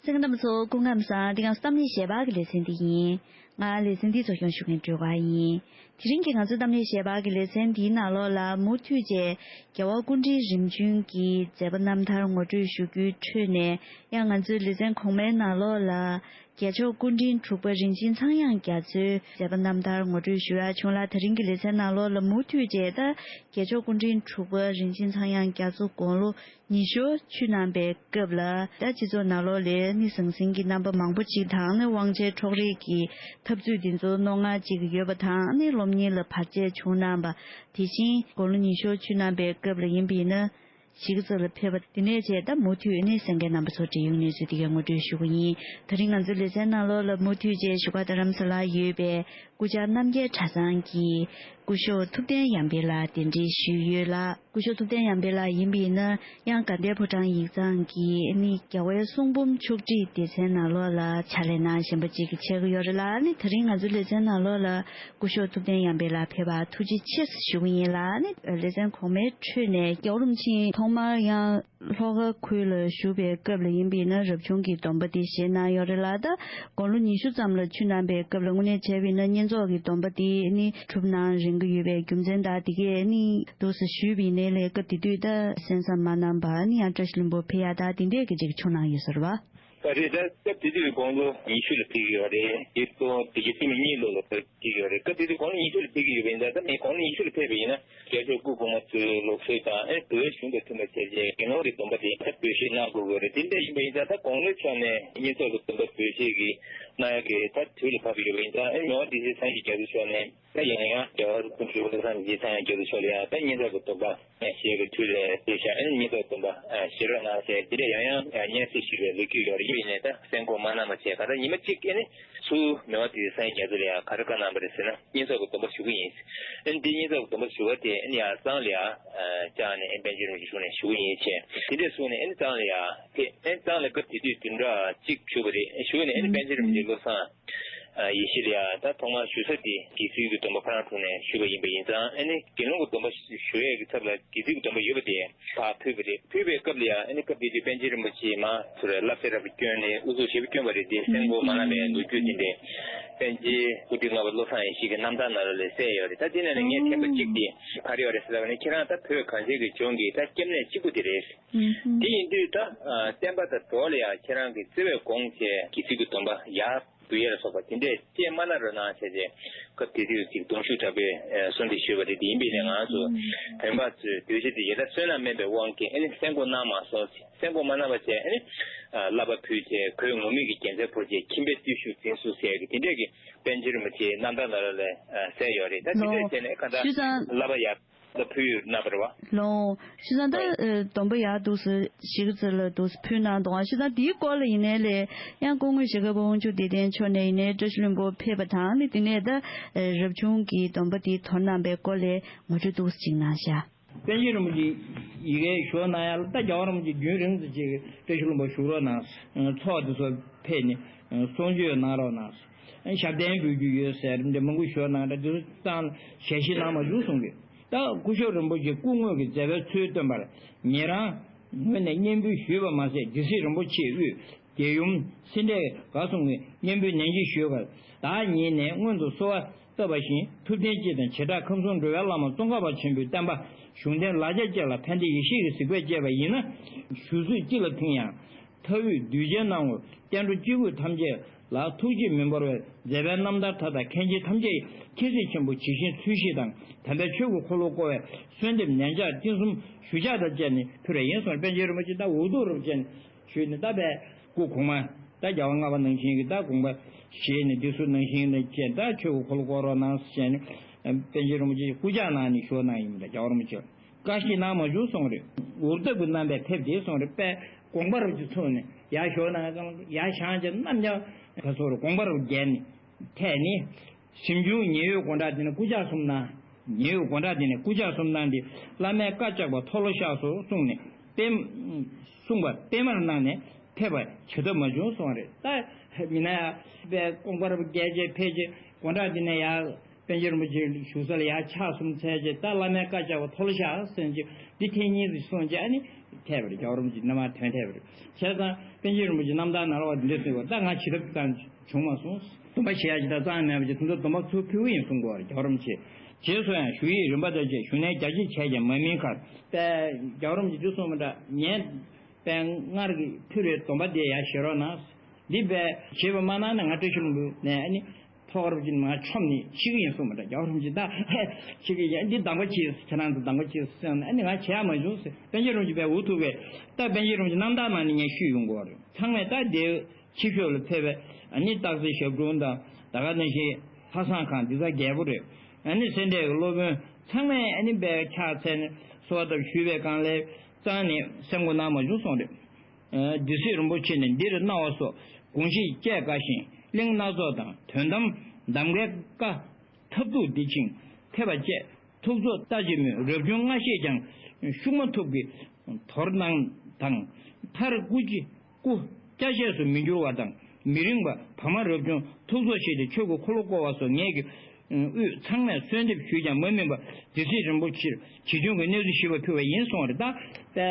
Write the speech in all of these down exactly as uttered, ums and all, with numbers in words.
གསན་མཁན་རྣམ་པ་ཚོ་སྐུ་ཁམས་བཟང་། འདི་ང་ཚོ་གཏམ་གླེང་ཞལ་པར་གྱི་ལེ་ཚན་འདི་ཡིན། ང་ལེ་ཚན་འདི་གཙོ་སྐྱོང་ཞུ་མཁན་སྒྲོལ་དཀར་ཡིན། དེ་རིང་གི་ང་ཚོའི་གཏམ་གླེང་ཞལ་པར་གྱི་ལེ་ཚན་འདིའི་ནང་ལོགས་ལ་མུ་མཐུད་བྱས་རྒྱལ་བ་སྐུ་ཕྲེང་རིམ་བྱོན་གྱི་མཛད་པ་རྣམ་ཐར་ངོ་སྤྲོད་ཞུ་རྒྱུའི་ཁྲོད་ནས། ཡང་ང་ཚོའི་ལེ་ཚན་གོང་མའི་ནང་ལོགས་ལ་རྒྱལ་མཆོག་སྐུ་ཕྲེང་དྲུག་པ་རིན་ཆེན་ཚངས་དབྱངས་རྒྱ་མཚོའི་མཛད་པ་རྣམ་ཐར་ངོ་སྤྲོད་ཞུ་ཡག་བྱུང་ལ། དེ་རིང་གི་ལེ་ཚན་ནང་ལོགས་ལ་མུ་མཐུད་བྱས་ད་རྒྱལ་མཆོག་སྐུ་ཕྲེང་དྲུག་པ་རིན་ཆེན་ཚངས་དབྱངས་རྒྱ་མཚོ་དགུང་ལོ་ཉི་ཤུ་ཆུད་གནང་པའི་སྐབས་ལ། ད་སྤྱི་ཚོགས་ནང་ལོགས་ལ་ནི་ཟང་ཟིང་གི་རྣམ་པ་མང་པོ་ཅིག་དང་། ནི་དབང་ཆའི་འཕྲོག་རེས་ཀྱི་འཐབ་རྩོད་འདི་ཚོ་རྣོ་ངར་ཅིག་ཡོད་པ་དང་། ནི་སློབ་གཉེར་ལ་བར་ཆད་བྱུང་གནང་པ། དེ་བཞིན་དགུང་ལོ་ཉི་ཤུ་ཆུད་གནང་པའི་སྐབས་ལ་ཡིན་པ་ཡིན་ན། གཞིས་ཀ་རྩེ་ལ་ཕེབས་པ་དེ་ནས་བྱས་ད་མུ་མཐུད་ནི་གསན་མཁན་རྣམ་པ་ཚོར་འབྲེལ་ཡོད་གནས་ཚུལ་དེ་གའི་ངོ་སྤྲོད་ཞུ་གི་ཡིན། དེ་རིང་ང་ཚོའི་ལེ་ཚན་ནང་ལོགས་ལ་མུ་མཐུད་བྱས་བཞུགས་སྒར་རྡ་རམ་ས་ལར་ཡོད་པའི་སྐུ་བཅར་རྣམ་རྒྱལ་གྲྭ་ཚང་གི་སྐུ་ཞབས་ཐུབ་བསྟན་ཡར་འཕེལ་ལགས་གདན་འདྲེན་ཞུས་ཡོད་ལ། སྐུ་ཞབས་ཐུབ་བསྟན་ཡར་འཕེལ་ལགས་ཡིན་པ་ཡིན་ན། ཡང་དགའ་ལྡན་ཕོ་བྲང་ཡིག་ཚང་གི་ནི་རྒྱལ་བའི་གསུང་འབུམ་ཕྱོགས་སྒྲིག་སྡེ་ཚན་ནང་ལོགས་ལ་ཕྱག་ལས་གནང་བཞིན་པ་ཅིག་ཆགས་ཀྱི་ཡོད་རེད་ལ། ནི་དེ་རིང་ང་ཚོའི་ལེ་ཚན་ནང་ལོགས་ལ་སྐུ་ཞབས་ཐུབ་བསྟན་ཡར་འཕེལ་ལགས་ཕེབས་པར་ཐུགས་རྗེ་ཆེ་ཞུ་གི་ཡིན་ལ། ནི་ལེ་ཚན་གོང་མའི་ཁྲོད་ནས་རྒྱལ་བ་རིན་པོ་ཆེ་ཐོག་མར་ཡང་ལྷོ་ཁ་ཁུལ་ལ་བཞུགས་པའི་སྐབས་ལ་ཡིན་པ་ཡིན་ན། རབ་བྱུང་གི་སྡོམ་པ་དེ་བཞེས་གནང་ཡོད་རེད་ལ། ད་དགུང་ལོ་ཉི་ཤུ་ཙམ་ལ་ཆུད་གནང་པའི་སྐབས་ལ་དངོས་གནས་བྱས་པ་ཡིན་ན་བསྙེན་རྫོགས་ཀྱི་སྡོམ་པ་དེ་ནི་གྲུབ་གནང་རན་གྱི་ཡོད་པའི་རྒྱུ་མཚན་དང་། དེ་གས་ནི་འདུག་སེ་ཞུས་པ་ཡིན་ནའི་ལས་སྐབས་དེ་དུས་ད་གསན་བསམ་མ་གནང་བར་ནི་ཡང་བཀྲ་ཤིས་ལྷུན་པོར་ཕེབས་ཡག་དང་དེ་འདྲས་ཀྱི་ཅིག་བྱུང་གནང་ཡོད་ས་རེད་བ། ད་རེད། ད་སྐབས་དེ་དུས་དགུང་ལོ་ཉི་ཤུ་ལ་ཕེབས་ཀྱི་ཡོད་རེད། དེ་ཚོ་དེ་གའི་སྤྱི་ཟླ་གཉིས་ལོ་ལ་ཕེབས་ཀྱི་ཡོད་རེད། སྐབས་དེ་དུས་དགུང་ལོ་ཉི་ཤུ་ལ་ཕེབས་ཀྱི་ཡོད་པ་ཡིན་ད། ད་མི་དགུང་ལོ་ཉི་ཤུ་ལ་ཕེབས་པ་ཡིན་ན། རྒྱལ་མཆོག་སྐུ་གོང་མ་ཚོའི་ལུགས་སྲོལ་དང་། ཨེ་བོད་གཞུང་དང་མཐུན་པ་བྱས་རྗེས་དགེ་སློང་གི་སྡོམ་པ་དེ་ད་བོད་བཞེས་གནང་དགོས་ཀྱི་རེད། དེ་འདྲ་ཡིན་པ་ཡིན་ཙང་། ད་དགུང་ལོའི་ཆ་ནས་བསྙེན་རྫོགས་ཀྱི་སྡོམ་པ་བོད་བཞེས་ཀྱི་གནང་ཡག་གི་ད་དུས་ལ་བབས་ཡོད་པ་ཡིན་ཙང་། ཨེ་མི་དབང་སྡེ་སྲིད་སངས་རྒྱས་རྒྱ་མཚོ་མཆོག་ནས་ད་ཡང་ཡང་རྒྱལ་བ་སྐུ་ཕྲེང་བཅུ་བདུན་རིན་ཆེན་ཚངས་དབྱངས་རྒྱ་མཚོ་མཆོག་ལ་ཡང་ད་བསྙེན་རྫོགས་ཀྱི་སྡོམ་པ་བཞེས་ཀྱི་དུས་ལ་ཕེབས་ཤག་ཨེ་བསྙེན་རྫོགས་སྡོམ་པ་བཞེས་རོགས་གནང་ཟེར་དེ་འདྲ་ཡང་ཡང་སྙན་སེང་ཞུས་པའི་ལོ་རྒྱུས་ཡོད་རེད། ཡིན་ནའི་ད་གསན་དགོངས་མ་གནང་བ་བྱས། ག་ད་ཉི་མ་གཅིག་ཨེ་ནི་ཚུར་མི་དབང་སྡེ་སྲིད་སངས་རྒྱས་རྒྱ་མཚོ་ལ་ཡང་ག་རེ་བཀའ་གནང་བ་རེད་ཟེར་ན། བསྙེན་རྫོགས་ཀྱི་སྡོམ་པ་ཞུ་གི་ཡིན། ཨེ་འདི་བསྙེན་རྫོགས་ཀྱི་སྡོམ་པ་ཞུ་བ་དེ་ཨེ་ནི་ཡར་གཙང་ལ་ཡར་བཅར་ནས་ཨེ་པཎ་ཆེན་རིན་པོ་ཆེ་གསུང་ནས་ཞུ་གི་ཡིན་བྱས། དེ་འདྲས་གསུང་ནས་ཨེ་ནི་གཙང་ལ་ཡར་ཕེབས། ཨེ་གཙང་ལ་སྐབས་དེ་དུས་བདུན་ཕྲག་གཅིག་བཞུགས་པ་རེད། ཞུ་ནས་ཨེ་ནི་པཎ་ཆེན་རིན་པོ་ཆེ་བློ་བཟང་ཡེ་ཤེས་ལ་ཡང་ད་ཐོག་མར་ཞུ་ས་དེ་དགེ་ཚུལ་གྱི་སྡོམ་པ་ཕ་རང་དྲུང་ནས་ཞུས་པ་ཡིན་པ་ཡིན་ཙང་། ཨ་ནི་དགེ་སློང་གི་སྡོམ་པ་ཞུ་ཡས་ཀྱི་ཚབ་ལ་དགེ་ཚུལ་གྱི་སྡོམ་པ་ཡོད་པ་དེ་ཕར་ཕུལ་བ་རེད། ཕུལ་བའི་སྐབས་ལ་ཡང་ཨ་ནི་སྐབས་དེ་དུས་པཎ་ཆེན་རིན་པོ་ཆེས་མར་ཚུར་བསླབ་བྱ་རབ་ཏུ་བསྐྱོན་ནས་དབུ་ཚུགས་ཞེ་པོ་བསྐྱོན་པ་རེད། དེ་གསན་དགོས་མ་གནང་བའི་ལོ་རྒྱུས་དེ་འདྲས་པཎ་ཆེན་སྐུ་ཕྲེང་ལྔ་པ་བློ་བཟང་ཡེ་ཤེས་ཀྱི་རྣམ་ཐར་ནང་ལ་ལས་གསལ་ཡོད་རེད། ད་དེ་ནང་ནས་ངས་དྲན་པ་གཅིག་དེ་ག་རེ་ཡོད་རེད་ཟེར་ལབ་ན། ཁྱེད་རང་ད་བོད་གངས་ཅན་གྱི་ལྗོངས་ཀྱི་ད་སྐྱབས་གནས་གཅིག་པུ་དེ་རེད། དེ་ཡིན་དུས་ད་བསྟན་པ་དང་འགྲོ་བ་ལ་ཡང་ཁྱེད་རང་གིས་བརྩེ་བས་དགོངས་བྱས་དགེ་ཚུལ་གྱི་སྡོམ་པ་ཡར་འབུལ་ཡས་ལ་སོགས་པ་དེ་འདྲས་བཅས་མ་གནང་རོགས་གནང་བྱས་ཏེ། སྐབས་དེ་དུས་ཀྱི་གདུང་ཤུགས་དྲག་པོས་གསོལ་འདེབས་ཞུས་པ་རེད། དེ་ཡིན་པས་ནས་ང་ཚོ་བོད་པ་ཚོས་གདུལ་བྱ་དེ་ཡི་དྭགས་བསོད་ནམས་དམན་པའི་དབང་གིས་ཨ་ནི་གསན་དགོས་གནང་མ་སོང་། གསན་དགོས་མ་གནང་བ་བྱས་ཨ་ནི་བསླབ་པ་ཕུལ་བྱས། གོས་ངུར་སྨྲིག་གི་རྒྱལ་མཚན་ཕུལ་བྱས། ཁྱིམ་པའི་བརྟུལ་ཞུགས་འཛིན་ཚུལ་ཟེར་གྱི་དེ་འདྲས་ཀྱི་པཎ་ཆེན་རིན་པོ་ཆེའི་རྣམ་ཐར་ནང་ལ་ལས་གསལ་ཡོད་རེད། ད་དེ་འདྲས་བྱས་ནས་གང་ལྟར་བསླབ་པ་ཡར། ལ་ཕུལ་ཡོད་ན་བར་བ། ལོ། བྱས་ཙང་ད་ཨེ་སྡོམ་པ་ཡག་འདུག་སེ་གཞིས་ཀ་རྩེ་ལ་འདུག་སེ་ཕུལ་གནང་འདུག་ཨ། བྱས་ཙང་དེའི་སྐོར་ལ་ཡིན་ནའི་ལས་ཡང་སྐུ་ངོ་ཞྭ་སྒབ་པ་དབང་ཕྱུག་བདེ་ལྡན་མཆོག་ནས་ཡིན་ནའི་བཀྲ་ཤིས་ལྷུན་པོར་ཕེབས་པ་དང་། ནི་དེ་ནས་ད་ཨེ་རབ་བྱུང་གི་སྡོམ་པ་དེ་དོར་གནང་པའི་སྐོར་ལས་ངོ་སྤྲོད་འདུག་སེ་ཅིག་གནང་ཤག་པཎ་ཆེན་རིན་པོ་ཆེ་ཡི་གེ་ཞུ་གནང་ཡག་ལ་ད་རྒྱལ་བ་རིན་པོ་ཆེ་རྒྱུན་རིང་དུ་ཅིག་བཀྲ་ཤིས་ལྷུན་པོར་བཞུགས་རོགས་གནང་། ཚོགས་དེ་ཚོ་ཕེབས་ནས་གསུང་ཆོས་གནང་རོགས་གནང་། ཞབས་བརྟན་འབུལ་རྒྱུ་ཡོད་ཟེར་འདི་མང་པོ་ཞུ་གནང་། ད་དེ་ཚོ་ཏང་ཞལ་བཞེས་གནང་མ་བྱུང་གསུང་གི། ད་སྐུ་ཞབས་རིན་པོ་ཆེ་སྐུ་དངོས་ཀྱི་མཛད་པའི་ཚུལ་སྟོན་པར་ཉེ་རང་ངོས་ནས་སྙན་འབུལ་ཞུས་པ་མ་ཟད། སྡེ་སྲིད་རིན་པོ་ཆེ་དབུས་རྒྱལ་ཡུམ་སེ་འབྲས་དགའ་གསུམ་གྱིས་སྙན་འབུལ་ནན་གྱིས་ཞུས་པར། བདག་ཉིད་ནས་སྔོན་དུ་གསོལ་བ་བཏབ་པ་བཞིན་ཐུབ་བསྟན་སྤྱི་དང་བྱེ་བྲག་ཁམས་གསུམ་འགྲོ་བའི་བླ་མ་ཙོང་ཁ་པ་ཆེན་པོའི་བསྟན་པ་གཞུང་དོན་ལག་ཆ་བཅས་ལ་ཕན་བདེ་ཡེ་ཤེས་ཀྱི་གཟིགས་པས་དཔྱད་པ་ཡིན་ན། ཞུ་ཚོད་ཅི་ལ་ཐུང་ཡང་། མཐའ་དབུས་གདུལ་བྱའི་སྣང་ངོར་བསྟན་འགྲོ་སྤྱི་བོས་ཐམས་ཅད་ལ་ཐུགས་རྗེས་མི་འབོར་བའི་མཛད་པའི་རྣམ་ཐར་མཐའ་དག་མཁན་ཆེན་ཐམས་ཅད་ཁྱེད་སྲིད་ཆེན་པོ་ཇི་བཞིན་ཚུལ་བཞིན་དང་། དམ་པའི་ཆོས་ཀྱི་འཁོར་ལོ་བསྐོར་བའི་གསོལ་འདེབས་ནན་ཆགས་གཏིང་གསུམ་ཞུ་ཕྱག་དང་བཅས་ནས་ཕུལ་བ་ཡིན་གསུངས། པཎ་ཆེན་རིན་པོ་ཆེ་ད་འུ་ཐུག་རུབ་བྱས་ནས་ཞུས་ནས་ད་པའི་སྐུ་གོང་མ་ད་རྒྱལ་བ་ལྔ་པ་ནང་བཞིན་གྱི་ད་དགོངས་པ་བཞེས་ནས་འདི་ཚོ་ནང་བཞིན་ནས་བཅས་ད་ཆོས་ཀྱི་འཁོར་ལོ་བསྐོར་རོགས་གནང་ཟེར་ནས་པཎ་ཆེན་རིན་པོ་ཆེ་སྐུ་ཕྱག་གནང་ནས་ཞུ་གནང་ཡིན་པ་རྒྱལ་བ་རིན་པོ་ཆེ། བཀའ་བཞེས་གནང་མ་བྱུང་གསུངས་རེད། འུར་སྟབས་ཀྱི་རྣམ་པས་ཕེབས་ཏེ་གསུངས་རེད། དཔེ་དགོངས་པ་རབ་ཀྱིས་ཚུགས་ནས་ཡར་ཞོག་ན་ཡར་བཞེངས་ཀྱི་རྣམ་ཀྱང་ག་ཚོད་རེད། དགོངས་པ་རབ་རྒྱས་ནས་ཐད་ནས་གཟིམ་ཆུང་ཉེ་འོད་སྒོ་འགྲམ་དེ་ནས་སྐུ་ཕྱག་གསུམ་གནང་། ཉེ་འོད་སྒོ་འགྲམ་དེ་ནས་སྐུ་ཕྱག་གསུམ་གནང་སྟེ་བླ་མའི་བཀའ་བཅག་པ་མཐོལ་ལོ་བཤགས་སོ་གསུངས་ནས་པད་གསུངས་པ་པད་མར་གནང་ནས་ཕེབས་པ་བྱེད་ཐབས་མ་བྱུང་གསུངས་རེད། ད་མི་ན་ཡ་དཔེ་དགོངས་པ་རབ་རྒྱས་རྗེས་ཕེབས་རྗེས་སྒོ་འགྲམ་དེ་ནས་ཡར། པཎ་ཆེན་རིན་པོ་ཆེ་བཞུགས་ས་ལ་ཡར་ཕྱག་གསུམ་འཚལ་རྗེས། ད་བླ་མའི་བཀའ་བཅག་པ་མཐོལ་བཤགས་ཟེར་གྱི་འདི་ཐེངས་གཉིས་སུ་གསུངས་རྗེས། ཨ་ནི་ཐེབས་པ་རེད། རྒྱལ་བ་རིན་པོ་ཆེ་རྣམ་པར་དོན་ཐེབས་པ་རེད། བྱས་ཙང་པཎ་ཆེན་རིན་པོ་ཆེ་རྣམ་ཐར་ནང་ལ་བ་འདི་འདྲ་གསུངས་པ། ད་ང་བྱེད་ཐབས་ཀྱང་བྱུང་མ་སོང་། སྡོམ་པ་བཞེས་ཡག་ཅིག་ད་རྩ་ནས་མེད་པ་ཅིག་དེ་ཚོ་སྡོམ་པ་ཚུར་ཕུལ་གི་ཡིན་གསུང་གི་ཡོད་རེད། རྒྱལ་བ་རིན་པོ་ཆེ། རྗེས་སུ་ཡང་ཞུ་ཡིག་རིམ་པ་ལྟར་བཅས་ཞུ་ནན་རྒྱ་ཆེ་བྱས་ཀྱང་མ་སྨིན་ཁར། པས་རྒྱལ་བ་རིན་པོ་ཆེ་འདི་གསུངས་པ་འདྲ། ངས་པས་སྔར་གྱི་ཕུལ་བའི་སྡོམ་པ་དེ་ཡར་བཞེས་རོགས་གནང་། འདི་པས་བཞེས་པ་མ་གནང་ན་ང་བཀྲ་ཤིས་ལྷུན་པོ་ནས་ཨ་ནི་ཐོག་དཀར་པོ་ཅིག་ནང་མཆོངས་ནས་འཆི་གི་ཡིན་གསུངས་པ་འདྲ། རྒྱལ་བ་རིན་པོ་ཆེ་ད་འཆི་གི་ཡིན། འདི་གདམས་ངག་ཅིག་ཁྱེད་རང་ཚོ་གདམས་ངག་ཅིག་གསུངས་ནས་ཨ་ནི་ང་བྱེད་ཡག་མ་བྱུང་ཟེར། པཎ་ཆེན་རིན་པོ་ཆེ་པས་འུ་ཐུག་པས། ད་པཎ་ཆེན་རིན་པོ་ཆེ་རྣམ་ཐར་ནང་ནས་ངས་ཞུས་ཡོང་གི་ཡོད་རེད། ཚང་མས་ད་དེ་ཕྱི་ཕྱོགས་ལ་ཕེབས་པའི་ཨ་ནི་སྟག་རྩེ་ཞབས་དྲུང་དང་། ད་ག་ནང་བཞིན་ལྷ་བཟང་ཁང་འདི་ཚོ་རྒྱས་པོ་རེད། ཨ་ནི་སེ་འབྲས་ཀྱི་སློབ་དཔོན་ཚང་མས་ཨ་ནི་པས་ཕྱག་འཚལ་ནས་གསོལ་བ་བཏབ་ཞུས་པའི་སྒང་ལ་རྩ་ནས་སེམས་ཁོ་ན་མ་བྱུང་གསུངས་རེད། ཨ། སྡེ་སྲིད་རིན་པོ་ཆེ་ནས་འདིར་གནང་བ་སོགས་དགོངས་གཞི་བཅས་བཀའ་བཞིན་གླེང་སྣ་ཚོགས་དང་དོན་དམ་གདམས་ངག་བཀའ་ཐབས་རྡུགས་འདི་ཕྱིན་ཐེབས་པ་བཅས། ཐུགས་ཚོགས་ལྟ་ཅི་སྨོས། རབ་བྱུང་སྔ་ཤེས་ཀྱང་ཤུགས་མ་ཐུབ་ཀྱི་དོར་སྣང་དང་། མཐར་སྐུ་ཅི་སྐུ་སྐྱ་ཤས་སུ་མི་འགྱུར་བ་དང་། མི་རིང་བར་བར་མ་རབ་བྱུང་ཐུགས་ཚོགས་ཤེས་ཏེ་ཆོས་ཀྱི་འཁོར་ལོ་བསྐོར་བ་སོགས་ངེད་ཀྱི་དབུས་ཚང་མས་གསོལ་འདེབས་ཞུས་ཀྱང་མ་སྨིན་པར་སྡེ་སྲིད་རིན་པོ་ཆེར་ཇི་བྱུང་གི་གནས་ཚུལ་ཞིབ་པ་ཕུལ་བ་ཡིན་གསུངས་པ་རེད། ད་པས་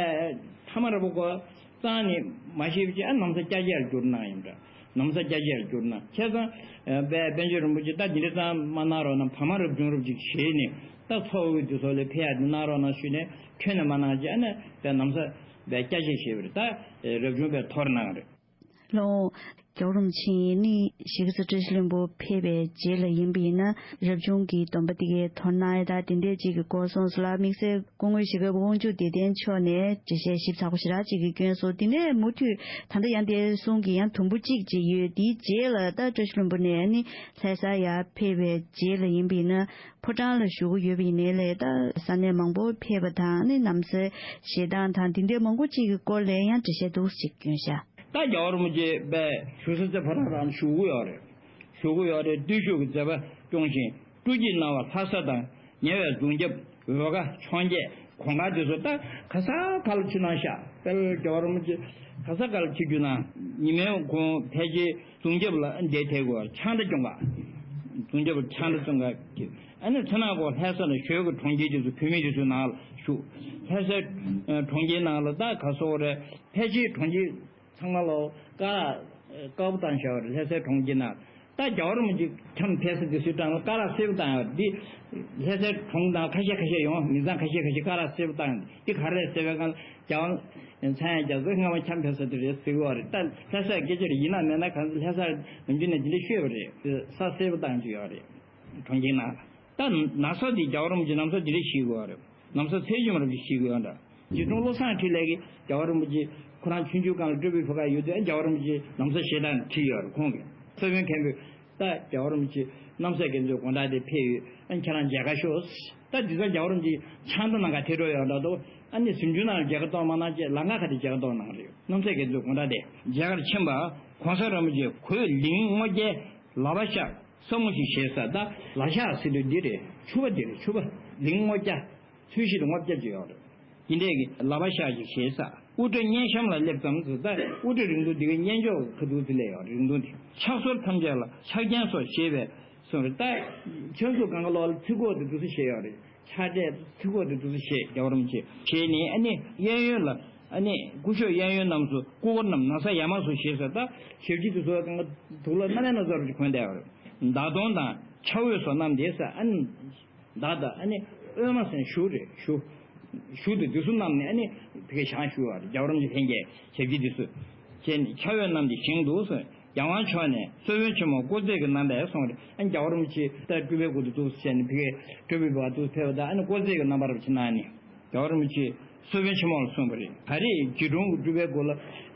ཐ་མ་ར་པོ་གོ་རྩ་ནས་མ་ཤེས་པ་ཅིག་ཨ་ན་བཟའ་སྐྱ་ཤས་ལ་བསྒྱུར་གནང་ཡིན་འདྲ། ན་བཟའ་སྐྱ་ཤས་ལ་བསྒྱུར་གནང་། བྱས་ཙང་པས་པཎ་ཆེན་རིན་པོ་ཆེ་ད་འདི་འདྲ་ཙང་མ་གནང་རོགས་གནང་། བར་མ་རབ་བྱུང་རབ་ཅིག་བྱས་ནས་ད་ཚོགས་དབུས་དེ་ཚོ་ལ་ཕེབས་ཡག་འདི་གནང་རོགས་གནང་ཞུས་ནས་ཁྱོན་ནས་མ་གནང་ཅིག་ཨ་ནི་པས་ན་བཟའ་པས་སྐྱ་ཤས་བྱས་པ་རེད། ད་རབ་བྱུང་པས་དོར་གནང་རེད། ལགས་འོང་། རྒྱལ་བ་རིན་པོ་ཆེ་ནི་གཞིས་ཀ་རྩེ་བཀྲ་ཤིས་ལྷུན་པོ་ཕེབས་པའི་རྗེས་ལ་ཡིན་པ་ཡིན་ན་རབ་བྱུང་གི་སྡོམ་པ་དེ་གའི་དོར་གནང་ཡ་ད་དེ་འདྲས་ཅིག་གི་སྐོར་གསུངས་སོང་ལ། དམིགས་བསལ་སྐུ་ངོ་ཞྭ་སྒབ་དབང་ཕྱུག་བདེ་ལྡན་མཆོག་ནས་འགྲེལ་བཤད་ཞིབ་ཚགས་པོ་ཞེ་དྲག་ཅིག་གི་བསྐྱོན་སོང་། དེ་ནས་མུ་མཐུད་ད་ལྟ་ཡང་དེ་གསུང་གི་ཡང་དུམ་བུ་གཅིག་ཅིག་ཡོད། དེའི་རྗེས་ལ་ད་བཀྲ་ཤིས་ལྷུན་པོ་ནས་ནི་ལྷ་ས་ཡར་ཕེབས་པའི་རྗེས་ལ་ཡིན་པ་ཡིན་ན་ཕོ་བྲང་ལ་བཞུགས་ཀྱི་ཡོད་པ་ཡིན་ནའི་ལས་ད་ས་གནས་མང་པོ་ཕེབས་པ་དང་ནི་ན་བཟའ་བཞེས་སྟངས་དང་དེ་འདྲའི་མང་པོ་ཅིག་གི་སྐོར་ལ་ཡང་འགྲེལ་བཤད་འདུག་ཅིག་བསྐྱོན་ཤག་ད་རྒྱལ་བ་རིན་པོ་ཆེ་པས་བཞུགས་ས་རྩེ་ཕོ་བྲང་རང་བཞུགས་ཀྱི་ཡོད་རེད། བཞུགས་ཀྱི་ཡོད་རེད། བརྟུལ་ཞུགས་ཀྱི་མཛད་པ་སྐྱོང་བཞིན་སྤྲོ་སྐྱིད་སྣང་བ་ལྷ་ས་དང་ཉེ་བའི་གདུང་རྒྱབ་འོལ་ཁ་འཕྱོངས་རྒྱས་གོང་དཀར་དེ་ཚོ་ད་ག་ས་ག་ལ་ཕྱིན་གནང་ཤག་དཔལ་རྒྱལ་བ་རིན་པོ་ཆེ་ག་ས་ག་ལ་ཕྱིན་རྒྱུ་ན་ཉི་མའི་གུང་ཕལ་ཆེར་གདུང་རྒྱབ་ལ་བསྡད་ཐེབས་དགོས། ཕྱག་མདའ་སྐྱོང་ག་གདུང་རྒྱབ་ལ་ཕྱག་མདའ་སྐྱོང་ག་ཨ་ནི་མཚན་ནག་གོ་ལྷ་ས་ལ་ཞོལ་གྱི་གྲོང་ཁྱེར་དེ་ཚོ་བོད་མི་དེ་ཚོའི་ནང་ལ་བཞུགས། ལྷ་སའི་གྲོང་ཁྱེར་ནང་ལ་ད་ག་སོགས་རེད། ཕལ་ཆེར་གྲོང་ཁྱེར་ཚང་མ་ལོ་ཀ་ར་དཀར་པོ་བཏང་བཞག་པ་རེད། ལྷ་སའི་གྲོང་ཁྱེར་ནང་ད་རྒྱལ་བ་རིན་པོ་ཆེ་འཁྱམས་ཕེབས་ས་དེ་ཚོའི་གྲས་ལ་ཀ་ར་སེར་པོ་བཏང་ཡོད་རེད། འདི་ལྷ་སའི་གྲོང་ནང་ཁ་ཤས་ཁ་ཤས་ཡོང་མི་ཚང་ཁ་ཤས་ཁ་ཤས་ཀ་ར་སེར་པོ་བཏང་ཡོད། འདི་ག་རེ་རེད་ཟེར་བའི་སྒང་ལ་རྒྱལ་བ་མཚན་ཡང་རྒྱ་མཚོའི་རྔ་མ་འཁྱམས་ཕེབས་ས་དེ་རེད་ཟེར་གི་ཡོད་རེད། ད་ལྷ་སའི་སྐད་ཆ་རེད། ཡིན་ན་མིན་ན་གང་ལྷ་སར་ནམ་རྒྱུན་ནས་འདི་འདྲ་ཤོད་པ་རེད། ས་སེར་པོ་བཏང་རྒྱུ་ཡོད་རེད། གྲོང་ཁྱེར་ནང་ལ། ད་ན་བཟའ་འདི་རྒྱལ་བ་རིན་པོ་ཆེ་ན་བཟའ་འདི་འདྲ་བཞེས་དགོས་པ་རེད། ན་བཟའ་ཚད་ཅུང་རིན་པོ་ཆེ་བཞེས་དགོས་ཡོད་འདྲ། རྗེ་དྲུང་བློ་བཟང་འཕྲིན་ལས་ཀྱིས་རྒྱལ་བ་རིན་པོ་ཆེ་ཁོ་རང་ཆུང་ཆུང་སྒང་ལ་སྤྲོ་པའི་བུ་ག་ཡོད་དུས་ཨ་རྒྱལ་བ་རིན་པོ་ཆེ་ན་བཟའ་བཞེས་སྟངས་བྲིས་ཡོད་རེད་ཁོང་གིས། ས་བོན་མཁན་པོས་ད་རྒྱལ་བ་རིན་པོ་ཆེ་རྣམ་སྲས་དགེ་འདུན་དགོང་དག་དེ་ཕེབས་ཡོད། ཨ་ཁྱེད་རང་མཇལ་ཁ་ཤོག་ད་འདི་ཚོ་རྒྱལ་བ་རིན་པོ་ཆེ་ཕྱག་མདའ་གནང་ག་ཐད་འགྲོ་ཡོད་འདྲ་འདུག་ཨ་ནི་གཟིམ་ཆུང་ནང་མཇལ་ཁ་གཏོང་མ་གནང་བྱས་ལམ་ཁ་ཁ་ཐུག་མཇལ་ཁ་གཏོང་གནང་རེད། རྣམ་སྲས་དགེ་འདུན་དགོང་དག་དེ་མཇལ་ཁར་ཕྱིན་པ་གོང་ས་རིན་པོ་ཆེ་གོས་ལིང་སྔོ་སྐྱའི་ལག་པ་ཤ་ས་མོ་ཞིག་བཞེས་ས། ད་ལག་ཤ་ཟེར་དུས་འདི་རེད། ཕྱུ་པ་འདི་རེད། ཕྱུ་པ་ལིང་སྔོ་སྐྱ་ཚོས་གཞི་དང་སྔོ་སྐྱ་ཅིག་ཡོད་རེད། འདི་འདྲས་ཀྱི་ལག་པ་ཤ་ཞིག་བཞེས་ས། དབུ་སྐྲ་སྙན་ཤམ་ལ་སླེབས་ཙམ་དུ་ད་དབུ་སྐྲ་རིང་ཐུང་འདི་གའི་སྙན་ཅོག་ཁ་ཐུག་ཙི་ལས་ཡོད་རེད། རིང་ཐུང་འདི་ཕྱག་སོར་ཐམས་ཅད་ལ་ཕྱག་རྒྱན་སོགས་བཞེས་པས་སོང་རེད། ད་ཆོས་ཚོགས་གང་ག་ལོག་ལ་ཚིག་གོ་དེ་འདུག་སེ་བཞེས་ཡོད་རེད། ཕྱག་འབྲས་ཚིག་གོ་དེ་འདུག་སེ་བཞེས། རྒྱལ་བ་རིན་པོ་ཆེ་བཞེས་ནས་ཨ་ནི་གཡས་གཡོན་ལ་ཨ་ནི་སྐུ་ཞབས་གཡས་གཡོན་རྣམས་སུ་སྐུ་འཁོར་རྣམས་ན་བཟའ་ཡ་མ་སོགས་བཞེས་ས། ད་ཞབས་ཕྱི་དེ་ཚོ་གང་ག་དུག་ལ་སྣ་ལེན་སྣ་ཚོགས་རུ་གོན་བསྡད་ཡོད་རེད། མདའ་མདུང་དང་ཕྱག་འོས་སོགས་བསྣམས་བསྡད་ས། ཨ་ནི་མདའ་དང་ཨ་ནི་འོས་མ་ཟེར་གཞུ་རེད། གཞུ་གཞུ་དེ་དེ་ཚོ་བསྣམས་ནས་ཨ་ནི་དེ་གའི་ཞང་ཞུ་བ་རེད། རྒྱལ་བ་རིན་པོ་ཆེ་ལྷན་རྒྱས་ཞབས་ཕྱི་དེ་ཚོ་བྱས་ནས་ཕྱག་འོས་བསྣམས་ཏེ་བཞེངས་འདུག་ཟེར། རྒྱལ་དབང་མཆོག་ནས་སོལ་བོན་ཆེན་མོ་དཀོར་མཛེས་ཀྱི་རྣམ་པས་སོང་རེད། ཨ་ནི་རྒྱལ་བ་རིན་པོ་ཆེ་ད་སྤྲུལ་པའི་སྐུ་དེ་འདུག་བྱས་ནས་ཕ་གིའི་སྤྲུལ་པའི་བ་དུ་ཕེབས་པ་དང་ཨ་ནི་དཀོར་མཛེས་ཀྱི་རྣམ་པར་བྱེད་གནང་ནས་རྒྱལ་བ་རིན་པོ་ཆེ་སོལ་བོན་ཆེན་མོ་ལ་གསུངས་པ་རེད། ད་རེས་རྗེ་དྲུང་གི་སྤྲུལ་པའི་སྐུ་ལ་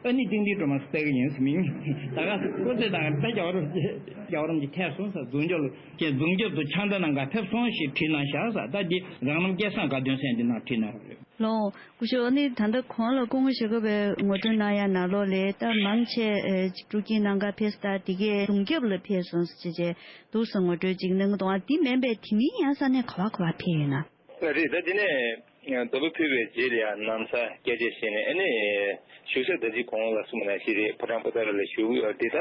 ཨ་ནི་ཏིང་ཏིང་སྒྲོལ་མ་ཟེར་གི་ཡིན་ཟེར་མིང་། ད་ག་སེ་དཀོར་མཛེས་དང་ད་རྒྱལ་བ་རིན་པོ་ཆེ་རྒྱལ་བ་རིན་པོ་ཆེ་ཐད་སོང་ས་གདུང་རྒྱབ་ལ་ཀྱེ་གདུང་རྒྱབ་ཏུ་ཕྱག་མདའ་གནང་ག་ཕེབས་སོང་ཞེས་བྲིས་གནང་བཞག་ས། ད་འདི་རང་རྣམ་སྐལ་བཟང་དགའ་སྟོན་ཟེར་འདི་ནང་བྲིས་གནང་བ་རེད། ལགས་འོང་། སྐུ་ཞབས་ཨ་ནི་ད་ལྟ་གོང་ལ་སྐུ་ངོ་ཞྭ་སྒབ་པས་ངོ་སྤྲོད་གནང་ཡ་ནང་ལོགས་ལས་ད་མང་ཆེ་ཨེ་སྤྲོ་སྐྱིད་གནང་ག་ཕེབས་ས་ད་དེ་གའི་གདུང་རྒྱབ་ལ་ཕེབས་སོང་ཟེར་བྱས་བྱས་འདུག་སེ་ངོ་སྤྲོད་ཅིག་གནང་གི་འདུག་ཨ་འདི་མིན་པའི་དེ་མིན་ཡང་ས་གནས་ག་བ་ག་བ་ཕེབས་ཡོད་ན། རེད། ད་དེ་ནས་ ཡང་དོ་པོ་ཕུལ་བའི་རྗེས་ལ་ཡང་ན་བཟའ་སྐྱེལ་རྗེས་བཞེས་ནས་ཨ་ནི་བཞུགས་ས་ད་ཅི་གོང་ལ་གསུངས་པ་ནང་བཞིན་རེད། ཕོ་བྲང་པོ་ཏ་ལ་ལ་བཞུགས་ཡོད་དེ། ད་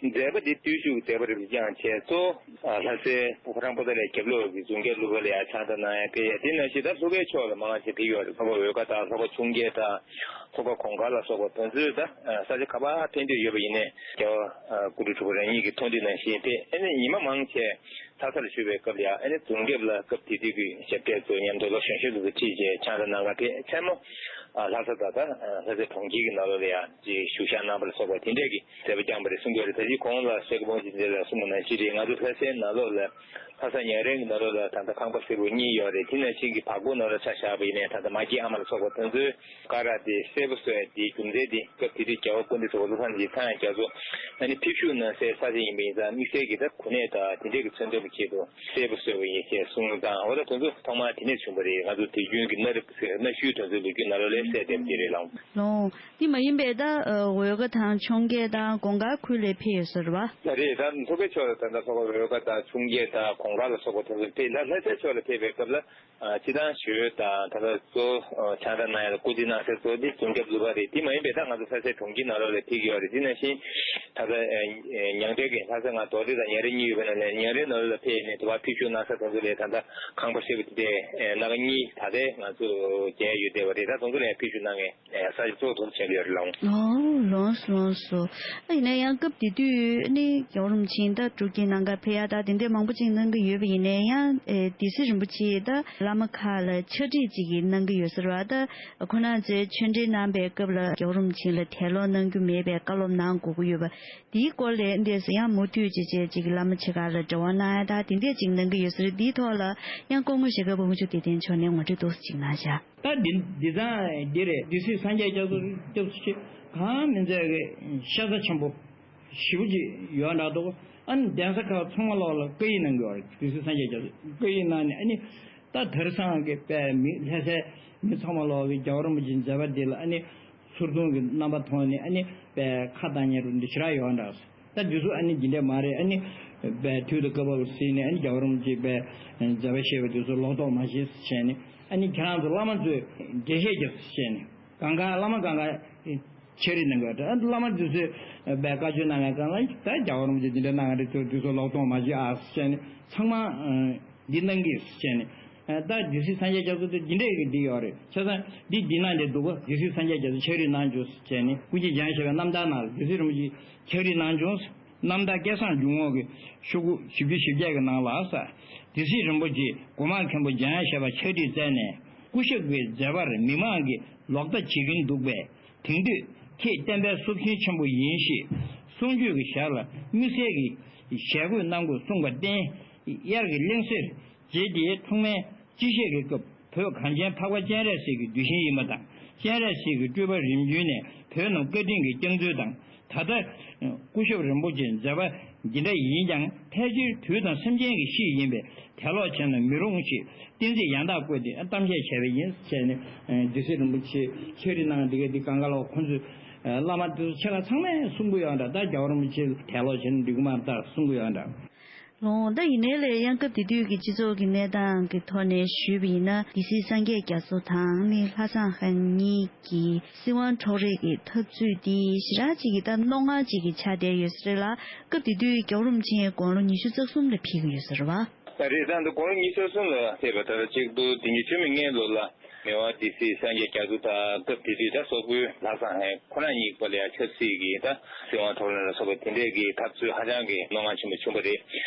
མཛད་པ་འདི་བརྟུལ་ཞུགས་མཛད་པ་རེད་བསྐྱངས་བྱས་གཙོ་བོ་ལྷ་སའི་ཕོ་བྲང་པོ་ཏ་ལའི་རྒྱབ་ལོགས་ཀྱི་རྫོང་རྒྱབ་ལུ་ག་ལ་ཡང་ཕྱག་དང་གནང་ཡ་ཕེབས་ཡ་དེ་ནང་བཞིན་ད་ལྷོ་ཁའི་ཕྱོགས་ལ་མང་ཆེ་ཕེབས་ཡོད་རེད། ལྷོ་ཁ་འོལ་ཁ་དང་ལྷོ་ཁ་ཆུང་ཁ་དང་ལྷོ་ཁ་གོང་དཀར་ལ་སོགས་པ་དེ་ཚོའི་ད་ས་ཆ་ག་པར་ཕེབས་འདོད་ཡོད་པ་ཡིན་ནའི་རྒྱལ་བ་སྐུ་ཕྲེང་དྲུག་པ་རང་ཉིད་ཀྱི་མཐོང་འདོད་ནང་བཞིན་ཕེབས། ཨ་ནི་ཉི་མ་མང་ཆེ་ལྷ་ས་ལ་བཞུགས་པའི་སྐབས་ལ་ཡང་ཨ་ནི་རྫོང་རྒྱབ་ལ་སྐབས་དེ་དུས་ཀྱི་ཞབས་སྟེགས་ཚོ་མཉམ་དུ་ལོ་གཞོན་གཞོན་དུ་ཁྲིད་བྱས་ཆང་དང་ནང་ག་ཕེབས། མཚན་མོ་ལྷ་ས་དང་ད་ལྷ་སའི་གྲོང་ཁྱེར་གྱི་ནང་ལོགས་ལ་ཡང་ཅིག་བཞུགས་ཞག་གནང་བ་ལ་སོགས་པ་དེ་འདྲས་ཀྱི་མཛད་པ་བསྐྱངས་པ་རེད་གསུང་གི་ཡོད་རེད། ད་ཅི་གོང་ལ་ཤེས་ཀྱི་བོ་ཇི་འདྲས་ལ་གསུངས་པ་ནང་བཞིན་རེད། ང་ཚོ་ལྷ་སའི་ནང་ལོགས་ལ་ལྷ་ས་ཉང་རལ་གྱི་ནང་ལོགས་ལ་ད་ལྟ་ཁང་པ་སེར་པོ་གཉིས་ཡོད་རེད། དེ་ནང་བཞིན་གྱི་བར་སྐོར་ནང་ལ་ཆ་བཞག་པ་ཡིན་ནའི་ད་ལྟ་མ་སྐྱེས་ཨ་མ་ལ་སོགས་པ་དེ་ཚོའི་ཀ་ར་དེ་སེར་པོ་བཟོས་དེའི་རྒྱུ་མཚན་དེ་སྐབས་དེ་དུས་རྒྱལ་བ་སྐུ་ཕྲེང་དྲུག་པ་བློ་བཟང་འཇམ་དབྱངས་རྒྱ་མཚོ་ཨ་ནི་ཕེབས་བཞུགས་གནང་སའི་ས་ཆ་ཡིན་པ་ཡིན་ཙང་དམིགས་བསལ་གྱི་ད་གོ་གནས་དང་དེ་འདྲས་ཀྱི་མཚོན་དོན་གྱི་ཆེད་དུ་སེར་པོ་བཟོས་པ་ཡིན་ཞེས་གསུངས་དང་། འོ་ད་དེ་ཚོ་ཐོག་མར་དེ་ནས་བྱུང་བ་རེད། ང་ཚོ་དུས་རྒྱུན་གྱི་གནའ་རབས་ཟེར་གནའ་ཤུལ་དེ་ཚོའི་ལོ་རྒྱུས་ནང་ལོགས་ལ་གསལ་བསྡད་པ་དེ་རེད་ལགས། ལོང་། དེ་མ་ཡིན་པའི་ད་འོལ་ཁ་དང་འཕྱོངས་རྒྱས་དང་གོང་དཀར་ཁུལ་ལ་ཕེབས་ཡོད་ས་རེད་བ། ད་རེད། ད་ལྷོ་ཁའི་ཕྱོགས་ལ་ད་ལྟ་ལྷོ་ཁ་འོལ་ཁ་དང་འཕྱོངས་རྒྱས་དང་གོང་དཀར་ལ་སོགས་པ་དེ་ཚོ་ཕེབས། ད་ལྷ་སའི་ཕྱོགས་ལ་ཕེབས་པའི་སྐབས་ལ། ཨ། སྤྱི་བཏང་ཞོལ་དང་ད་ལྟ་གཙོ་བོ་ཕྱག་བདར་གནང་ཡ་ལ་སྐུ་རྩེད་གནང་ས་གཙོ་བོ་འདི་རྫོང་རྒྱབ་ལུ་ག་རེད། དེ་མ་ཡིན་པའི་ད་ང་ཚོ་ལྷ་སའི་གྲོང་ཁྱེར་ནང་ལོགས་ལ་ཕེབས་ཀྱི་ཡོད་རེད། དེ་ནང་བཞིན་ད་ལྟ་ཨ་ཉང་བྲན་གྱི་ལྷ་ས་ང་རྡོ་རྗེ་དང་ཉང་བྲན་གཉིས་ཡོད་པའི་ནང་ལས་ཉང་བྲན་ནང་ལོགས་ལ་ཕེབས་ནས་དེ་བར་ཕེབས་བཞུགས་གནང་ས་དེ་ཚོ་ལས་ད་ལྟ་ཁང་པ་སེར་པོ་དེ་འདྲས་སྣ་ཁ་གཉིས་ད་ལྟའི་ང་ཚོ་མཇལ་ཡོད་བསྡད་པ་རེད། ད་དེ་ཚོ་ལ་ཡང་ཕེབས་བཞུགས་གནང་མཁན་ས་ཆ་གཙོ་བོ་དེ་ཚོ་ཆགས་ཀྱི་ཡོད་རེད་ལགས། ཨོ་ལགས་སོ་ལགས་སོ། ཨ་ཡིན་ན་ཡང་སྐབས་དེ་དུས་ནི་རྒྱལ་བ་རིན་པོ་ཆེ་ད་འབྲུག་རྒྱལ་ནང་ག་ཕེབས་ཡ་ད་དེ་འདྲས་མང་པོ་ཅིག་གནང་གི་ཡོད་པ་ཡིན་ནའི་ཡང་ཨེ་སྡེ་སྲིད་རིན་པོ་ཆེ་ད་བླ་མ་ཁག་ལ་ཕྱག་བྲིས་ཅིག་གནང་གི་ཡོད་ས་རེད་བ། ད་ཁོ་རང་ཚོས་ཆོས་འབྲེལ་གནང་པའི་སྐབས་ལ་རྒྱལ་བ་རིན་པོ་ཆེ་ལ་དད་ལོག་གནང་རྒྱུ་མེད་པའི་བཀའ་སློབ་གནང་དགོས་ཀྱི་ཡོད་པ། དེའི་སྐོར་ལ་འདས་སུ་ཡང་མུ་མཐུད་ཅིག་བྱས་ཅིག་བླ་མ་ཆེ་ཁག་ལ་འབྲེལ་བ་གནང་ཡ་ད་དེ་འདྲས་ཅིག་གནང་གི་ཡོད་ས་རེད། དེའི་ཐོག་ལ་ཡང་སྐུ་ངོ་ཞྭ་སྒབ་པ་དབུ་ཕྱུག་བདེ་ལྡན་མཆོག་ནས་ངོ་སྤྲོད་ཏོག་ཙམ་ཅིག་གནང་བཞག། ད་འདི་འདི་ཙང་འདི་རེད། སྡེ་སྲིད་སངས་རྒྱས་རྒྱ་མཚོ་སྐྱབས་སུ་མཆི། གང་མིན་ཚད་ཀྱི་ཤ་ཚ་ཆེན་པོ་ཞེ་པོ་ཅིག་ཡོད་འདྲ་འདུག་ཨ་ནི་གདན་ས་ཁག་ཚང་མ་ལོག་ལ་བཀའ་ཡིག་གནང་གི་ཡོད་རེད། སྡེ་སྲིད་སངས་རྒྱས་རྒྱ་མཚོ་བཀའ་ཡིག་གནང་ནས་ཨ་ནི་ད་དེང་སང་གི་དཔེ་མི་ལྷ་སའི་མི་ཚང་མ་ལོག་གི་རྒྱལ་བ་རིན་པོ་ཆེའི་མཛད་པ་འདི་ལ་ཨ་ནི་ཚུར་མཐོང་གི་རྣམ་པ་མཐོང་ནས་ཨ་ནི་དཔེ་ཁ་བཏང་མཁན་རུ་འདི་ཞེ་དྲག་ཡོད་འདྲ། ད་འདི་ཚོ་ཨ་ནི་འདི་འདྲ་མ་རེད། ཨ་ནི་དཔེ་དུས་དང་སྐབས་བབ་ལ་གཟིགས་ནས་ཨ་ནི་རྒྱལ་བ་རིན་པོ་ཆེས་དཔེ་མཛད་པ་བཤད་པ་འདི་ཚོ་ལོག་རྟོག་མ་བྱེད་ཟེར་བྱས་ནས་ཨ་ནི་ཁྱེད་རང་ཚོ་བླ་མ་ཚོས་འགྲེལ་བཤད་རྒྱབ་ཟེར་བྱས་ནས་གང་ག་བླ་མ་གང་ག་ཕྱག་བྲིས་གནང་གི་ཡོད་རེད། ཨ་ནི་བླ་མ་འདི་ཚོས་དཔེ་བཀའ་ཆོས་གནང་བའི་སྒང་ལ་ད་རྒྱལ་བ་རིན་པོ་ཆེས་འདི་འདྲ་གནང་བ་རེད། ཚོས་འདི་ཚོ་ལོག་རྟོག་མ་བྱེད་ཨ་ཟེར་བྱས་ནས་ཚང་མ་འདི་གནང་གི་ཟེར་བྱས་ནས། ད་སྡེ་སྲིད་སངས་རྒྱས་རྒྱ་མཚོ་དེ་འདི་འདྲས་ཀྱི་འདི་ཡོད་རེད། བྱས་ཙང་འདི་འདི་ནང་དེ་འདུག་ག་སྡེ་སྲིད་སངས་རྒྱས་རྒྱ་མཚོ་ཕྱག་བྲིས་གནང་བྱུང་ཟེར་བྱས་ནས་སྐུ་མཁྱེན་འཇམ་དབྱངས་བཞད་པའི་རྣམ་ཐར་ནང་ལ་སྡེ་སྲིད་རིན་པོ་ཆེས་ཕྱག་བྲིས་གནང་བྱུང་། རྣམ་ཐར་སྐལ་བཟང་འཇུག་ངོགས་ཀྱི་ཤོག་གུ་བཞི་བཅུ་ཞེ་བརྒྱད་ཀྱི་ནང་ལ་ས། སྡེ་སྲིད་རིན་པོ་ཆེས་གོང་མ་མཁན་པོ་འཇམ་དབྱངས་བཞད་པར་ཕྱག་བྲིས་བསྩལ་ནས་སྐུ་ཞབས་ཀྱི་མཛད་པར་མི་མང་གིས་ལོག་ལྟ་བྱེད་ཀྱིན་འདུག་པས། དེང་དུས་ཁྱེད་བསྟན་པའི་སྲོག་ཤིང་ཆེན་པོ་ཡིན་ཞེས་གསུང་ཆོས་ཀྱི་ཞལ་ལ་དམིགས་བསལ་གྱི་ཞལ་བཀོད་གནང་དགོས་གསུངས་པར་བརྟེན། དབྱར་གྱི་གླིང་གཟེར་རྗེ་དེའི་ཐོག་མའི་སྤྱི་བཤད་ཀྱི་སྐབས་བོད་གངས་ཅན་འཕགས་པ་སྤྱན་རས་གཟིགས་ཀྱི་གདུལ་ཞིང་ཡིན་པ་དང་། སྤྱན་རས་གཟིགས་ཀྱི་སྤྲུལ་པ་རིམ་བྱོན་ནས་བོད་རྣམས་བཀའ་དྲིན་གྱིས་བསྐྱངས་ཚུལ་དང་། ད་ལྟ་སྐུ་ཞབས་རིན་པོ་ཆེའི་མཛད་པ་འདི་འདྲ་ཡིན་ཀྱང་ཕལ་ཆེར་དུས་དང་སེམས་ཅན་གྱི་གཤིས་ཡིན་པས་དད་ལོག་བྱས་ན་མི་རུང་ཞེས་བསྟན་འཛིན་ཡང་དག་བཀོད་དེ་གཏམ་བཤད་བྱས་པ་ཡིན་ཟེར་ནས། སྡེ་སྲིད་རིན་པོ་ཆེ་ཕྱག་བྲིས་གནང་འདི་ག་འདི་གང་ག་ལ་ཁོང་ཚོས་བླ་མ་དེ་ཚོ་ཆེ་ཁག་ཚང་མས་གསུང་གི་ཡོད་འདྲ། ད་རྒྱལ་བ་རིན་པོ་ཆེ་དད་ལོག་བྱས་ན་འགྲིག་གི་མ་རེད་ད་གསུང་གི་ཡོད་འདྲ། ལོང་། ད་ཡིན་ནའི་ལས་ཡང་སྐབས་དེ་དུས་ཀྱི་སྤྱི་ཚོགས་ཀྱི་གནས་སྟངས་ཀྱི་ཐོག་ནས་ཞུས་པ་ཡིན་ན་སྡེ་སྲིད་སངས་རྒྱས་རྒྱ་མཚོ་དང་ནི་ལྷ་བཟང་ཧན་གཉིས་ཀྱི་སྲིད་དབང་འཕྲོག་རེས་ཀྱི་འཐབ་རྩོད་འདི་ཞེ་དྲག་ཅིག་གི་ད་རྣོ་ངར་ཅིག་གི་ཆགས་བསྡད་ཡོད་ས་རེད་ལ། སྐབས་དེ་དུས་རྒྱལ་བ་རིན་པོ་ཆེ་དགུང་ལོ་ཉི་ཤུ་རྩ་གསུམ་ལ་ཕེབས་ཀྱི་ཡོད་ས་རེད་བ། རེད། ད་འདི་དགུང་ལོ་ཉི་ཤུ་རྩ་གསུམ་ལ་ཕེབས་པ་ད་ལྟ་གཅིག་སྟོང་བདུན་བརྒྱ་བཅུ་མེད་ལྔའི་ལོ་ལ། མི་དབང་སྡེ་སྲིད་སངས་རྒྱས་རྒྱ་མཚོ་དང་སྐབས་དེ་དུས་ད་སོག་པོའི་ལྷ་བཟང་ཧན་ཁོ་རང་གཉིས་པོ་ལ་ཡང་ཆབ་སྲིད་ཀྱི་ད་སྲིད་དབང་འཕྲོག་ལེན་ལ་སོགས་པ་དེ་འདྲས་ཀྱི་འཐབ་རྩོད་ཧ་ཅང་གི་རྣོ་ངར་ཆེན་པོ་བྱུང་བ་རེད།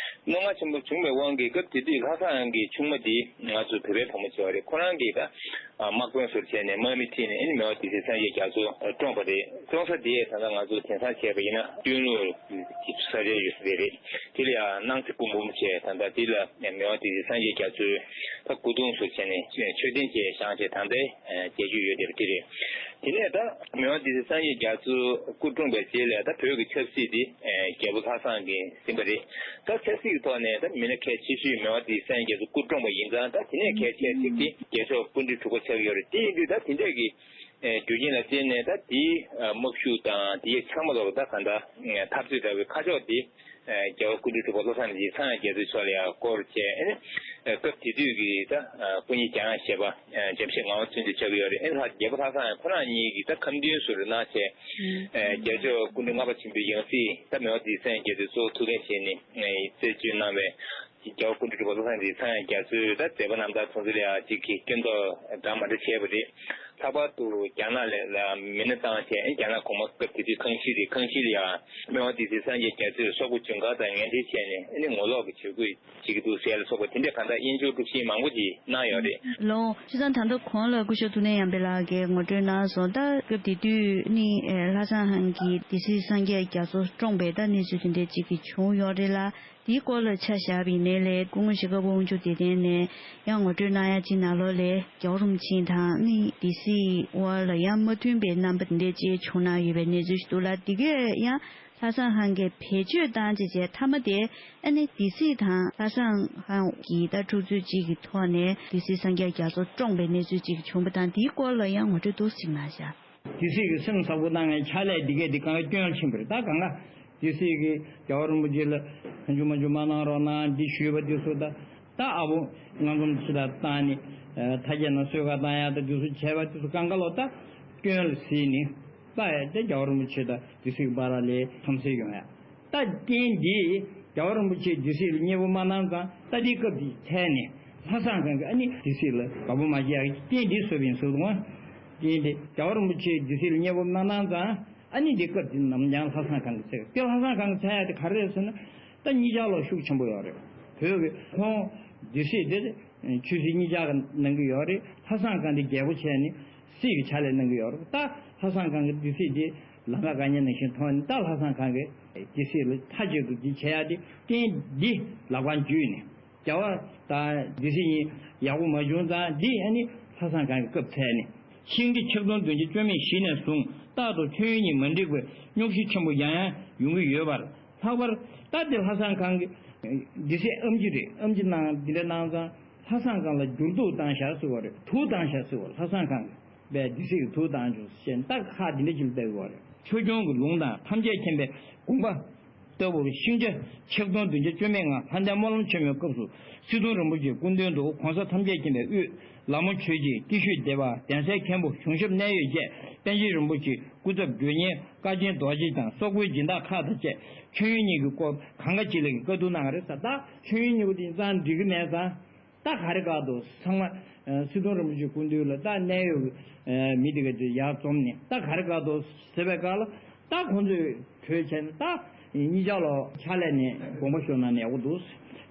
རྣོ་ངར་ཆེན་པོ་བྱུང་བའི་དབང་གིས་སྐབས་དེ་དུས་ལྷ་བཟང་ཧན་གྱི་ཆུང་མ་དེ་ང་ཚོ་བོད་པའི་བུ་མོ་བྱས་པ་རེད། ཁོ་རང་གིས་ད་དམག་དཔོན་ཟུར་བྱས་ནས་དམག་མི་ཁྲིད་ནས་ཨ་ནི་མི་དབང་སྡེ་སྲིད་སངས་རྒྱས་རྒྱ་མཚོ་བཀྲོངས་པ་རེད། བཀྲོངས་ས་དེ་ད་ལྟ་ང་ཚོ་དེང་སང་བྱས་པ་ཡིན་ན་སྟོད་ལུང་གི་ས་ཆ་ཡོད་ས་དེ་རེད། དེ་ལ་ཡང་སྣང་ཚེ་སྐུ་འབུམ་བྱས་ད་ལྟ་དེ་ལ་མི་དབང་སྡེ་སྲིད་སངས་རྒྱས་རྒྱ་མཚོའི་ད་སྐུ་གདུང་ཟུར་བྱས་ནས་མཆོད་རྟེན་ཅིག་བཞེངས་བྱས་ད་ལྟའི་མཇལ་རྒྱུ་ཡོད་བསྡད་པ་དེ་རེད། དེ་ནས་ད་མི་དབང་སྡེ་སྲིད་སངས་རྒྱས་རྒྱ་མཚོ་སྐུ་གྲོངས་པའི་རྗེས་ལ་ད་བོད་ཀྱི་ཆབ་སྲིད་འདི་རྒྱལ་པོ་ལྷ་བཟང་གིས་ཟིན་པ་རེད། ད་ཆབ་སྲིད་ཀྱི་ཐོག་ནས་ད་མི་སྣ་གལ་ཆེ་ཤོས་མི་དབང་སྡེ་སྲིད་སངས་རྒྱས་རྒྱ་མཚོ་སྐུ་གྲོངས་པ་ཡིན་ཙང་ད་དེ་ནས་གལ་ཆེ་ཤོས་དེ་རྒྱལ་མཆོག་སྐུ་ཕྲེང་དྲུག་པ་ཆགས་ཀྱི་ཡོད་རེད། དེ་ཡིན་དུས་ད་དེ་འདྲས་ཀྱི་ རྒྱུ་རྐྱེན་ལ་བརྟེན་ནས་ད་དེའི་དམག་ཤུགས་དང་དེའི་ཚང་མ་ལོག་ད་ག་འདྲ་འཐབ་རྩོད་འདྲ་བའི་ཁ་ཕྱོགས་དེ། རྒྱལ་བ་སྐུ་ཕྲེང་དྲུག་པ་བློ་བཟང་རིན་ཆེན་ཚངས་དབྱངས་རྒྱ་མཚོས་ཕྱོགས་ལ་ཡང་བསྐོར་བྱས། ཨེ་ནི་སྐབས་དེ་དུས་ཀྱི་ད་སྐུ་ཉིད་རྒྱལ་དབང་ཞེས་པ་འཇམ་བཞད་ངག་དབང་བཙུན་དུ་ཆགས་ཀྱི་ཡོད་རེད། ཨེ་ལྷ་རྒྱལ་པོ་ལྷ་བཟང་ཁོ་རང་ཉིད་ཀྱིས་ད་ཁ་འདོན་ཟུར་གནང་བྱས། རྒྱལ་མཆོག་སྐུ་ཕྲེང་ལྔ་པ་ཆེན་པོའི་ཡང་སྲིད་ད་མི་དབང་སྡེ་སྲིད་སངས་རྒྱས་དེ་གཙོ་བོ་ཐུགས་འགན་བཞེས་ནས་རྩད་གཅོད་གནང་བའི་རྒྱལ་བ་སྐུ་ཕྲེང་དྲུག་པ་བློ་བཟང་རིན་ཆེན་ཚངས་དབྱངས་རྒྱ་མཚོས་ད་མཛད་པ་རྣམ་ཐར་ཚོགས་འདུ་ལ་ཡང་གཅིག་གི་སྐྱོན་འདོགས་འདྲ་མ་འདྲ་བྱས་པ་རེད། ལྷག་པར་དུ་རྒྱ་ནག་ལ་མི་སྣ་བཏང་བྱས། རྒྱ་ནག་གོང་མ་སྐབས་དེ་དུས་ཁང་ཤིས་རེད། ཁང་ཤིས་ལ་ཡང་མི་དབང་སྡེ་སྲིད་སངས་རྒྱས་རྒྱ་མཚོས་སོག་པོ་ཇུན་གར་དང་ངན་འབྲེལ་བྱས་ནས་ཨ་ནི་ངོ་ལོག་གི་བྱེད་སྒོ་བྱེད་ཀྱི་འདུག་ཟེར་ལ་སོགས་པ་དེ་འདྲའི་གང་ལྟར་དབྱེན་སྦྱོར་སྒྲུབ་བྱེད་མང་པོ་ཅིག་གནང་ཡོད་རེད། ལགས་སོ། བྱས་ཙང་ད་ལྟ་གོང་ལ་སྐུ་ཞབས་ཐུབ་བསྟན་ཡར་འཕེལ་ལགས་ཀྱིས་ངོ་སྤྲོད་གནང་སོང་། ད་སྐབས་དེ་དུས་ནི་ལྷ་བཟང་ཁང་གིས་སྡེ་སྲིད་སངས་རྒྱས་རྒྱ་མཚོ་བཀྲོངས་པའི་ད་གནས་ཚུལ་དེ་འདྲ་ཅིག་གི་བྱུང་ཡོད་རེད་ལ། དེའི་སྐོར་ལ་ཆ་བཞག་པ་ཡིན་ནའི་ལས་སྐུ་ངོ་ཞྭ་སྒབ་པོ་དབང་ཕྱུག་སྡེ་བརྟན་ནས་ཡང་ངོ་སྤྲོད་གནང་ཡ་ཅིག་ནང་ལོགས་ལས་རྒྱལ་བ་རིན་པོ་ཆེ་དང་ནི་སྡེ་སྲིད་དབར་ལ་ཡང་མ་མཐུན་པའི་རྣམ་པ་དེ་འདྲ་ཅིག་བྱུང་གནང་ཡོད་པའི་གནས་ཚུལ་ཞིག་འདུག་ལ། དེ་གས་ཡང་ལྷ་བཟང་ཁང་གིས་བེད་སྤྱོད་བཏང་བྱས་བྱས་མཐའ་མ་དེ་ཨ་ནི་སྡེ་སྲིད་དང་ལྷ་བཟང་ཁང་གི་ད་འཁྲུག་རྩོད་ཅིག་གི་ཐོག་ནས་སྡེ་སྲིད་སངས་རྒྱས་རྒྱ་མཚོ་བཀྲོངས་པའི་གནས་ཚུལ་ཅིག་བྱུང་བ་དང་། དེའི་སྐོར་ལ་ཡང་ངོ་སྤྲོད་ཏོག་ཙམ་གནང་བཞག། སྡེ་སྲིད་ཀྱི་སེམས་ཚ་པོ་གནང་མཁན་ཕྱག་ལས་འདི་གས་འདི་གང་ག་སྐྱོན་ཕྱིན་པ་རེད། ད་གང་ག་སྡེ་སྲིད་ཀྱིས་རྒྱལ་བ་རིན་པོ་ཆེ་ལ་ཁ་མཆུ་མ་མཆུ་མ་གནང་རོགས་གནང་འདི་ཞུས་པ་དེ་ཚོ། ད་ད་ཨ་བོ་སྔ་འཛོམས་ཕྱི་ལ་བཏང་ནས་ཐ་སྐད་ནང་གསོལ་ཁ་བཏང་ཡག་ད་དེ་ཚོ་བྱས་པ་དེ་ཚོ་གང་ག་ལོ་ད་སྐྱོན་ལ་གཟིགས་ནས་ད་ཡ་ད་རྒྱལ་བ་རིན་པོ་ཆེ་དང་སྡེ་སྲིད་ཀྱི་བར་ལ་འཚམས་གཟིགས་ཡོང་ཡ། ད་རྐྱེན་འདི་རྒྱལ་བ་རིན་པོ་ཆེ་སྡེ་སྲིད་ལ་མཉེས་པོ་མ་གནང་ཙང་། ད་འདི་སྐབས་དེ་ཚད་ནས་ལྷ་བཟང་ཁང་གིས་ཨ་ནི་སྡེ་སྲིད་ལ་དགའ་པོ་མ་བྱེད་ཡག་གི་རྐྱེན་འདི་བཟོས་པ་ཡིན་ཟེར་འདུག་ག། རྐྱེན་འདི་རྒྱལ་བ་རིན་པོ་ཆེ་སྡེ་སྲིད་ལ་མཉེས་པོ་མ་གནང་ཙང་། ཨ་ནི་འདི་སྐབས་དེ་ནམ་རྒྱང་ལྷ་བཟང་ཁང་གིས་བརྩད། དེ་ལྷ་བཟང་ཁང་གིས་བརྩད་ཡག་དེ་ག་རེ་རེད་ཟེར་ན། ད་གཉིས་ཆར་ལོག་ཤུགས་ཆེན་པོ་ཡོད་རེད། བོད་ཀྱི་ཁོང་སྡེ་སྲིད་དེ་ཆོས་སྲིད་གཉིས་ཆར་གནང་གི་ཡོད་རེད། ལྷ་བཟང་ཁང་དེ་རྒྱལ་པོ་བྱས་ནས་སྲིད་ཀྱི་ཕྱག་ལས་གནང་གི་ཡོད་རེད། ད་ལྷ་བཟང་ཁང་གི་སྡེ་སྲིད་དེ་ལམ་ཁ་ག་ནས་ནང་བཞིན་མཐོང་ནས། ད་ལྷ་བཟང་ཁང་གི་སྡེ་སྲིད་ལ་མཐའ་གཅིག་ཏུ་འདི་བྱེད་ཡག་དེ་རྐྱེན་འདི་ལག་པ་འཇུས་ནས། རྒྱལ་བ་དང་སྡེ་སྲིད་གཉིས་ཡག་པོ་མ་བྱུང་ཙང་། འདི་ཨ་ནི་ལྷ་བཟང་ཁང་གི་སྐབས་ཚད་ནས། ཤིང་འབྲས་ཆིག་སྟོང་བདུན་བརྒྱ་བཅུ་མེད་བཞི་ནས་བཟུང་རྟག་ཏུ་མཆོད་ཡོན་གཉིས་མ་འགྲིག་པའི་རྙོག་གཞི་ཆེན་པོ་ཡང་ཡང་ཡོང་གི་ཡོད་པར། ལྷག་པར་ད་འདི་ལྷ་བཟང་ཁང་གི་སྡེ་སྲིད་ཨེམ་ཆི་རེད། ཨེམ་ཆི་གནང་འདི་འདྲ་གནང་ཙང་ལྷ་བཟང་ཁང་ལ་འགྱུར་ལྡོག་བཏང་ཤག་ཟེར་བ་རེད། དུག་བཏང་ཤག་ཟེར་བ། ལྷ་བཟང་ཁང་གི་བས་སྡེ་སྲིད་ཀྱི་དུག་བཏང་བྱུང་ཟེར་ནས་ད་ཁག་འདི་འདྲ་ཅིག་ལ་བལྟ་དགོས་པ་རེད། ཆོས་སྐྱོང་གི་ལུང་དང་ཐམས་ཅད་མཁྱེན་པའི་དགོངས་པ་ལྟ་བུར། ཤིང་བྱ་ཆིག་སྟོང་བདུན་བརྒྱ་བཅུ་མེད་ལྔ་ལྷ་ལྡན་སྨོན་ལམ་ཆེན་མོའི་སྐབས་སུ་སི་ཏུ་རིན་པོ་ཆེའི་སྐུ་མདུན་དུ་གོང་ས་ཐམས་ཅད་མཁྱེན་པའི་དབུས་ལ་མོ་ཆོས་རྗེ་སྐྱིད་ཤོད་སྡེ་པ་གདན་སའི་མཁན་པོ་གཞུང་ཞབས་གནད་ཡོད་བཅས་པཎ་ཆེན་རིན་པོ་ཆེ་སྐུ་ཚབ་དགེ་བསྙེན་བཀའ་ཆེན་རྡོ་རྗེ་དང་སོག་པོའི་སྦྱིན་བདག་ཁག་དང་བཅས་མཆོད་ཡོན་གཉིས་ཀྱི་སྐོར་གང་ག་ཅིག་ལ་བཀའ་བསྡུར་གནང་བ་རེད་ཟེར། ད་མཆོད་ཡོན་གཉིས་པོ་དེ་ཡིན་ཙང་འགྲིག་གི་མེད་ཙང་། ད་ག་རེ་བཀག་འདུག། ཚང་མ་ཨ་སི་ཏུ་རིན་པོ་ཆེའི་སྐུ་མདུན་ལ་ད་གནད་ཡོད་ཀྱི་ཨ་མི་དེ་ག་དེ་ཡར་འཛོམས་ནས། ད་ག་རེ་བཀག་འདུག་ཟེར་བའི་སྐབས་ལ། ད་ཁོང་ཚོས་གྲོས་བྱས་ནས། ད་གཉིས་ཆར་ལོག་ཕྱག་ལས་ནས་དགོངས་པ་ཞུ་ན་ནས་ཡག་པོ་འདུག།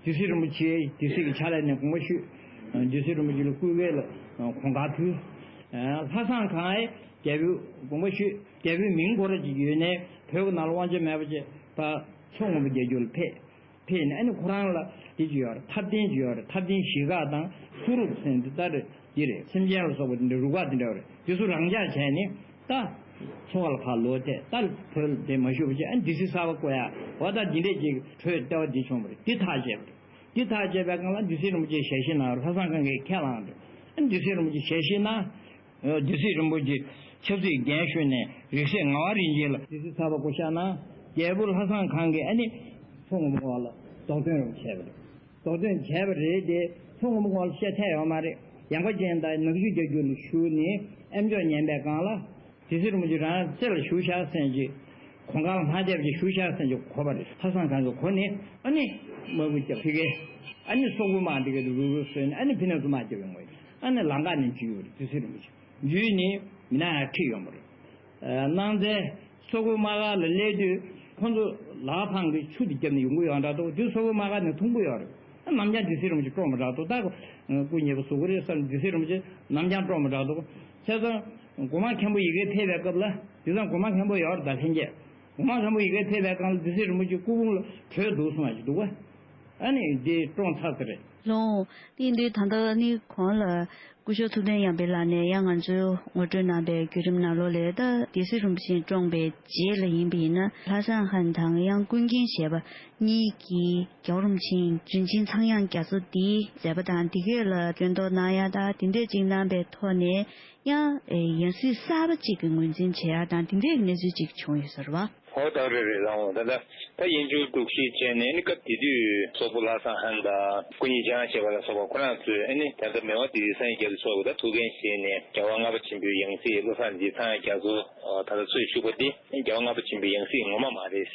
སྡེ་སྲིད་རིན་པོ་ཆེ་སྡེ་སྲིད་ཀྱི་ཕྱག་ལས་ནས་དགོངས་པ་ཞུས། སྡེ་སྲིད་རིན་པོ་ཆེ་ལ་སྐུ་སྒེར་ལ་གོང་བཀུར་ཕུལ། ལྷ་བཟང་ཁང་ཨེ་རྒྱལ་པོའི་དགོངས་པ་ཞུས། རྒྱལ་པོའི་མིང་ཁོ་ར་ཅིག་ཡོད་ནའི་བོད་ཀྱི་ནང་ལ་དབང་ཆ་མེད་པ་བྱས། ད་མཚོ་སྔོན་པོ་རྒྱལ་རྒྱུད་ལ་ཕེབས། ཕེབས་ནས་ཨ་ནི་ཁོ་རང་ལ་དེ་ཅིག་ཡོད་རེད། ཐབས་ལྡན་ཅིག་ཡོད་རེད། ཐབས་ལྡན་བཞི་ཀ་དང་སུ་རུབ་ཟེར་འདི་ལྟར་རེད། འདི་རེད། སེམས་ཅན་ལ་སོགས་པ་འདི་འདྲ་རུ་ཁག་འདི་འདྲ་རེད། དེ་ཚོ་རང་འཇགས་བྱས་ནས་ད་མཚོ་ཁ་ལ་ཕར་ལོག་སྟེ། ད་བོད་དེ་མ་བཞུགས་པ་བྱས། ཨ་ནི་སྡེ་སྲིད་གསར་པ་བསྐོ་ཡ། འོ་ད་འདི་འདྲས་ཅིག་གྲོས་ལྟེ་བ་འདི་བྱུང་བ་རེད། འདི་ཐག་བཅད་པ་རེད། འདི་ཐག་བཅད་པའི་སྒང་ལ་སྡེ་སྲིད་རིན་པོ་ཆེ་ཞལ་བཞེས་གནང་། ལྷ་བཟང་ཁང་གིས་ཁས་བླངས་རེད། ཨ་ནི་སྡེ་སྲིད་རིན་པོ་ཆེ་ཞལ་བཞེས་གནང་། སྡེ་སྲིད་རིན་པོ་ཆེ་ཆབ་སྲིད་འགན་ཞུས་ནས་རིགས་སྲས་ངག་དབང་རིན་ཆེན་ལ་སྡེ་སྲིད་གསར་པ་བསྐོ་བཞག་གནང་། རྒྱལ་པོ་ལྷ་བཟང་ཁང་གིས་ཨ་ནི་མཚོ་སྔོན་པོ་ངོགས་ལ་རྡོག་ཐོན་རུ་བྱས་པ་རེད། རྡོག་ཐོན་བྱས་པ་རེད་དེ། མཚོ་སྔོན་པོ་ངོགས་ལ་བཤད་ཐབས་ཡོད་མ་རེད། ཡངས་པ་ཅན་དང་ནག་ཆུ་རྒྱལ་རྒྱུད་ལ་ཞུགས་ནས་ཨེམ་ཅོག་ཉན་པའི་སྒང་ལ། སྡེ་སྲིད་རིན་པོ་ཆེ་རང་རྩེ་ལ་བཞུགས་ཤག་ཟེར་གྱི། གོང་ཁང་ལ་ལྷང་རྒྱབ་ཀྱི་བཞུགས་ཤག་ཟེར་གྱི་གོ་བ་རེད། ལྷ་བཟང་ཁང་གིས་གོ་ནས་ཨ་ནི་དམག་དཔུང་རྒྱབ་ཕ་གིར། ཨ་ནི་སོག་པོ་དམག་འདི་ག་རུ་རུ་བཟོས་ནས་ཨ་ནི་ཕི་ནག་ཏུ་དམག་རྒྱབ་ཡོང་བ་རེད། ཨ་ནི་ལམ་ཁ་ནས་འཇུས་པ་རེད། སྡེ་སྲིད་རིན་པོ་ཆེ་འཇུས་ནས་མི་ནག་ཡར་ཁྲིད་ཡོང་བ་རེད། ཨ་གནང་མཛད། སོག་པོ་དམག་སྒར་ལ་སླེབས་དུས་ཁོང་ཚོ་ལག་འཕངས་ཀྱི་ཆུ་དེ་བརྒྱབ་ནས་ཡོང་གི་ཡོད་འདྲ་འདུག། དེ་སོག་པོ་དམག་སྒར་ནས་མཐོང་གི་ཡོད་རེད། ཨ་ནམ་རྒྱང་སྡེ་སྲིད་རིན་པོ་ཆེ་བཀྲོངས་པ་འདྲ་འདུག། ད་སྐུ་མཉེལ་པོ་བཟོ་གི་རེད་བསམ། སྡེ་སྲིད་རིན་པོ་ཆེ་ནམ་རྒྱང་བཀྲོངས་པ་འདྲ་འདུག། བྱས་ཙང་སྒོ་མང་མཁན་པོ་ཡ་གིར་ཕེབས་པའི་སྐབས་ལ། དེང་སང་སྒོ་མང་མཁན་པོ་ཡོད་རེད་ད་ལྷན་རྒྱས། སྒོ་མང་མཁན་པོ་ཡ་གིར་ཕེབས་པའི་སྒང་ལ་སྡེ་སྲིད་རིན་པོ་ཆེ་སྐུ་ཕུང་ལ་དྲོད་འདུག་གསུངས་པ་ཞིག་འདུག་ག། ཨ་ནི་འདི་བཀྲོངས་ཚར་ས་རེད། ལོ། དེ་ཡིན་དུས་ད་ལྟ་ནི་གོང་ལ་སྐུ་ཞབས་ཐུབ་བསྟན་ཡར་འཕེལ་ལགས་ནས་ཡང་ང་ཚོའི་ངོ་སྤྲོད་གནང་པའི་བརྒྱུད་རིམ་ནང་ལོགས་ལ། ད་སྡེ་སྲིད་རིན་པོ་ཆེ་བཀྲོངས་པའི་རྗེས་ལ་ཡིན་པ་ཡིན་ན། ལྷ་བཟང་ཧན་དང་ཡང་ཀུན་མཁྱེན་ཞེས་པ་གཉིས་ཀྱིས་རྒྱལ་བ་རིན་པོ་ཆེའི་རིན་ཆེན་ཚངས་དབྱངས་རྒྱ་མཚོ་འདིའི་མཛད་པ་དང་འདི་སྐད་ལ་སྐྱོན་འདོགས་གནང་ཡ་དང་དེ་འདྲས་ཅིག་གནང་པའི་ཐོག་ནས། ཡང་ཡང་སྲིད་གསར་པ་གཅིག་གི་ངོས་འཛིན་བྱེད་ཡ་དང་དེ་འདྲའི་གནས་ཚུལ་གཅིག་བྱུང་ཡོད་ས་རེད་བ། ཧོ། ད་རེད་རེད་ལགས། འོང་ད་ལྟ་ད་དབྱིན་ཇིའི་འདུ་ཤེས་བྱས་ནས་ནི་སྐབས་དེ་དུས་སོག་པོ་ལྷ་བཟང་ཧན་དང་ཀུན་མཁྱེན་ཞང་ཞེས་པ་ལ་སོགས་པ་ཁོ་རང་ཚོས་ཨ་ནི་ད་ལྟ་མི་དབང་སྡེ་སྲིད་སངས་རྒྱས་རྒྱ་མཚོ་མཆོག་གི་ད་ཐུགས་འགན་བཞེས་ནས་རྒྱལ་བ་ལྔ་པ་ཆེན་པོའི་ཡང་སྲིད་བློ་བཟང་རིན་ཆེན་ཚངས་དབྱངས་རྒྱ་མཚོ་ད་ལྟ་གཙོས་བཞུགས་པ་འདི་རྒྱལ་བ་ལྔ་པ་ཆེན་པོའི་ཡང་སྲིད་ངོ་མ་མ་རེད།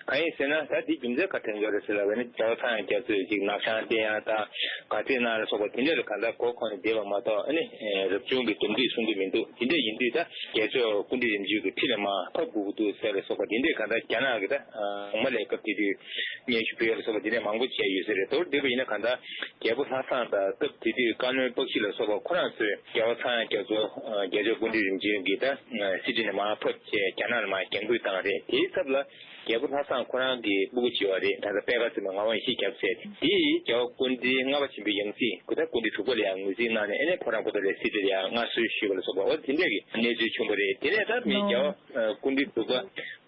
གང་ཡིན་ཟེར་ན་ད་འདི་རྒྱུ་མཚན་ག་དྲན་གྱི་རེད་ཟེར་ལབ་པ་ཡིན་ན། རྒྱལ་བ་ཚངས་དབྱངས་རྒྱ་མཚོས་ཅིག་ནག་ཆང་བསྟེན་ཡ་དང་ག་ཚད་གནང་ལ་སོགས་པ་དེ་འདྲ་ལ་གང་ལྟར་མགོ་འཁོར་ནས་བསྡད་པ་མ་གཏོགས། ཨ་ནི་རབ་བྱུང་གི་འདུམ་འགྲིག་གསུང་གི་མི་འདུག་དེ་འདྲ་ཡིན་དུས་ད་རྒྱལ་མཆོག་སྐུ་ཕྲེང་རིམ་བྱོན་གྱི་ཁྲི་ལ་མར་ཕབ་དགོས་ཀྱི་འདུག་ཟེར་ལ་སོགས་པ་དེ་འདྲས་གང་ལྟར་རྒྱ་ནག་གི་ད་གོང་མ་ལ་སྐབས་དེ་དུས་སྙན་ཞུ་ཕུལ་ཡ་ལ་སོགས་པ་དེ་འདྲས་མང་པོ་བྱས་ཡོད་ས་རེད། མདོར་བསྡུས་པ་ཡིན་ན་གང་ལྟར་རྒྱལ་པོ་ལྷ་བཟང་དང་སྐབས་དེ་དུས་བཀའ་བློན་པཀྵི་ལ་སོགས་པ་ཁོ་རང་ཚོས་རྒྱལ་བ་ཚངས་དབྱངས་རྒྱ་མཚོ་རྒྱལ་མཆོག་སྐུ་ཕྲེང་རིམ་བྱོན་གྱི་ད་གསེར་ཁྲི་ནས་མར་ཕབ་བྱས་རྒྱ་ནག་ལ་མར་རྒྱང་འབུད་བཏང་རེད། དེའི་ཚབ་ལ་རྒྱལ་པོ་ལྷ་བཟང་ཁོ་རང་གི་སྤུ་གུ་བྱས་པ་རེད། ད་ལྟ་པད་དཀར་རྩེ་མོ་ངག་དབང་ཡེ་ཤེས་རྒྱ་མཚོ་ཟེར་དེ་རྒྱལ་བ་སྐུ་ཕྲེང་ལྔ་པ་ཆེན་པོའི་ཡང་སྲིད་ཁོ་ད་སྐུ་ཕྲེང་དྲུག་པ་ལ་ཡང་ངོས་འཛིན་གནང་ནས་ཨ་ནི་ཕོ་བྲང་པོ་ཏ་ལའི་གསེར་ཁྲི་ལ་ཡང་མངའ་གསོལ་ཞུས་པ་ལ་སོགས་པ་འོ་དེ་འདྲ་གི་གནས་ཚུལ་བྱུང་བ་རེད། དེ་ནས་ད་མི་རྒྱལ་བ་སྐུ་ཕྲེང་དྲུག་པ་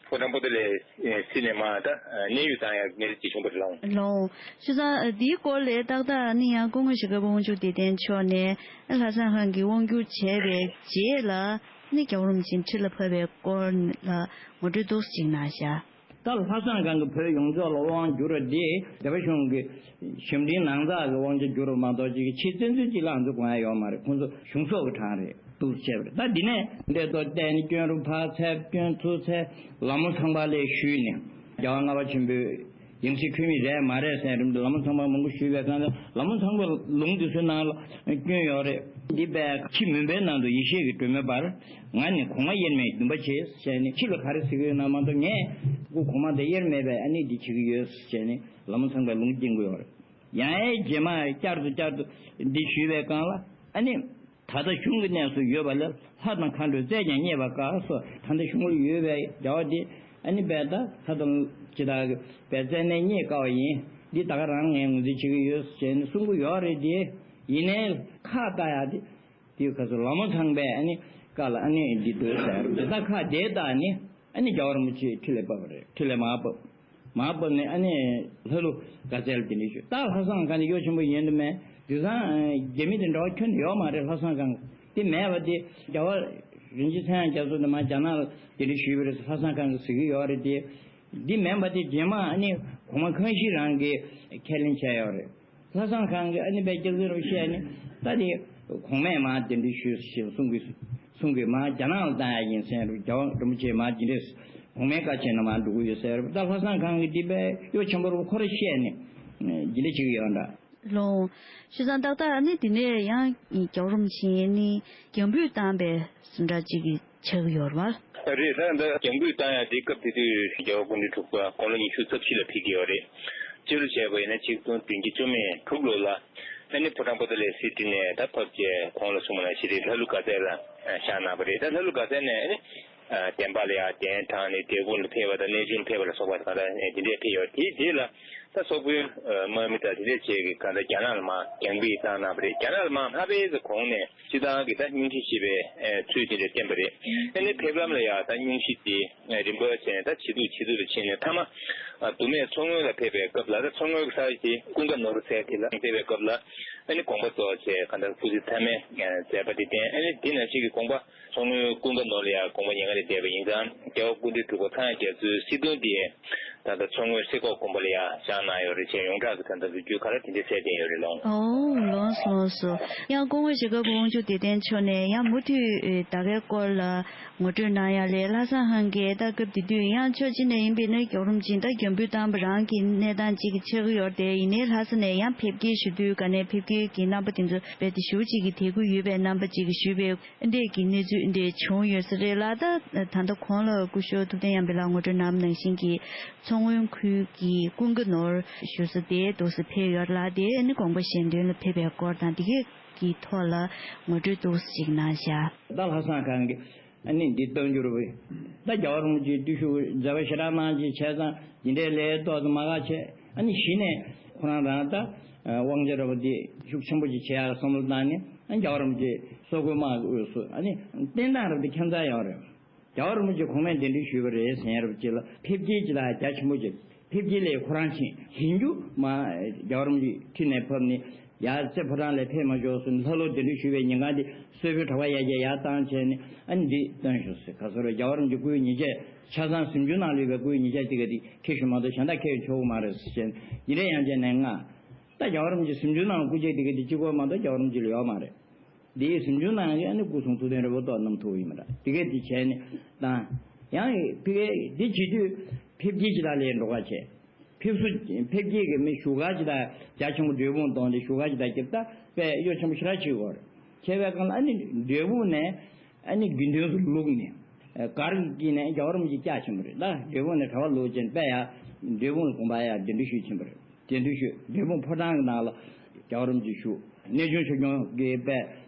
ཕོ་བྲང་པོ་ཏ་ལའི་གསེར་ཁྲི་ནས་མར་ད་གནས་དབྱུང་བཏང་ཡག་གནས་ཚུལ་ཅིག་བྱུང་བ་རེད་ལགས། ལགས། ཞུ་ཙང་འདིའི་སྐོར་ལས་ཏག་ཏག་ནི་ཡང་སྐུ་ངོ་ཞི་དཀར་པོ་དབང་ཕྱུག་བདེ་ལྡན་མཆོག་ནས་ལྷ་བཟང་ཧན་གྱི་དབང་བསྒྱུར་བྱས་པའི་རྗེས་ལ་ནི་རྒྱལ་བ་རིན་པོ་ཆེ་ཁྲི་ལ་ཕབ་པའི་སྐོར་ལ་ངོ་སྤྲོད་ཏོག་ཙམ་ཅིག་གནང་ཤག་ད་ལྷ་བཟང་ཁང་གི་བོད་ཡོངས་རྫོགས་ལ་དབང་བསྒྱུར་བ་འདི་སྡེ་པ་གཞུང་གི་ཞབས་འབྲིང་ནང་ཚགས་ཀྱི་དབང་ཆ་བསྒྱུར་བ་མ་གཏོགས་ཅིག་ཕྱི་བཙན་འཛུལ་ཅིག་ལ་ང་ཚོ་དགོངས་ཡ་ཡོད་མ་རེད། ཁོང་ཚོ་གཞུང་སོག་གི་གྲངས་རེད། འདུག་སེ་བྱས་པ་རེད། ད་འདི་ནས་འདྲེ་རྡོ་བལྟས་ནས་སྐྱོན་རུ་ཕར་འཚོལ་སྐྱོན་ཚུར་འཚོལ་ལ་མོ་ཚང་པ་ལ་ཞུས་ནས་རྒྱལ་བ་ལྔ་པ་ཆེན་པོའི་ཡང་སྲིད་འཁྲུལ་མེད་རེད་མ་རེད་ཟེར་རིམ་དུ་ལ་མོ་ཚང་པ་མང་པོ་ཞུས་པའི་སྒང་ལ་ལ་མོ་ཚང་པ་ལུང་འདི་ཚོའི་ནང་ལ་སྐྱོན་ཡོད་རེད། འདི་པའི་ཁྱི་མུན་པའི་ནང་དུ་ཡེ་ཤེས་ཀྱི་སྒྲོན་མེ་འབར། ང་ནི་གོང་མ་དབྱེར་མེད་འདུན་པ་བྱེད་ཟེར་ནས་ཁྱི་ལ་ག་རེ་ཟེར་གྱི་ཡོད་ན་མ་གཏོགས་ངས་སྐུ་གོང་མ་དང་དབྱེར་མེད་པའི་ཨ་ནི་འདི་བྱེད་ཀྱི་ཡོད་ཟེར་ནས་ལ་མོ་ཚང་པའི་ལུང་སྐྱེལ་གྱི་ཡོད་རེད། ཡང་ཨེ་རྗེས་མ་བསྐྱར་དུ་བསྐྱར་དུ་འདི་ཞུས་པའི་སྒང་ལ་ཨ་ནི། ད་ལྟ་གཞུང་གི་གནས་སུ་ཡོད་པ་ལས་ལྷ་དང་མཁའ་འགྲོས་རྩད་ཀྱང་རྙེད་པར་དཀའ་སོགས། ད་ལྟ་གཞུང་ལ་ཡོད་པའི་རྒྱལ་བ་འདི་ཨ་ནི་བས་ད་ལྷ་དང་ཇི་ལྟར་བས་རྩད་ནས་རྙེད་དཀའ་བ་ཡིན། འདི་ད་ག་རང་ངས་ངོས་འཛིན་བྱེད་ཀྱི་ཡོད་ཟེར་ནས་གསུང་གི་ཡོད་རེད་དེ། ཡིན་ནའི་ཁག་ལྟ་ཡག་དེ་དེའི་ཁ་སོ་ལ་མོ་ཚང་པས་ཨ་ནི་བཀའ་ལ་ཨ་ནི་འདི་འདོད་ཟེར་དེ་ད་ཁག་དེ་ལྟ་ནི། ཨ་ནི་རྒྱལ་བ་རིན་པོ་ཆེ་ཁྲི་ལས་བབས་པ་རེད། ཁྲི་ལས་མར་བབས། མར་བབས་ནས་ཨ་ནི་ལྷ་ལུ་དགའ་ཚལ་དེ་འདྲ་ཞུ། ད་ལྷ་བཟང་ཁང་དེ་གཡོ་ཆེན་པོ་ཡིན་དུ་མེད། དེང་སང་རྒྱ་མི་དེ་འདྲ་བ་ཁྱོན་ནས་ཡོད་མ་རེད། ལྷ་བཟང་ཁང་དེ་མེད་པ་དེ་རྒྱལ་བ་རིན་ཆེན་ཚངས་དབྱངས་རྒྱ་མཚོ་དེ་མར་རྒྱ་ནག་ལ་དེ་འདྲ་ཞུས་པ་རེད། ལྷ་བཟང་ཁང་གི་ཟེར་གྱི་ཡོད་རེད་དེ། འདི་མིན་པ་དེ་རྗེས་མ་ཨ་ནི་གོང་མ་ཁང་ཤིས་རང་གིས་ཁས་ལེན་བྱས་ཡོད་རེད། ལྷ་བཟང་ཁང་གི་ཨ་ནི་པའི་སྐྱབས་མགོན་རིན་པོ་ཆེ་ཨ་ནི་ད་དེ་གོང་མས་མར་གདན་འདྲེན་ཞུས་ཞེས་གསུང་གི་གསུང་གི་མར་རྒྱ་ནག་ལ་བཏང་ཡ་ཡིན་ཟེར་རུ་རྒྱལ་བ་རིན་པོ་ཆེ་མར་འདི་འདྲས་གོང་མའི་བཀའ་བྱས་ན་མར་འགྲོ་གི་ཡོད་ཟེར་རུ་ད་ལྷ་བཟང་ཁང་གི་འདི་པའི་གཡོ་ཆེན་པོ་རུ་ཁོ་ར་བཤད་ནས་འདི་འདྲས་བྱེད་ཀྱི་ཡོད་འདྲ། ལོང་། ཞུ་ཙང་ཏག་ཏག་ཨ་ནི་དེ་ནས་ཡང་རྒྱལ་བ་རིན་པོ་ཆེ་ནི་རྒྱང་འབུད་བཏང་པའི་ཟིན་བྲལ་གཅིག་གི་ཆགས་ཡོད་རེད་བ། རེད། ད་ད་རྒྱང་འབུད་བཏང་ཡ་དེ་སྐབས་དེ་དུས་རྒྱལ་བ་སྐུ་ཕྲེང་དྲུག་པ་དགུང་ལོ་ཉི་ཤུ་རྩ་བཞི་ལ་ཕེབས་ཀྱི་ཡོད་རེད། སྤྱི་ལོ་བྱས་པ་ཡིན་ན་ཆིག་སྟོང་བདུན་བརྒྱ་བཅུ་མེད་དྲུག་ལོ་ལ་ཨ་ནི་ཕོ་བྲང་པོ་ཏ་ལའི་གསེར་ཁྲི་ནས་ད་ཕབ་བྱས་གོང་ལ་གསུངས་པ་ནང་བཞིན་རེད། ལྷ་ལུང་དགའ་ཚལ་ལ་བཞེངས་གནང་བ་རེད། ད་ལྷ་ལུང་དགའ་ཚལ་ནས་ཨ་ནི་བདེན་པ་ལ་ཡང་གདན་དྲངས་ནས་འབྲས་སྤུངས་ལ་ཕེབས་པ་དང་གནས་ཆུང་ཕེབས་པ་ལ་སོགས་པ་གང་ལྟར་དེ་འདྲས་ཕེབས་ཡོད། དེའི་རྗེས་ལ་ད་སོག་པོའི་དམག་མི་དང་དེ་འདྲས་བྱས་ཀྱི་གང་ལྟར་རྒྱ་ནག་ལ་མར་རྒྱང་འབུད་བཏང་གནང་བ་རེད། རྒྱ་ནག་ལ་མར་ལྷག་པའི་གོང་ནས། སྤྱིར་བཏང་གི་ད་སྙུང་གཞི་ཞེས་པའི་ཚུལ་དེ་འདྲ་བསྟན་པ་རེད། ཨ་ནི་ཕེབས་ལམ་ལ་ཡང་ད་སྙུང་གཞི་དེ་རིམ་པ་བྱས་ནས་ད་ཇེ་སྡུག་ཇེ་སྡུག་ཏུ་ཕྱིན་ནས་མཐའ་མ་མདོ་སྨད་མཚོ་སྔོན་ལ་ཕེབས་པའི་སྐབས་ལ། ད་མཚོ་སྔོན་གྱི་ས་ཆ་དེ་ཀུན་དགའ་ནོར་ཟེར་དེ་ལ་ཕེབས་པའི་སྐབས་ལ་ཨ་ནི་དགོངས་པ་རྫོགས་བྱས་གང་ལྟར་སྐུ་ཚེ་མཐའ་མའི་མཛད་པ་དེ་བསྟན། ཨ་ནི་དེ་ནང་བཞིན་གྱི་དགོངས་པ་མཚོ་སྔོན་ཀུན་དགའ་ནོར་ལ་ཡང་དགོངས་པ་ཉེན་ཁ་ལས་འདས་པ་ཡིན་ཙང་རྒྱལ་བ་སྐུ་ཕྲེང་དྲུག་པ་ཚངས་དབྱངས་རྒྱ་མཚོའི་གསེར་གདུང་དེ། ད་ལྟ་མཚོ་སྔོན་སེ་ཁོག་དགོན་པ་ལ་ཡང་བཞེངས་གནང་ཡོད་རེད་ཅེས་ཡོངས་གྲགས་ཀྱི་ད་ལྟ་ལོ་རྒྱུས་ཁག་ལ་དེ་འདྲ་གསལ་བསྟན་ཡོད་རེད་ལགས། ཨོ་ལགས་སོ་ལགས་སོ། ཡང་སྐུ་ངོ་ཞྭ་སྒབ་པ་དབང་ཕྱུག་བདེ་ལྡན་མཆོག་ནས་ཡང་མུ་མཐུད་ད་གའི་སྐོར་ལ་ངོ་སྤྲོད་གནང་ཡ་ལས། ལྷ་བཟང་ཧན་གྱིས་ད་སྐབས་དེ་དུས་ཡང་ཕྱོགས་གཅིག་ནས་ཡིན་པའི་ནི་རྒྱལ་བ་རིན་པོ་ཆེ་ད་རྒྱང་འབུད་བཏང་བ་རང་གི་གནས་སྟངས་གཅིག་གི་ཆགས་ཀྱི་ཡོད་རེད་དེ། ཡིན་ནའི་ལྷ་ས་ནས་ཡང་ཕེབས་སྐྱེལ་ཞུ་དུས་ག་ནས་ཕེབས་སྐྱེལ་གྱི་རྣམ་པ་དེ་ཚོ་རྦད་དེ་ཞེ་པོ་ཅིག་གི་དད་གུས་ཡོད་པའི་རྣམ་པ་ཅིག་གིས་ཞུས་པའི། འདྲས་ཀྱི་གནས་ཚུལ་འདྲས་བྱུང་ཡོད་ས་རེད་ལ། ད་ད་ལྟ་གོང་ལ་སྐུ་ཞབས་ཐུབ་བསྟན་ཡར་འཕེལ་ལགས་ངོ་སྤྲོད་གནང་བ་ནང་བཞིན་གྱི་མཚོ་སྔོན་ཁུལ་གྱི་ཀུན་དགའ་ནོར་ཞུ་ས་དེ་འདུག་སེ་ཕེབས་ཡོད་ལ། དེ་ནི་དགོངས་པ་གཞན་དོན་ལ་ཕེབས་པའི་སྐོར་དང་དེ་གའི་གི་ཐོག་ལ་ངོ་སྤྲོད་འདུག་སེ་ཞིག་གནང་བཞག་ད་ལྷ་བཟང་ཁང་གི་ཨ་ནི་འདི་བཏོན་རྒྱུ་རུ་བས། ད་རྒྱལ་བ་རིན་པོ་ཆེའི་བརྟུལ་ཞུགས་མཛད་པ་ཞེ་དྲག་གནང་ཅིག་བྱས་ཙང་འདི་འདྲའི་ལས་ཏོག་ཙམ་མ་དགའ་བྱས། ཨ་ནི་གཞི་ནས་ ཁོ་རང་རང་ད་དབང་ཆ་ར་བ་འདི་ཤུགས་ཆེན་པོ་ཅིག་བྱེད་ཡག་བསམ་བློ་བཏང་ནས་རྒྱལ་བ་རིན་པོ་ཆེ་སོག་པོའི་དམག་གི་དབུས་སུ་ཨ་ནི་བསྟན་སྟངས་ར་བ་འདི་ཁྱད་མཚར་ཡོད་རེད། རྒྱལ་བ་རིན་པོ་ཆེ་གོང་མས་གདན་འདྲེན་ཞུས་པ་རེད་ཟེར་ཡ་ར་བ་ཅིག་ལ་ཕེབས་སྐྱེལ་ཅིག་ལ་རྒྱ་ཆེན་པོ་ཅིག་ཕེབས་སྐྱེལ་ལས་ཁོ་རང་ཕྱིན་ཡིན་རྒྱུ་མ་རྒྱལ་བ་རིན་པོ་ཆེ་ཁྲི་ནས་ཕབ་ནས་ཡར་རྩེ་ཕོ་བྲང་ལ་ཕེབས་མ་ཆོག་ཟེར་ལྷ་ལོ་གདན་འདྲེན་ཞུས་པའི་ཉིན་གང་དེ་གསོལ་དཔོན་གྲགས་པ་ཡར་རྒྱས་ཡར་བཏང་བྱས་ནས་ཨ་ནི་འདི་སྟོན་ཞུ་ཟེར་ག་ཟེར་རྒྱལ་བ་རིན་པོ་ཆེ་སྐུའི་ཉིན་བྱེད་ཆ་ཚང་གཟིམ་ཆུང་ནང་ལུས་པའི་སྐུའི་ཉིན་བྱེད་དེ་ག་དེ་ཁྱེར་ཞུ་མ་གཏོགས་གཞན་དག་ཁྱེར་ཆོག་གི་མ་རེད་ཟེར་བྱས་ནས་འདི་འདྲ་ཡང་བྱས་ནས་ང་ད་རྒྱལ་བ་རིན་པོ་ཆེ་གཟིམ་ཆུང་ནང་སྐུ་མཆེད་དེ་ག་དེ་གཅིག་པོ་མ་གཏོགས་རྒྱལ་བ་རིན་པོ་ཆེ་ལ་ཡོད་མ་རེད། འདིའི་གཟིམ་ཆུང་ནང་གི་ཨ་ནི་སྐུ་གསུང་ཐུགས་རྟེན་རིལ་པོ་ཏོག་བསྣམས་ཐུབ་ཡིན་མ་རེད། དེ་གས་དེ་བྱས་ནས་དང་། ཡང་ཕ་གི་འདི་བྱེད་དུས་ཕེབས་སྐྱེལ་ཅིག་ལ་ལས་འགྲོ་ག་བྱས། ཕེབས་བསུ་ཕེབས་སྐྱེལ་གྱི་མི་བཞུགས་སྒར་ཅིག་ལ་རྒྱ་ཆེན་པོ་འབྲས་སྤུངས་གཏོང་སྟེ་བཞུགས་སྒར་ཅིག་ལ་བསྐྱལ་ད་དཔེ་གཡོ་ཆེན་པོ་ཞེ་དྲག་ཅིག་ཡོད་རེད། བྱས་པའི་སྒང་ལ་ཨ་ནི་འབྲས་སྤུངས་ནས་ཨ་ནི་དགེ་འདུན་སུ་ལུག་ནས་སྒར་གྱི་དཀྱིལ་ནས་རྒྱལ་བ་རིན་པོ་ཆེ་བཅར་ཕྱིན་པ་རེད་ལ། འབྲས་སྤུངས་ནས་གྲྭ་པ་ལུག་ཅན་དཔེ་ཡ་འབྲས་སྤུངས་དགོན་པ་ཡ་གདན་འདྲེན་ཞུས་ཕྱིན་པ་རེད། དེ་འདྲ་ཞུས་འབྲས་སྤུངས་ཕོ་བྲང་གི་ནང་ལ་རྒྱལ་བ་རིན་པོ་ཆེ་བཞུགས། གནས་ཆུང་ཆོས་སྐྱོང་གིས་དཔེ་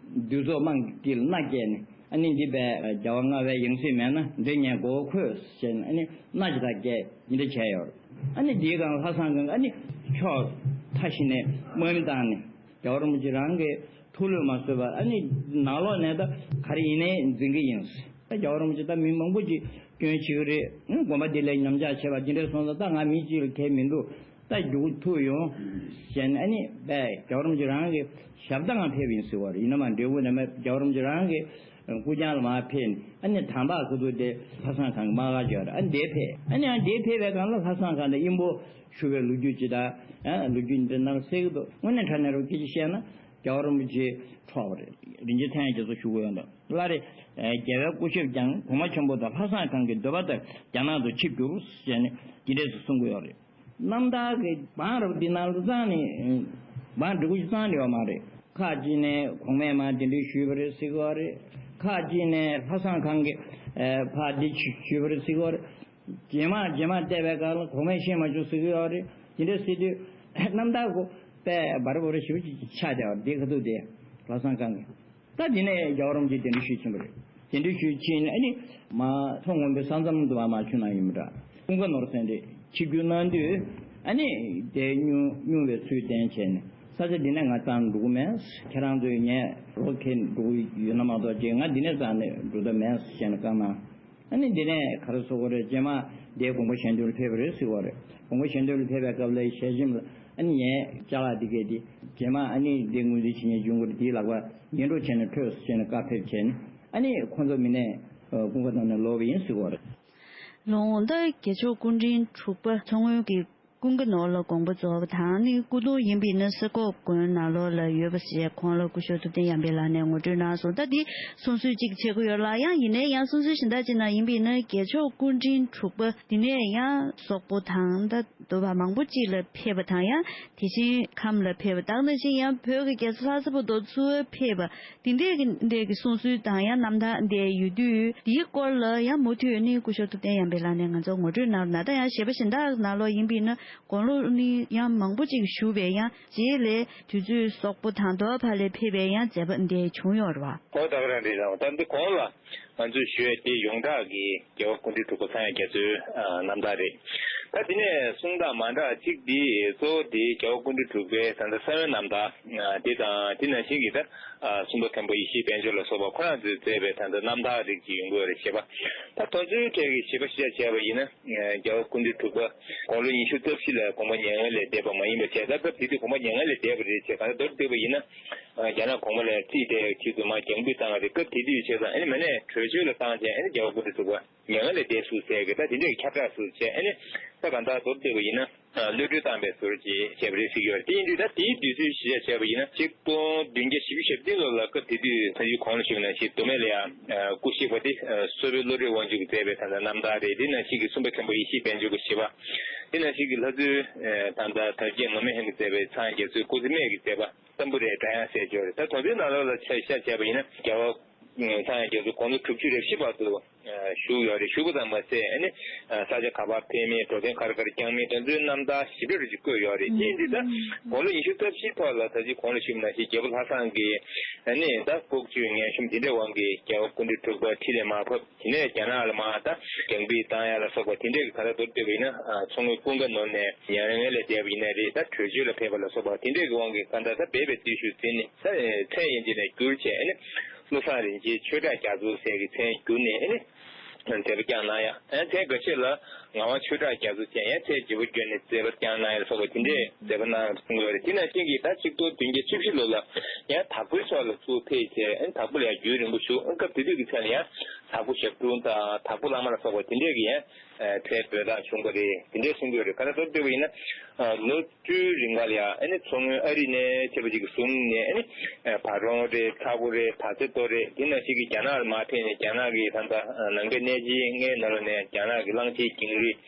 འདུས་ཚོགས་དམངས་ཀྱི་མནའ་བསྐྱལ་ནས་ཨ་ནི་འདི་དཔེ་རྒྱལ་བ་ལྔ་པའི་ཡང་སྲིད་མེད་ན་འདི་ངས་མགོ་བོ་ཁོས་ཟེར་ནས་ཨ་ནི་མནའ་ཅིག་ད་བསྐྱལ་འདི་འདྲ་བྱས་ཡོད་རེད། ཨ་ནི་འདིའི་སྒང་ལྷ་བཟང་སྒང་ཨ་ནི་ཕྱོགས་མཐའ་བཞི་ནས་དམག་མི་བཏང་ནས་རྒྱལ་བ་རིན་པོ་ཆེ་རང་གི་ཐུགས་བློས་མ་བཟོད་པ་ཨ་ནི་ནང་ལོགས་ནས་ད་ག་རེ་ཡིན་ནའི་འཛིང་གི་ཡིན། ད་རྒྱལ་བ་རིན་པོ་ཆེ་ད་མི་མང་པོ་ཅིག་སྐྱོན་བྱེད་ཀྱི་རེད། དགོན་པ་འདི་ལ་ཉམས་ཆག་བྱས་པ་འདི་འདྲ་སོང་ཙང་ད་ང་མི་གཅིག་ལ་ཁེལ་མི་འདུག་ད་རྒྱུག་ཐུབ་ཡོང་ཞེས་ཨ་ནི་པས་རྒྱལ་བ་རིན་པོ་ཆེ་རང་གི་ཞབས་ཏང་ང་ཕེབས་ཡིན་ཟེར་བ་རེད། ཡིན་ན་མ་འབྲས་བུ་ནས་མ་རྒྱལ་བ་རིན་པོ་ཆེ་རང་གི་སྐུ་རྐྱང་ལ་མ་ཕེབས་ནས་ཨ་ནི་དམ་པ་ཁོ་ཚོ་དེ་ལྷ་བཟང་ཁང་གི་དམག་སྒར་བརྒྱབ་རེད། ཨ་ནི་དེ་ཕེབས། ཨ་ནི་ཨ་འདི་ཕེབས་པའི་སྒང་ལ་ལྷ་བཟང་ཁང་དང་དབྱིན་པོ་ཞུ་བའི་ལོ་རྒྱུས་ཅི་ད་ཨ་ལོ་རྒྱུས་འདི་ནང་གསལ་གི་འདུག་དངོས་གནས་དྲང་གནས་རུ་སྐད་ཆ་བཤད་ན་རྒྱལ་བ་རིན་པོ་ཆེ་འཕྲོག་པ་རེད། རིན་ཆེན་ཐང་རྒྱ་མཚོ་ཞུ་གི་ཡོད་འདུག་བླ་རེ། རྒྱལ་བའི་སྐུ་ཞབས་ཀྱང་གོང་མ་ཆེན་པོ་དང་ལྷ་བཟང་ཁང་གི་འདོད་པ་ལྟར་རྒྱ་ནག་ཏུ་ཆིབས་བསྒྱུར་ཞེས་ནས་འདི་འདྲས་སུ་གསུང་གི་ཡོད་རེད། རྣམ་ཐར་གྱི་བང་རབ་འདི་ནང་ལ་རྩང་ནས་བང་འབྲི་གུ་ཞིག་རྩང་ནས་ཡོད་མ་རེད། ཁག་ཅིག་ནས་གོང་མས་མ་འདི་འདྲས་ཞུས་པ་རེད་ཟེར་གི་ཡོད་རེད། ཁག་ཅིག་ནས་ལྷ་བཟང་ཁང་གི་ཕ་འདི་ཞུས་པ་རེད་ཟེར་གི་ཡོད་རེད། རྗེས་མ་རྗེས་མ་བལྟས་པའི་སྐབས་ལ་གོང་མས་ཤེས་མ་བྱུང་ཟེར་གི་ཡོད་རེད། འདི་འདྲས་ཟེར་དུས་རྣམ་ཐར་གོ་དཔེ་འབར་བོ་རེ་ཞིབ་ཅིག་ཆགས་བསྡད་པ་འདི་ཁ་ཐུག་དེ་ལྷ་བཟང་ཁང་གི་ད་དེ་ནས་རྒྱལ་བ་རིན་པོ་ཆེ་གདན་འདྲེན་ཞུས་ཕྱིན་པ་རེད། གདན་འདྲེན་ཞུས་ཕྱིན་ཨ་ནི་མ་མཚོ་སྔོན་པོའི་ས་མཚམས་དུ་བ་མ་ཆུ་ནང་ཡིན་པ་འདྲ། ཀུན་དགའ་ནོར་སེང་འདྲེ་ཆིབས་བསྒྱུར་གནང་དུས་ཨ་ནི་དེ་སྨྱུང་སྨྱུང་བའི་ཚུལ་བསྟན་བྱས་ནས་ས་ཆ་འདི་ནས་ང་རྩ་ནས་འགྲོ་གི་མེད། ཁྱེད་རང་ཚོས་ངས་རོགས་ཁྱེར་འགྲོ་གི་ཡོད་ན་མ་གཏོགས་ཅིག་ང་འདི་ནས་རྩ་ནས་འགྲོ་ཐབས་མེད་ཟེར་ནས་བཀའ་གནང་། ཨ་ནི་འདི་ནས་ག་རེ་ཟེར་དགོས་རེད། རྗེས་མ་འདིའི་དགོངས་པ་ཞལ་འདོན་ལ་ཕེབས་པ་རེད་ཟེར་བ་རེད། དགོངས་པ་ཞལ་འདོན་ལ་ཕེབས་པའི་སྐབས་ལ་ཞལ་ཆེམས་ལ་ཨ་ནི་ངའི་ཅ་ལག་འདི་གས་འདི་རྗེས་མ་ཨ་ནི་འདི་ངོས་འཛིན་བྱེད་མཁན་བྱུང་དགོས་རེད། འདིའི་ལག་པ་ཉན་འགྲོ་བྱས་ནས་འཕྲོད་ཟེར་ནས་བཀའ་ཕེབས་བྱས་ནས་ཨ་ནི་ཁོང་ཚོ་མི་ནས་ཀུན་དགའ་ནོར་ནས་ལོག་པ་ཡིན་ཟེར་བ་རེད། ལོ་ངོ་ད་རྒྱལ་མཆོག་སྐུ་ཕྲེང་དྲུག་པ་མཚོ་སྔོན་གྱི་ཀུན་དགའ་ནོར་ལ་དགོངས་པ་རྫོགས་པ་དང་ནི་སྐུ་གདུང་ཡིན་པས་ན་སེར་ཁོག་དགོན་ནང་ལོགས་ལ་ཡོད་པ་ཞེས་ཁོང་ལ་སྐུ་ཞབས་ཐུབ་བསྟན་ཡར་འཕེལ་ལགས་ནས་ངོ་སྤྲོད་གནང་སོང་། ད་འདི་གསུང་སྲོལ་གཅིག་ཆགས་ཀྱི་ཡོད་ལ་ཡང་ཡིན་ནའི་ཡང་གསུང་སྲོལ་གཞན་དག་ཅིག་ནང་ཡིན་པས་ན་རྒྱལ་མཆོག་སྐུ་ཕྲེང་དྲུག་པ་འདི་ནས་ཡང་སོག་པོ་དང་ད་འདུ་བ་མང་པོ་ཅིག་ལ་ཕེབས་པ་དང་ཡང་དེ་བཞིན་ཁམས་ལ་ཕེབས་པ་དང་ནང་བཞིན་ཡང་བོད་ཀྱི་རྒྱལ་ས་ལྷ་ས་བར་དུ་ཚུར་ཕེབས་པ། དེ་འདྲའི་གི་འདྲའི་གི་གསུང་སྲོལ་དང་ཡང་རྣམ་ཐར་འདྲ་ཡོད་དུས་དེའི་སྐོར་ལ་ཡང་མུ་མཐུད་ནི་སྐུ་ཞབས་ཐུབ་བསྟན་ཡར་འཕེལ་ལགས་ནས་ང་ཚོར་ངོ་སྤྲོད་གནང་རོགས་གནང་། ད་ཡང་གཞས་པ་གཞན་དག་ནང་ལོགས་ཡིན་པས་ན་དགུང་ལོ་ནི་ཡང་མང་པོ་ཅིག་བཞུགས་པའི་ཡང་རྗེས་ལ་དུས་ཚོད་སོག་པོ་དང་དོ་ཕ་ལས་ཕེབས་པའི་ཡང་མཛད་པ་འདྲ་བྱུང་ཡོད་རེད་བ། ཨོ་ད་ག་རང་རེད་རང་། ད་འདི་གོང་ལ་ང་ཚོས་ཞུ་ཡས་དེ་ཡོངས་གྲགས་ཀྱི་རྒྱལ་བ་སྐུ་ཕྲེང་དྲུག་པ་ཚངས་དབྱངས་རྒྱ་མཚོའི་རྣམ་ཐར་རེད། ད་དེ་ནས་གསུང་སྟངས་མ་འདྲ་གཅིག་འདི་གཙོ་བོ་དེ་རྒྱལ་བ་སྐུ་ཕྲེང་དྲུག་པའི་ད་ལྟ་གསང་བའི་རྣམ་ཐར་དེ་དང་དེ་ནང་བཞིན་གྱི་ད་གསུམ་པ་མཁན་པོ་ཡེ་ཤེས་དཔལ་འབྱོར་ལ་སོགས་པ་ཁོ་རང་ཚོས་མཛད་པའི་ད་ལྟ་རྣམ་ཐར་རིགས་ཅིག་ཡོང་གི་ཡོད་རེད། ཞེས་པ་ད་དོན་ཚན་གྲས་ཀྱི་ཞེས་པ་གཞི་བཞག་བྱས་པ་ཡིན་ན་རྒྱལ་བ་སྐུ་ཕྲེང་དྲུག་པ་དགུང་ལོ་ཉི་ཤུ་རྩ་བཞི་ལ་དགོངས་པ་མྱ་ངན་ལས་འདས་པ་མ་ཡིན་པ་བྱས། ད་སྐབས་དེ་དུས་དགོངས་པ་མྱ་ངན་ལས་འདས་པ་རེད་བྱས། ག་ད་མདོར་བསྡུས་པ་ཡིན་ན་རྒྱ་ནག་གོང་མ་ལ་རྩིས་སྤྲད་ཡག་ཆེད་དུ་མར་རྒྱང་འབུད་བཏང་བ་རེད། སྐབས་དེ་དུས་བྱས་ཙང་ཨ་ནི་མ་ཎི་གྲོལ་བྱོལ་ལ་བཏང་བྱས་ཨ་ནི་རྒྱལ་བ་སྐུ་ཕྲེང་དྲུག་པ་མྱ་ངན་ལས་འདས་སོང་ཟེར་གི་ད་དེ་འདྲས་ཁྱབ་བསྒྲགས་སུ་བྱས། ཨ་ནི་ད་གང་ལྟར་མདོར་བསྡུས་པ་ཡིན་ན་གློད་གྲོལ་བཏང་བའི་ཟུར་གྱིས་བྱས་པ་རེད་ཟེར་གྱི་ཡོད་རེད། དེ་ཡིན་དུས་ད་དེའི་དུས་ཚོད་གཞི་བཞག་བྱས་པ་ཡིན་ན་ཆིག་སྟོང་བདུན་བརྒྱ་བཞི་བཅུ་ཞེ་བདུན་ལོ་ལ་སྐབས་དེ་དུས་ད་ཡུལ་གོང་ལ་ཞུས་པ་ནང་བཞིན་མདོ་སྨད་ལ་ཡང་སྐུ་གཤེགས་པ་དེ་སོག་པོའི་བློ་གྲོས་དབང་ཕྱུག་གིས་མཛད་པའི་ད་ལྟ་རྣམ་ཐར་རེད། དེ་ནང་བཞིན་གྱི་གསུམ་པ་མཁན་པོ་ཡེ་ཤེས་དཔལ་འབྱོར་གྱི་ཞེས་པ། དེ་ནང་བཞིན་གྱི་ལྷ་མཛོད་ད་ལྟ་དར་རྒྱས་ངོ་མ་ཧན་གྱིས་མཛད་པའི་ཚངས་དབྱངས་རྒྱ་མཚོའི་སྐུ་ཚེ་སྨད་ཀྱིས་མཛད་པ་ཏམ་བུ་རའི་སྒྲ་དབྱངས་ཟེར་གྱི་ཡོད་རེད། ད་དོན་ཚན་ནང་ལོགས་ལ་ཆ་བཞག་བྱས་པ་ཡིན་ན་རྒྱལ་བ་ཚངས་དབྱངས་རྒྱ་མཚོ་དགུང་ལོ་དྲུག་ཅུ་རེ་བཞི་བར་དུ་ བཞུགས་ཡོད་རེད། བཞུགས་པ་ཙམ་མ་ཟད་ཨ་ནི་ས་ཆ་ག་པར་ཕེབས་མིན། འགྲོ་དོན་ག་རེ་ག་རེ་བསྐྱངས་མིན་དེ་ཚོའི་རྣམ་ཐར་ཞིབ་ཕྲ་རུ་ཅིག་བཀོད་ཡོད་རེད། དེ་ཡིན་དུས་ད་དགུང་ལོ་ཉི་ཤུ་རྩ་བཞིའི་ཐོག་ལ་ད་ཅི་གོང་ལ་ཞུས་པ་ནང་བཞིན་རྒྱལ་པོ་ལྷ་བཟང་གིས་ཨ་ནི་ད་ལྐོག་ཇུས་ངན་གཤོམ་དེ་འདྲའི་དབང་གིས་རྒྱལ་བ་སྐུ་ཕྲེང་དྲུག་པ་ཁྲི་ལས་མར་ཕབ། དེ་ནས་རྒྱ་ནག་ལ་མར་ད་རྒྱང་འཕུར་བཏང་ཡ་ལ་སོགས་པ་དེ་འདྲས་ཀྱི་ག་ལ་མདོར་བསྡུས་པ་ཡིན་ན་མཚོ་སྔོན་ཀུན་དགའ་ནོར་ནས་མྱ་ངན་ལས་འདས་པ་ཡིན་ན་རེད། ད་བྲོས་བྱོལ་ལ་ཕེབས་པ་ལ་སོགས་པ་དེ་འདྲས་ཀྱི་དབང་གིས་གང་ལྟར་ད་སྦས་པའི་བརྟུལ་ཞུགས་ཟིན་ནས་ད་མཚན་ཡིན་གཅིག་ནས་བསྒྱུར་བྱས་ཨ་ནི་བློ་བཟང་རིན་ཆེན་ཆོས་གྲགས་རྒྱ་མཚོ་ཟེར་གྱི་མཚན་བསྒྱུར་ནས་ཨ་ནི་མཛད་པ་བསྐྱངས་གནང་ཡ། ཨ་མཚན་འགའ་ཤས་ལ་ངག་དབང་ཆོས་གྲགས་རྒྱ་མཚོ་ཟེར་ཡང་མཚན་བརྗེ་པོ་བསྒྱུར་ནས་མཛད་པ་བསྐྱངས་གནང་ཡ་ལ་སོགས་པ་དེ་འདྲས་མཛད་པ་གནང་གསུང་གི་ཡོད་རེད། དེ་ནང་བཞིན་གྱི་ད་ཆིག་སྟོང་བདུན་བརྒྱ་བཅུ་བཞི་ལོ་ལ་ཡང་དྭགས་པོའི་ཕྱོགས་ལ་ཚུར་ཕེབས་བྱས་ཨ་ནི་དྭགས་པོ་ལ་ཡང་རྒྱུན་རིང་པོ་བཞུགས། ཨ་སྐབས་དེ་དུས་ཀྱི་མཚན་ལ་ཡང་དྭགས་པོ་ཞབས་དྲུང་དང་དྭགས་པོ་བླ་མ་ལ་སོགས་པ་དེ་འདྲས་ཀྱི་ཡང་ཕེབས་འབོད་སྟངས་བྱུང་བ་རེད། དེ་འདྲས་གསུང་གི་ཡོད་རེད། ག་ལ་མདོར་བསྡུས་པ་ཡིན་ན་ལོ་བཅུའི་རིང་ག་ལ་ཡང་ཨ་ནི་མཚོ་སྔོན་ཨ་རི་ནས་ཆེ་བ་ཅིག་བཟུང་ནས་ཨ་ནི་བ་རོང་རེད། ཚ་བོ་རེད། བ་ཚེ་རྡོ་རེད། དེ་ནང་བཞིན་གྱི་རྒྱ་ནག་ལ་མར་ཕེབས་ནས་རྒྱ་ནག་གི་ད་ལྟ་ནམ་མཁའི་གནས་ཆེན་ལྔའི་ནང་ལ་ནས་རྒྱ་ནག་གི་གླང་ཆེན་ཀེང་རུས།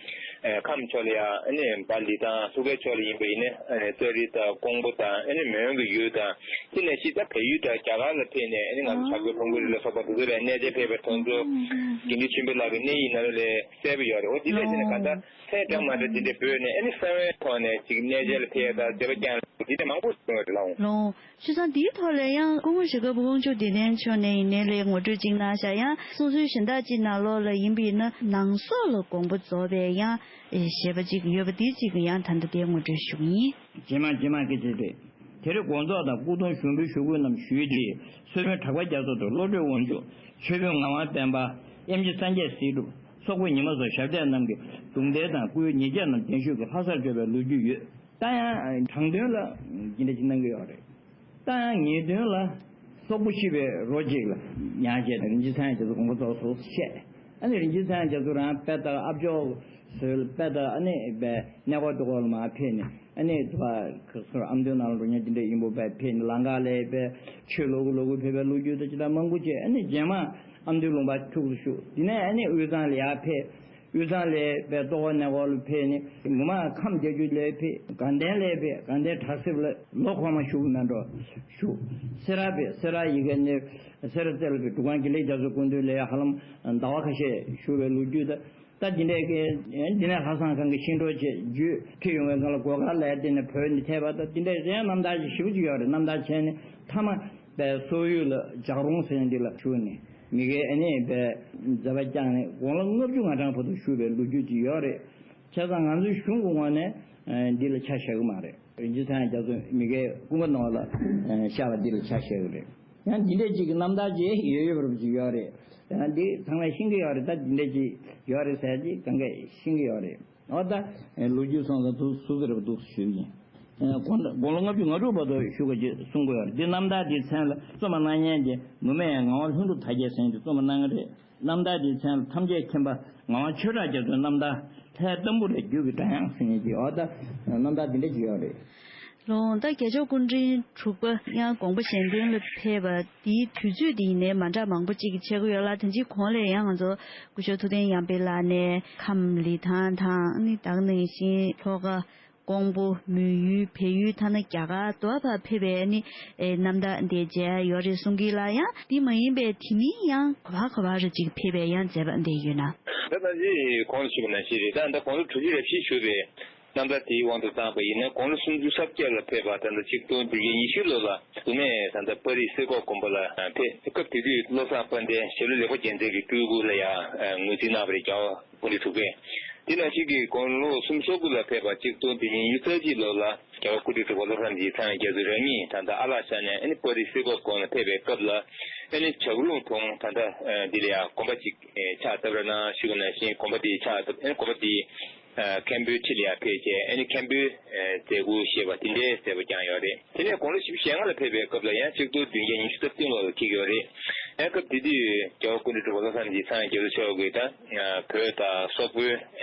ཁམས་ཕྱོགས་ལ་ཡང་ཨ་ནི་འབའ་ལི་དང་ལྷོ་ཁའི་ཕྱོགས་ལ་ཡིན་པ་ཡིན་ན་ཨ་ནི་ཙ་རི་དང་ཀོང་པོ་དང་ཨ་ནི་མོན་གྱི་ཡུལ་དང་དེ་ནང་བཞིན་ད་བལ་ཡུལ་དང་རྒྱ་གར་ལ་ཕེབས་ནས་ཨ་ནི་ང་ཚོ་བྱ་རྒོད་ཕུང་པོའི་རི་ལ་སོགས་པ་དེ་ཚོ་ལ་གནས་མཇལ་ཕེབས་པའི་དོན་ཚོ་དགེ་འདུན་ཆོས་འཕེལ་ལགས་ཀྱི་གནས་ཡིག་ནང་ལ་གསལ་པོ་ཡོད་རེད། འོ་དེ་ལས་དེ་ནས་ག་ད་མཚན་གྲངས་མ་འདྲ་དེ་འདྲ་བོས་ནས་ཨ་ནི་གསང་བའི་ཐོག་ནས་ཅིག་གནས་མཇལ་ལ་ཕེབས་དང་མཛད་པ་བསྐྱངས་དེ་འདྲ་མང་པོ་བྱུང་ཡོད་རེད་ལགས། ལོ། ཆུ་ཚང་འདིའི་ཐོག་ལ་ཡང་སྐུ་ངོ་ཞྭ་སྒབ་དབང་ཕྱུག་བདེ་ལྡན་མཆོག་ནས་ཡིན་ནའི་ལས་ངོ་སྤྲོད་ཅིག་གནང་ཤག་ཡང་གསུང་སྲོལ་གཞན་དག་ཅིག་ནང་ལོགས་ལ་ཡིན་པ་ཡིན་ན་ནང་སོག་ལ་དགོངས་པ་རྫོགས་པའི་ཡང་ཞེས་པ་ཅིག་ཡོད་པ་འདི་ཅིག་ཡང་ད་ལྟ་དེ་ངོ་སྤྲོད་ཞུ་གི་ཡིན། རྗེས་མ་རྗེས་མ་སྐད་ཆ་རེད། དེ་རིང་དགོངས་རྫོགས་དང་སྐུ་གདུང་ཞུགས་འབུལ་ཞུ་དགོས་རྣམས་ཞུས་ཏེ། སྲོལ་ཕུན་གྲགས་པ་རྒྱ་མཚོ་དང་བློ་གྲོས་དབང་ཕྱུག་ཆོས་དཔོན་ངག་དབང་བསྟན་པ། ཨེམ་ཆི་སངས་རྒྱས་སྲིད་སྒྲུབ། སོག་པོ་ཉི་མ་སོགས་ཞབས་གྲས་རྣམས་ཀྱི་གདུང་རྟེན་དང་སྐུའི་ཉེ་ཆར་རྣམས་རྒྱན་ཞུགས་ཀྱིས་ལྷ་སར་བཀོད་པའི་ལོ་རྒྱུས་ཡོད། ད་ཡང་དྲང་དོན་ལ་འདི་འདྲ་ཞིག་གནང་གི་ཡོད་རེད། ད་ཡང་ངེས་དོན་ལ་སོག་པོ་ཤི་བའི་རོ་གཅིག་ལ་མྱང་བྱས་ནས་རིན་ཆེན་ཚངས་དབྱངས་རྒྱ་མཚོ་དགོངས་པ་རྫོགས་སོ་བཤད། ཨ་ནི་རིན་ཆེན་ཚངས་དབྱངས་རྒྱ་མཚོ་རང་དཔེ་ལྟར་ཨ་མཆོག་ཟོལ་དཔེ་ལྟར་ཨ་ནི་དཔེ་གནས་སྐོར་ལྟ་སྐོར་ལ་མར་ཕེབས་ནས་ཨ་ནི་དུ་བ་ཁ་སོར་ཨ་མདོའི་ནང་ལ་འགྲོ་མཁན་དེ་འདྲ་ཡིན་པོ་དཔེ་ཕེབས་ནས་ལང་ཀ་ལ་དཔེ་ཆོས་ལོ་དགུ་ལོ་དགུ་ཕེབས་པའི་ལོ་རྒྱུས་དང་ཅི་ལྟར་མང་པོ་བྱས། ཨ་ནི་རྗེས་མ་ཨ་མདོའི་ལུང་པ་ཁྱུག་ཏུ་བཞུགས། དེ་ནས་ཨ་ནི་དབུས་གཙང་ལ་ཡར་ཕེབས། དབུས་གཙང་ལ་དཔེ་ལྟ་སྐོར་གནས་སྐོར་ལ་ཕེབས་ནས་ངོ་མ་ཁམས་བརྒྱད་ཅུ་ལ་ཕེབས། དགའ་ལྡན་ལ་ཕེབས། དགའ་ལྡན་གྲྭ་གསེབ་ལ་ལོ་འཁོར་མ་བཞུགས་ན་འགྲོ་བཞུགས། སེ་ར་ཕེབས། སེ་ར་ཡི་གེ་ནས་སེ་ར་རྩེ་ལ་ཕེབས། འབྲུག་སྒང་དགེ་ལེགས་རྒྱ་མཚོ་སྐུ་མདུན་ལ་ཧ་ལམ་ཟླ་བ་ཁ་ཤས་བཞུགས་པའི་ལོ་རྒྱུས་དང་། ད་འདི་འདྲའི་གི་འདི་ནས་ལྷ་བཟང་ཁང་གི་ཤིང་འབྲོག་བཅས་བརྒྱུད་ཁྲིད་ཡོང་བའི་སྒང་ལ་སྒོ་ཁར་ལ་ཡ་དེ་ནས་བོད་ནས་ཐེབས་པ་དང་འདི་འདྲའི་གཞན་རྣམ་ཐར་ཅིག་ཞེ་པོ་ཅིག་ཡོད་རེད། རྣམ་ཐར་བྱས་ནས་མཐའ་མ་པའི་སོག་ཡུལ་ལ་ཇག་རོང་ཟེར་འདི་ལ་བཞུགས་ནས་མི་དགེ་ཨ་ནི་པའི་མཛད་པ་བསྐྱངས་ནས་དགུང་ལོ་ལྔ་བཅུ་ང་གྲངས་བར་དུ་བཞུགས་པའི་ལོ་རྒྱུས་ཅིག་ཡོད་རེད། བྱས་ཙང་ང་ཚོའི་གཞུང་གི་ངོས་ནས་འདི་ལ་ཆ་བཞག་གི་མ་རེད། རིན་ཆེན་ཚངས་དབྱངས་རྒྱ་མཚོ་མི་དགེ་ཀུན་དགའ་ནོར་བུ་ལ་བཞག་པ་འདི་ལ་ཆ་བཞག་གི་རེད། ཡང་འདི་འདྲས་ཅིག་གི་རྣམ་ཐར་ཅིག་ཡོད་ཡོད་པ་ཅིག་ཡོད་རེད། ཡང་འདི་ཚང་མས་ཤེས་ཀྱི་ཡོད་རེད། ད་འདི་འདྲས་ཅིག་ཡོད་རེད་ཟེར་ཅིག་གང་གས་ཤེས་ཀྱི་ཡོད་རེད། འོ་ད་ལོ་རྒྱུས་སོང་ཙང་ཐུགས་སུ་ཟེར་བ་འདུག་ཞུ་ཡིན། དགུང་ལོ་ལྔ་བཅུ་ང་དྲུག་བར་དུ་བཞུགས་པ་ཅིག་གསུང་གི་ཡོད་རེད། འདི་རྣམ་ཐར་འདིའི་མཚན་ལ་རྩོམ་པ་གནང་མཁན་གྱི་ནུབ་མེད་ངག་དབང་ལྷུན་གྲུབ་དར་རྒྱས་ཟེར་མཁན་གྱིས་རྩོམ་པ་གནང་གི་རེད། རྣམ་ཐར་འདིའི་མཚན་ལ་ཐམས་ཅད་མཁྱེན་པ་ངག་དབང་ཆོས་གྲགས་རྒྱ་མཚོའི་རྣམ་ཐར་ལྷའི་ཏམ་བུ་རའི་རྒྱུད་ཀྱི་སྒྲ་དབྱངས་ཟེར་མཁན་གྱི་འོ་ད་རྣམ་ཐར་འདི་འདྲ་ཅིག་ཡོད་རེད། ལོ། ད་རྒྱལ་མཆོག་སྐུ་ཕྲེང་དྲུག་པ་ཡང་དགོངས་པ་གཞན་དོན་ལ་ཕེབས་པ་འདིའི་དུས་ཚོད་འདི་ཡིན་ནའི་མ་འདྲ་མང་པོ་ཅིག་ཆགས་ཀྱི་ཡོད་ལ། དེ་འདྲའི་གོང་ལ་ཡང་ང་ཚོ་སྐུ་ཞབས་ཐུབ་བསྟན་ཡར་འཕེལ་ལགས་ནས་ཁམས་ལི་ཐང་དང་ནི་ད་ག་ནང་བཞིན་ལྷོ་ཁ། ཀོང་པོ། མོན་ཡུལ། བལ་ཡུལ། ཐ་ན་རྒྱ་གར་དུ་བ་ཕར་ཕེབས་པའི་ནི་ཨེ་རྣམ་ཐར་འདི་མཇལ་ཡོད་རེད་གསུང་གི་ལ། ཡང་འདི་མ་ཡིན་པའི་དེ་མིན་ཡང་ག་བ་ག་བ་རུ་ཅིག་ཕེབས་པའི་ཡང་མཛད་པ་འདི་ཡོད་ན། ད་ནང་བཞིན་གོང་དུ་ཞུས་པ་ནང་བཞིན་རེད། ད་ད་དགུང་ལོ་དྲུག་ཅུ་རེ་བཞི་བཞུགས་པའི་རྣམ་ཐར་དེའི་དབང་དུ་བཏང་པ་ཡིན་ན། དགུང་ལོ་སུམ་ཅུ་སོ་བརྒྱད་ལ་ཕེབས་པ་ད་ལྟ་ཆིག་སྟོང་བདུན་བརྒྱ་ཉི་ཤུ་ལོ་ལ་དུ་ནས་ད་ལྟ་པ་རི་སེ་ཁོག་དགོན་པ་ལ་ཕེབས། སྐབས་དེ་དུས་བློ་བཟང་དཔལ་ལྡན་ཞྭ་ལུ་ལེགས་པ་རྒྱལ་མཚན་གྱི་སྤྲུལ་སྐུ་ལ་ཡང་ངོས་འཛིན་གནང་བ་རེད། རྒྱལ་བ་སྐུ་ཕྲེང་དྲུག་པས། དེ་ནང་བཞིན་གྱི་དགུང་ལོ་སུམ་ཅུ་སོ་དགུ་ལ་ཕེབས་པ་ཆིག་སྟོང་བདུན་བརྒྱ་ཉི་ཤུ་རྩ་གཅིག་ལོ་ལ་རྒྱལ་བ་སྐུ་ཕྲེང་དྲུག་པ་བློ་བཟང་རིན་ཆེན་ཚང་རྒྱ་མཚོ་རང་ཉིད་ད་ལྟ་ཨ་ལགས་ཤར་ནས་ཨ་ནི་པ་རི་སེ་ཁོག་དགོན་ལ་ཕེབས་པའི་སྐབས་ལ་ཨ་ནི་བྱ་རུང་དུང་ད་ལྟ་འདི་ལ་ཡང་དགོན་པ་ཅིག་ཕྱག་བཏབ་ར་གནང་ཞུས་པ་ནང་བཞིན་དགོན་པ་འདི་ཕྱག་བཏབ། ཨ་ནི་དགོན་པ་འདི་མཁན་པོའི་ཁྲི་ལ་ཡང་ཕེབས་བྱས། ཨ་ནི་མཁན་པོའི་མཛད་ཁུར་ཞེས་པ་དེ་འདྲའི་མཛད་པ་བསྐྱངས་ཡོད་རེད། དེ་ནས་དགུང་ལོ་བཞི་བཅུ་ཞེ་ལྔ་ལ་ཕེབས་པའི་སྐབས་ལ་ཡང་ཆིག་སྟོང་བདུན་བརྒྱ་ཉི་ཤུ་རྩ་བདུན་ལོ་ལ་འཁེལ་གྱི་ཡོད་རེད། ཡང་སྐབས་དེ་དུས་རྒྱལ་བ་སྐུ་ཕྲེང་དྲུག་པ་བློ་བཟང་རིན་ཆེན་ཚང་རྒྱ་མཚོ་མཆོག་གིས་ད་བོད་དང་སོག་པོའི་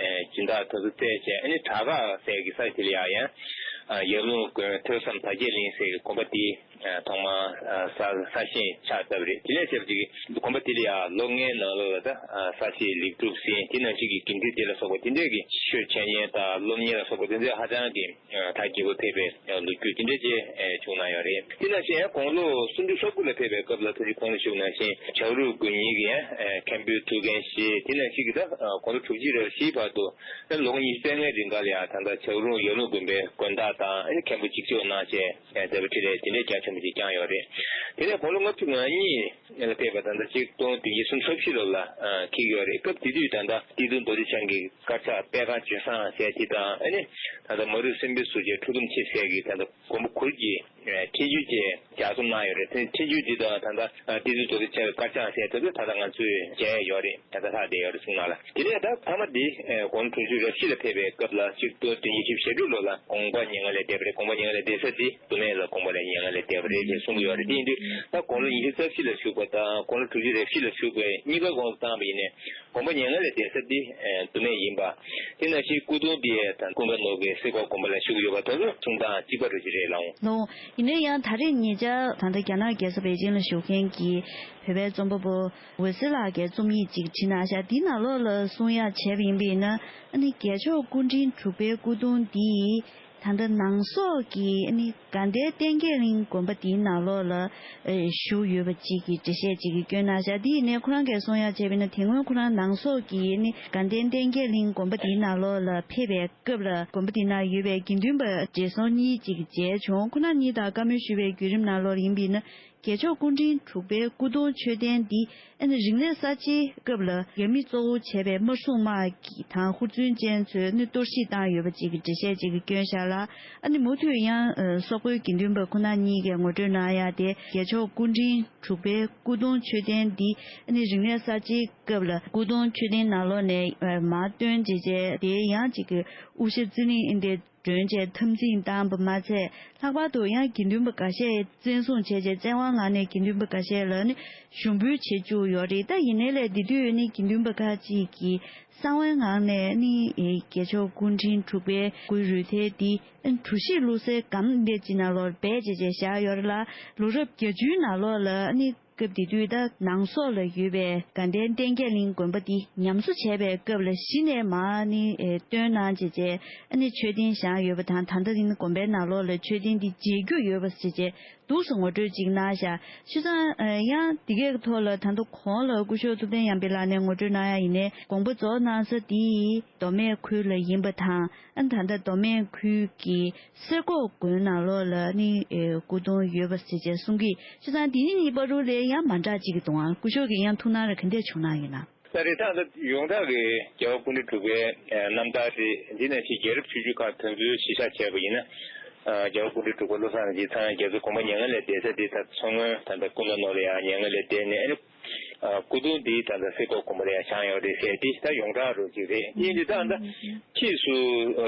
སྦྱིན་བདག་དེ་ཚོ་བཙལ་བྱས། ཨ་ནི་བྲག་དཀར་ཟེར་གྱི་ས་དེ་ལ་ཡང་ཡང་ཡར་ཀླུང་དགོན་ཐོས་བསམ་དར་རྒྱས་གླིང་ཟེར་གྱི་དགོན་པ་དེ་ ཐོག་མར་གསར་གསར་བཞེངས་ཕྱག་བཏབ་རེད། དེ་ནས་བྱས་པ་ཅིག་དགོན་པ་དེ་ལ་ཡང་ལོ་ལྔའི་ནང་ལོགས་ལ་ད་གསར་བཞེངས་ལེགས་གྲུབ་ཟེར་དེ་ནང་བཞིན་གྱི་དགེ་འདུན་སྡེ་ལ་སོགས་པ་དེ་འདྲས་ཀྱི་ཆོས་འཆད་ཉན་དང་སློབ་གཉེར་ལ་སོགས་པ་དེ་ཚོ་ཧ་ཅང་གི་མཐའ་རྒྱས་པོ་ཕེབས་པའི་ལོ་རྒྱུས་དེ་འདྲས་ཅིག་བྱུང་གནང་ཡོད་རེད། དེ་ནང་བཞིན་དགུང་ལོ་སུམ་ཅུ་སོ་དགུ་ལ་ཕེབས་པའི་སྐབས་ལ་ད་ཅི་གོང་ལ་ཞུས་ནང་བཞིན་ཇའོ་རུ་དགོན་གཉིས་ཀྱི་མཁན་པོའི་ཐུགས་འགན་བཞེས། དེ་ནང་བཞིན་གྱི་ད་དགུང་ལོ་དྲུག་ཅུ་རེ་བཞིའི་བར་དུ་ལོ་ངོ་ཉི་ཤུ་རྩ་ལྔའི་རིང་ག་ལ་ཡང་ད་ལྟ་ཇའོ་རུ་ཡར་ཀླུང་དགོན་པའི་དགོན་བདག་དང་མཁན་པོ་གཅིག་ལྕོགས་གནང་བྱས་མཛད་པ་འཕྲིན་ལས་དེ་འདྲའི་རྒྱ་ཆེན་པོ་ཞིག་བསྐྱངས་ཡོད་རེད། དེ་ནས་དགུང་ལོ་ལྔ་བཅུ་ང་གཉིས་ལ་ཕེབས་པ་ད་ལྟ་ཆིག་སྟོང་བདུན་བརྒྱ་སུམ་ཅུ་སོ་བཞི་ལོ་ལ་འཁེལ་ཡོད་རེད། སྐབས་དེ་དུས་ད་ལྟ་ཏི་ཏུ་རྡོ་རྗེ་འཆང་གི་དཀར་ཆག་པད་དཀར་ཇོ་བཟང་ཟེར་དེ་དང་ཨ་ནི་ད་ལྟ་མ་རུ་སེམས་དཔའི་ཟུར་བཅད་ཁྲོ་གཏུམ་ཆེ་ཟེར་གྱི་ད་ལྟ་མགོན་པོ་གུར་གྱི་ཨ་འཕྲིན་བཅོལ་ཅིག་ལྗགས་རྩོམ་གནང་ཡོད་རེད། དེ་འཕྲིན་བཅོལ་འདི་དང་ད་ལྟ་ཨ་ཏི་ཏུ་རྡོ་རྗེ་འཆང་གི་དཀར་ཆག་ཟེར་དེ་ཚོ་ད་ལྟ་ང་ཚོས་མཇལ་ཡོད་རེད། ད་ལྟ་ལྷག་བསྡད་ཡོད་རེད་གསུངས་གནང་ལ། དེ་ནས་ད་མཐའ་མ་འདི་ཨ་དགུང་ལོ་དྲུག་ཅུ་རེ་བཞི་ལ་ཕེབས་པའི་སྐབས་ལ་ཆིག་སྟོང་བདུན་བརྒྱ་བཞི་བཅུ་ཞེ་དྲུག་ལོ་ལ་དགོངས་པ་མྱ་ངན་ལས་འདས་པ་རེད། དགོངས་པ་མྱ་ངན་ལས་འདས་ས་འདི་མདོ་སྨད་ལ་དགོངས་པ་ལས་མྱ་ངན་ལས་འདས་པ་རེད་ཅེས་གསུང་གི་ཡོད་རེད། དེ་ཡིན་དུས་ད་དགུང་ལོ་ཉི་ཤུ་རྩ་བཞི་ལ་བཞུགས་པ་དང་དགུང་ལོ་དྲུག་ཅུ་རེ་བཞི་ལ་བཞུགས་པའི་གཉིས་ཀ་དབང་དུ་བཏང་བ་ཡིན་ནའི་དགོངས་པ་མྱ་ངན་ལས་འདས་ས་འདི་ཨ་མདོ་སྨད་ཡིན་པ། དེ་ནང་བཞིན་སྐུ་གདུང་འདི་ད་ཀུན་དགའ་ནོར་བུའི་སེ་གོལ་དགོན་པ་ལ་བཞུགས་ཡོད་པ་དེ་ཚོ་གསུང་སྟངས་གཅིག་པ་རེད་ཅེས་རེད་ལགས། ལགས། ཡིན་ན་ཡང་ད་རེས་ཉེ་ཆར་ད་ལྟ་རྒྱ་ནག་རྒྱལ་ས་པེ་ཅིང་ལ་བཞུགས་མཁན་གྱི་བོད་པའི་རྩོམ་པ་པོ་འོད་ཟེར་ལགས་ཀྱིས་རྩོམ་ཡིག་ཅིག་བྲིས་གནང་ཤག་དེའི་ནང་ལོགས་ལ་གསུང་ཡག་བྱས་པ་ཡིན་པ་ཡིན་ན་ཨ་ནི་རྒྱལ་མཆོག་སྐུ་ཕྲེང་དྲུག་པའི་སྐུ་གདུང་འདི་ད་ལྟ་ནང་སོག་གི་ཨ་ནི་དགའ་ལྡན་བསྟན་རྒྱས་གླིང་དགོན་པ་དེའི་ནང་ལོགས་ལ་ཨེ་བཞུགས་ཡོད་པ་ཅིག་གི་འགྲེལ་བཤད་ཅིག་བསྐྱོན་གནང་ཤག་དེ་ཡིན་ནའི་ཁོ་རང་གིས་གསུང་ཡག་བྱས་པ་ཡིན་ན་དེ་སྔོན་ཁོ་རང་ནང་སོག་གི་ཨ་ནི་དགའ་ལྡན་བསྟན་རྒྱས་གླིང་དགོན་པ་དེའི་ནང་ལོགས་ལ་ཕེབས་པའི་སྐབས་ལ་དགོན་པ་དེ་ན་ཡོད་པའི་དགེ་འདུན་པ་བགྲེས་སོང་གཉིས་ཅིག་མཇལ་བྱུང་། ཁོ་ན་གཉིས་དང་བཀའ་མོལ་ཞུས་པའི་བརྒྱུད་རིམ་ནང་ལོགས་ཡིན་པ་ཡིན་ན་རྒྱལ་མཆོག་སྐུ་ཕྲེང་དྲུག་པའི་སྐུ་གདུང་མཆོད་རྟེན་འདི་ཨ་ནི་རིག་གནས་གསར་བརྗེའི་སྐབས་ལ་རྒྱ་མི་གཙོ་བོ་བྱས་པའི་དམར་སྲུང་དམག་གི་དང་ཧུར་བརྩོན་ཅན་ཚོས་ནི་གཏོར་བཤིག་བཏང་ཡོད་པ་ཅིག་གི་འགྲེལ་བཤད་ཅིག་བསྐྱོན་བཞག་ལ། ཨ་ནི་མུ་མཐུད་ཡང་སོག་པོའི་དགེ་འདུན་པ་ཁོ་ན་གཉིས་ཀས་ངོ་སྤྲོད་གནང་ཡག་དེ་རྒྱལ་མཆོག་སྐུ་ཕྲེང་དྲུག་པའི་སྐུ་གདུང་མཆོད་རྟེན་འདི་ཨ་ནི་རིག་གནས་གསར་བརྗེའི་སྐབས་ལ་སྐུ་གདུང་མཆོད་རྟེན་ནང་ལོགས་ནས་མར་བཏོན་བྱས་རྗེས་དེ་ཡང་ཅིག་གི་དབུ་ཞྭ་རྩེ་གླིང་ཨིན་དེ་སྒྲོན་བྱས་འཐབ་འཛིང་བཏང་བ་མ་ཚད་ལྷག་པར་དུ་ཡང་དགེ་འདུན་པ་འགའ་ཤས་བཙན་བཟུང་བྱས་རྗེས་བཙན་དབང་ངང་ནས་དགེ་འདུན་པ་འགའ་ཤས་ལ་ནི་ཞུ་འབོད་བྱེད་བཅུག་ཡོད་རེད། ད་ཡིན་ནའི་ལས་འདི་དུས་ནི་དགེ་འདུན་པ་ཁག་ཅིག་གིས་གསང་བའི་ངང་ནས་ནི་རྒྱལ་མཆོག་སྐུ་ཕྲེང་དྲུག་པའི་སྐུའི་རུས་ཐལ་འདི་གྲུ་བཞིས་བླུགས་སའི་སྒམ་འདི་ཅིག་ནང་ལོགས་སྦས་བྱས་རྗེས་བཞག་ཡོད་རེད་ལ། ལོ་རབས་བརྒྱད་ཅུའི་ནང་ལོགས་ལ་ནི་སྐབས་དེ་དུས་ད་ནང་སོག་ལ་ཡོད་པའི་དགའ་ལྡན་བསྟན་རྒྱས་གླིང་དགོན་པ་འདི་ཉམས་གསོ་བྱས་པའི་སྐབས་ལ་གཞི་ནས་མར་ནི་ཨེ་བཏོན་གནང་བྱས་རྗེས་ཨ་ནི་མཆོད་རྟེན་བཞེངས་ཡོད་པ་དང་ད་ལྟ་ནི་དགོན་པའི་ནང་ལོགས་ལ་མཆོད་རྟེན་འདི་མཇལ་རྒྱུ་ཡོད་པ་བྱས་རྗེས་འདུག་སེ་ངོ་སྤྲོད་ཅིག་གནང་བཞག་བྱས་ཙང་ཨེ་ཡང་འདི་གའི་ཐོག་ལ་ད་ལྟ་གོང་ལ་སྐུ་ཞབས་ཐུབ་བསྟན་གཡང་འཕེལ་ལགས་ནས་ངོ་སྤྲོད་གནང་ཡག་ཡིན་ནའི་དགོངས་པ་རྫོགས་གནང་ས་འདི་མདོ་སྨད་ཁུལ་ལ་ཡིན་པ་དང་ཨ་ནི་ད་ལྟ་མདོ་སྨད་ཁུལ་གྱི་སེར་ཀོང་དགོན་ནང་ལོགས་ལ་ནི་ཨེ་སྐུ་གདུང་ཡོད་པ་ཟེར་བྱས་གསུང་གི། བྱས་ཙང་འདི་གཉིས་གཉིས་བར་དུ་ལས་ཡང་མ་འདྲ་ཅིག་གི་འདུག་ཨང་། སྐུ་ཞབས་ཀྱི་ཡང་ཐུགས་སྣང་རེ་ག་འདྲས་བྱུང་གནང་ཡོད་ན། ད་རེས་ད་ལྟ་ཡོངས་གྲགས་ཀྱི་རྒྱལ་བ་སྐུ་ཕྲེང་དྲུག་པའི་རྣམ་ཐར་རེད། འདི་ནང་བཞིན་རྒྱལ་རབས་བཅུ་བཅུ་ཁག་དོན་ཚུལ་གཞི་བཞག་བྱས་པ་ཡིན་ན། རྒྱལ་བ་སྐུ་ཕྲེང་དྲུག་པ་བློ་བཟང་རིན་ཆེན་ཚངས་དབྱངས་རྒྱ་མཚོ་དགོངས་པ་མྱ་ངན་ལས་འདས་ས་འདི་ད་མཚོ་སྔོན་ད་ལྟ་ཀུན་དགའ་ནོར་ལ་ཡང་མྱ་ངན་ལས་འདས་ནས་ཨ་ནི། སྐུ་གདུང་འདི་ད་ལྟ་སེར་ཀོང་དགོན་པ་ལ་ཡང་བཞེངས་ཡོད་རེད་ཟེར་འདི་ད་ཡོངས་གྲགས་རུ་ཅིག་རེད། དེ་ཡིན་དུས་ད་ལྟ་ཕྱིས་སུ་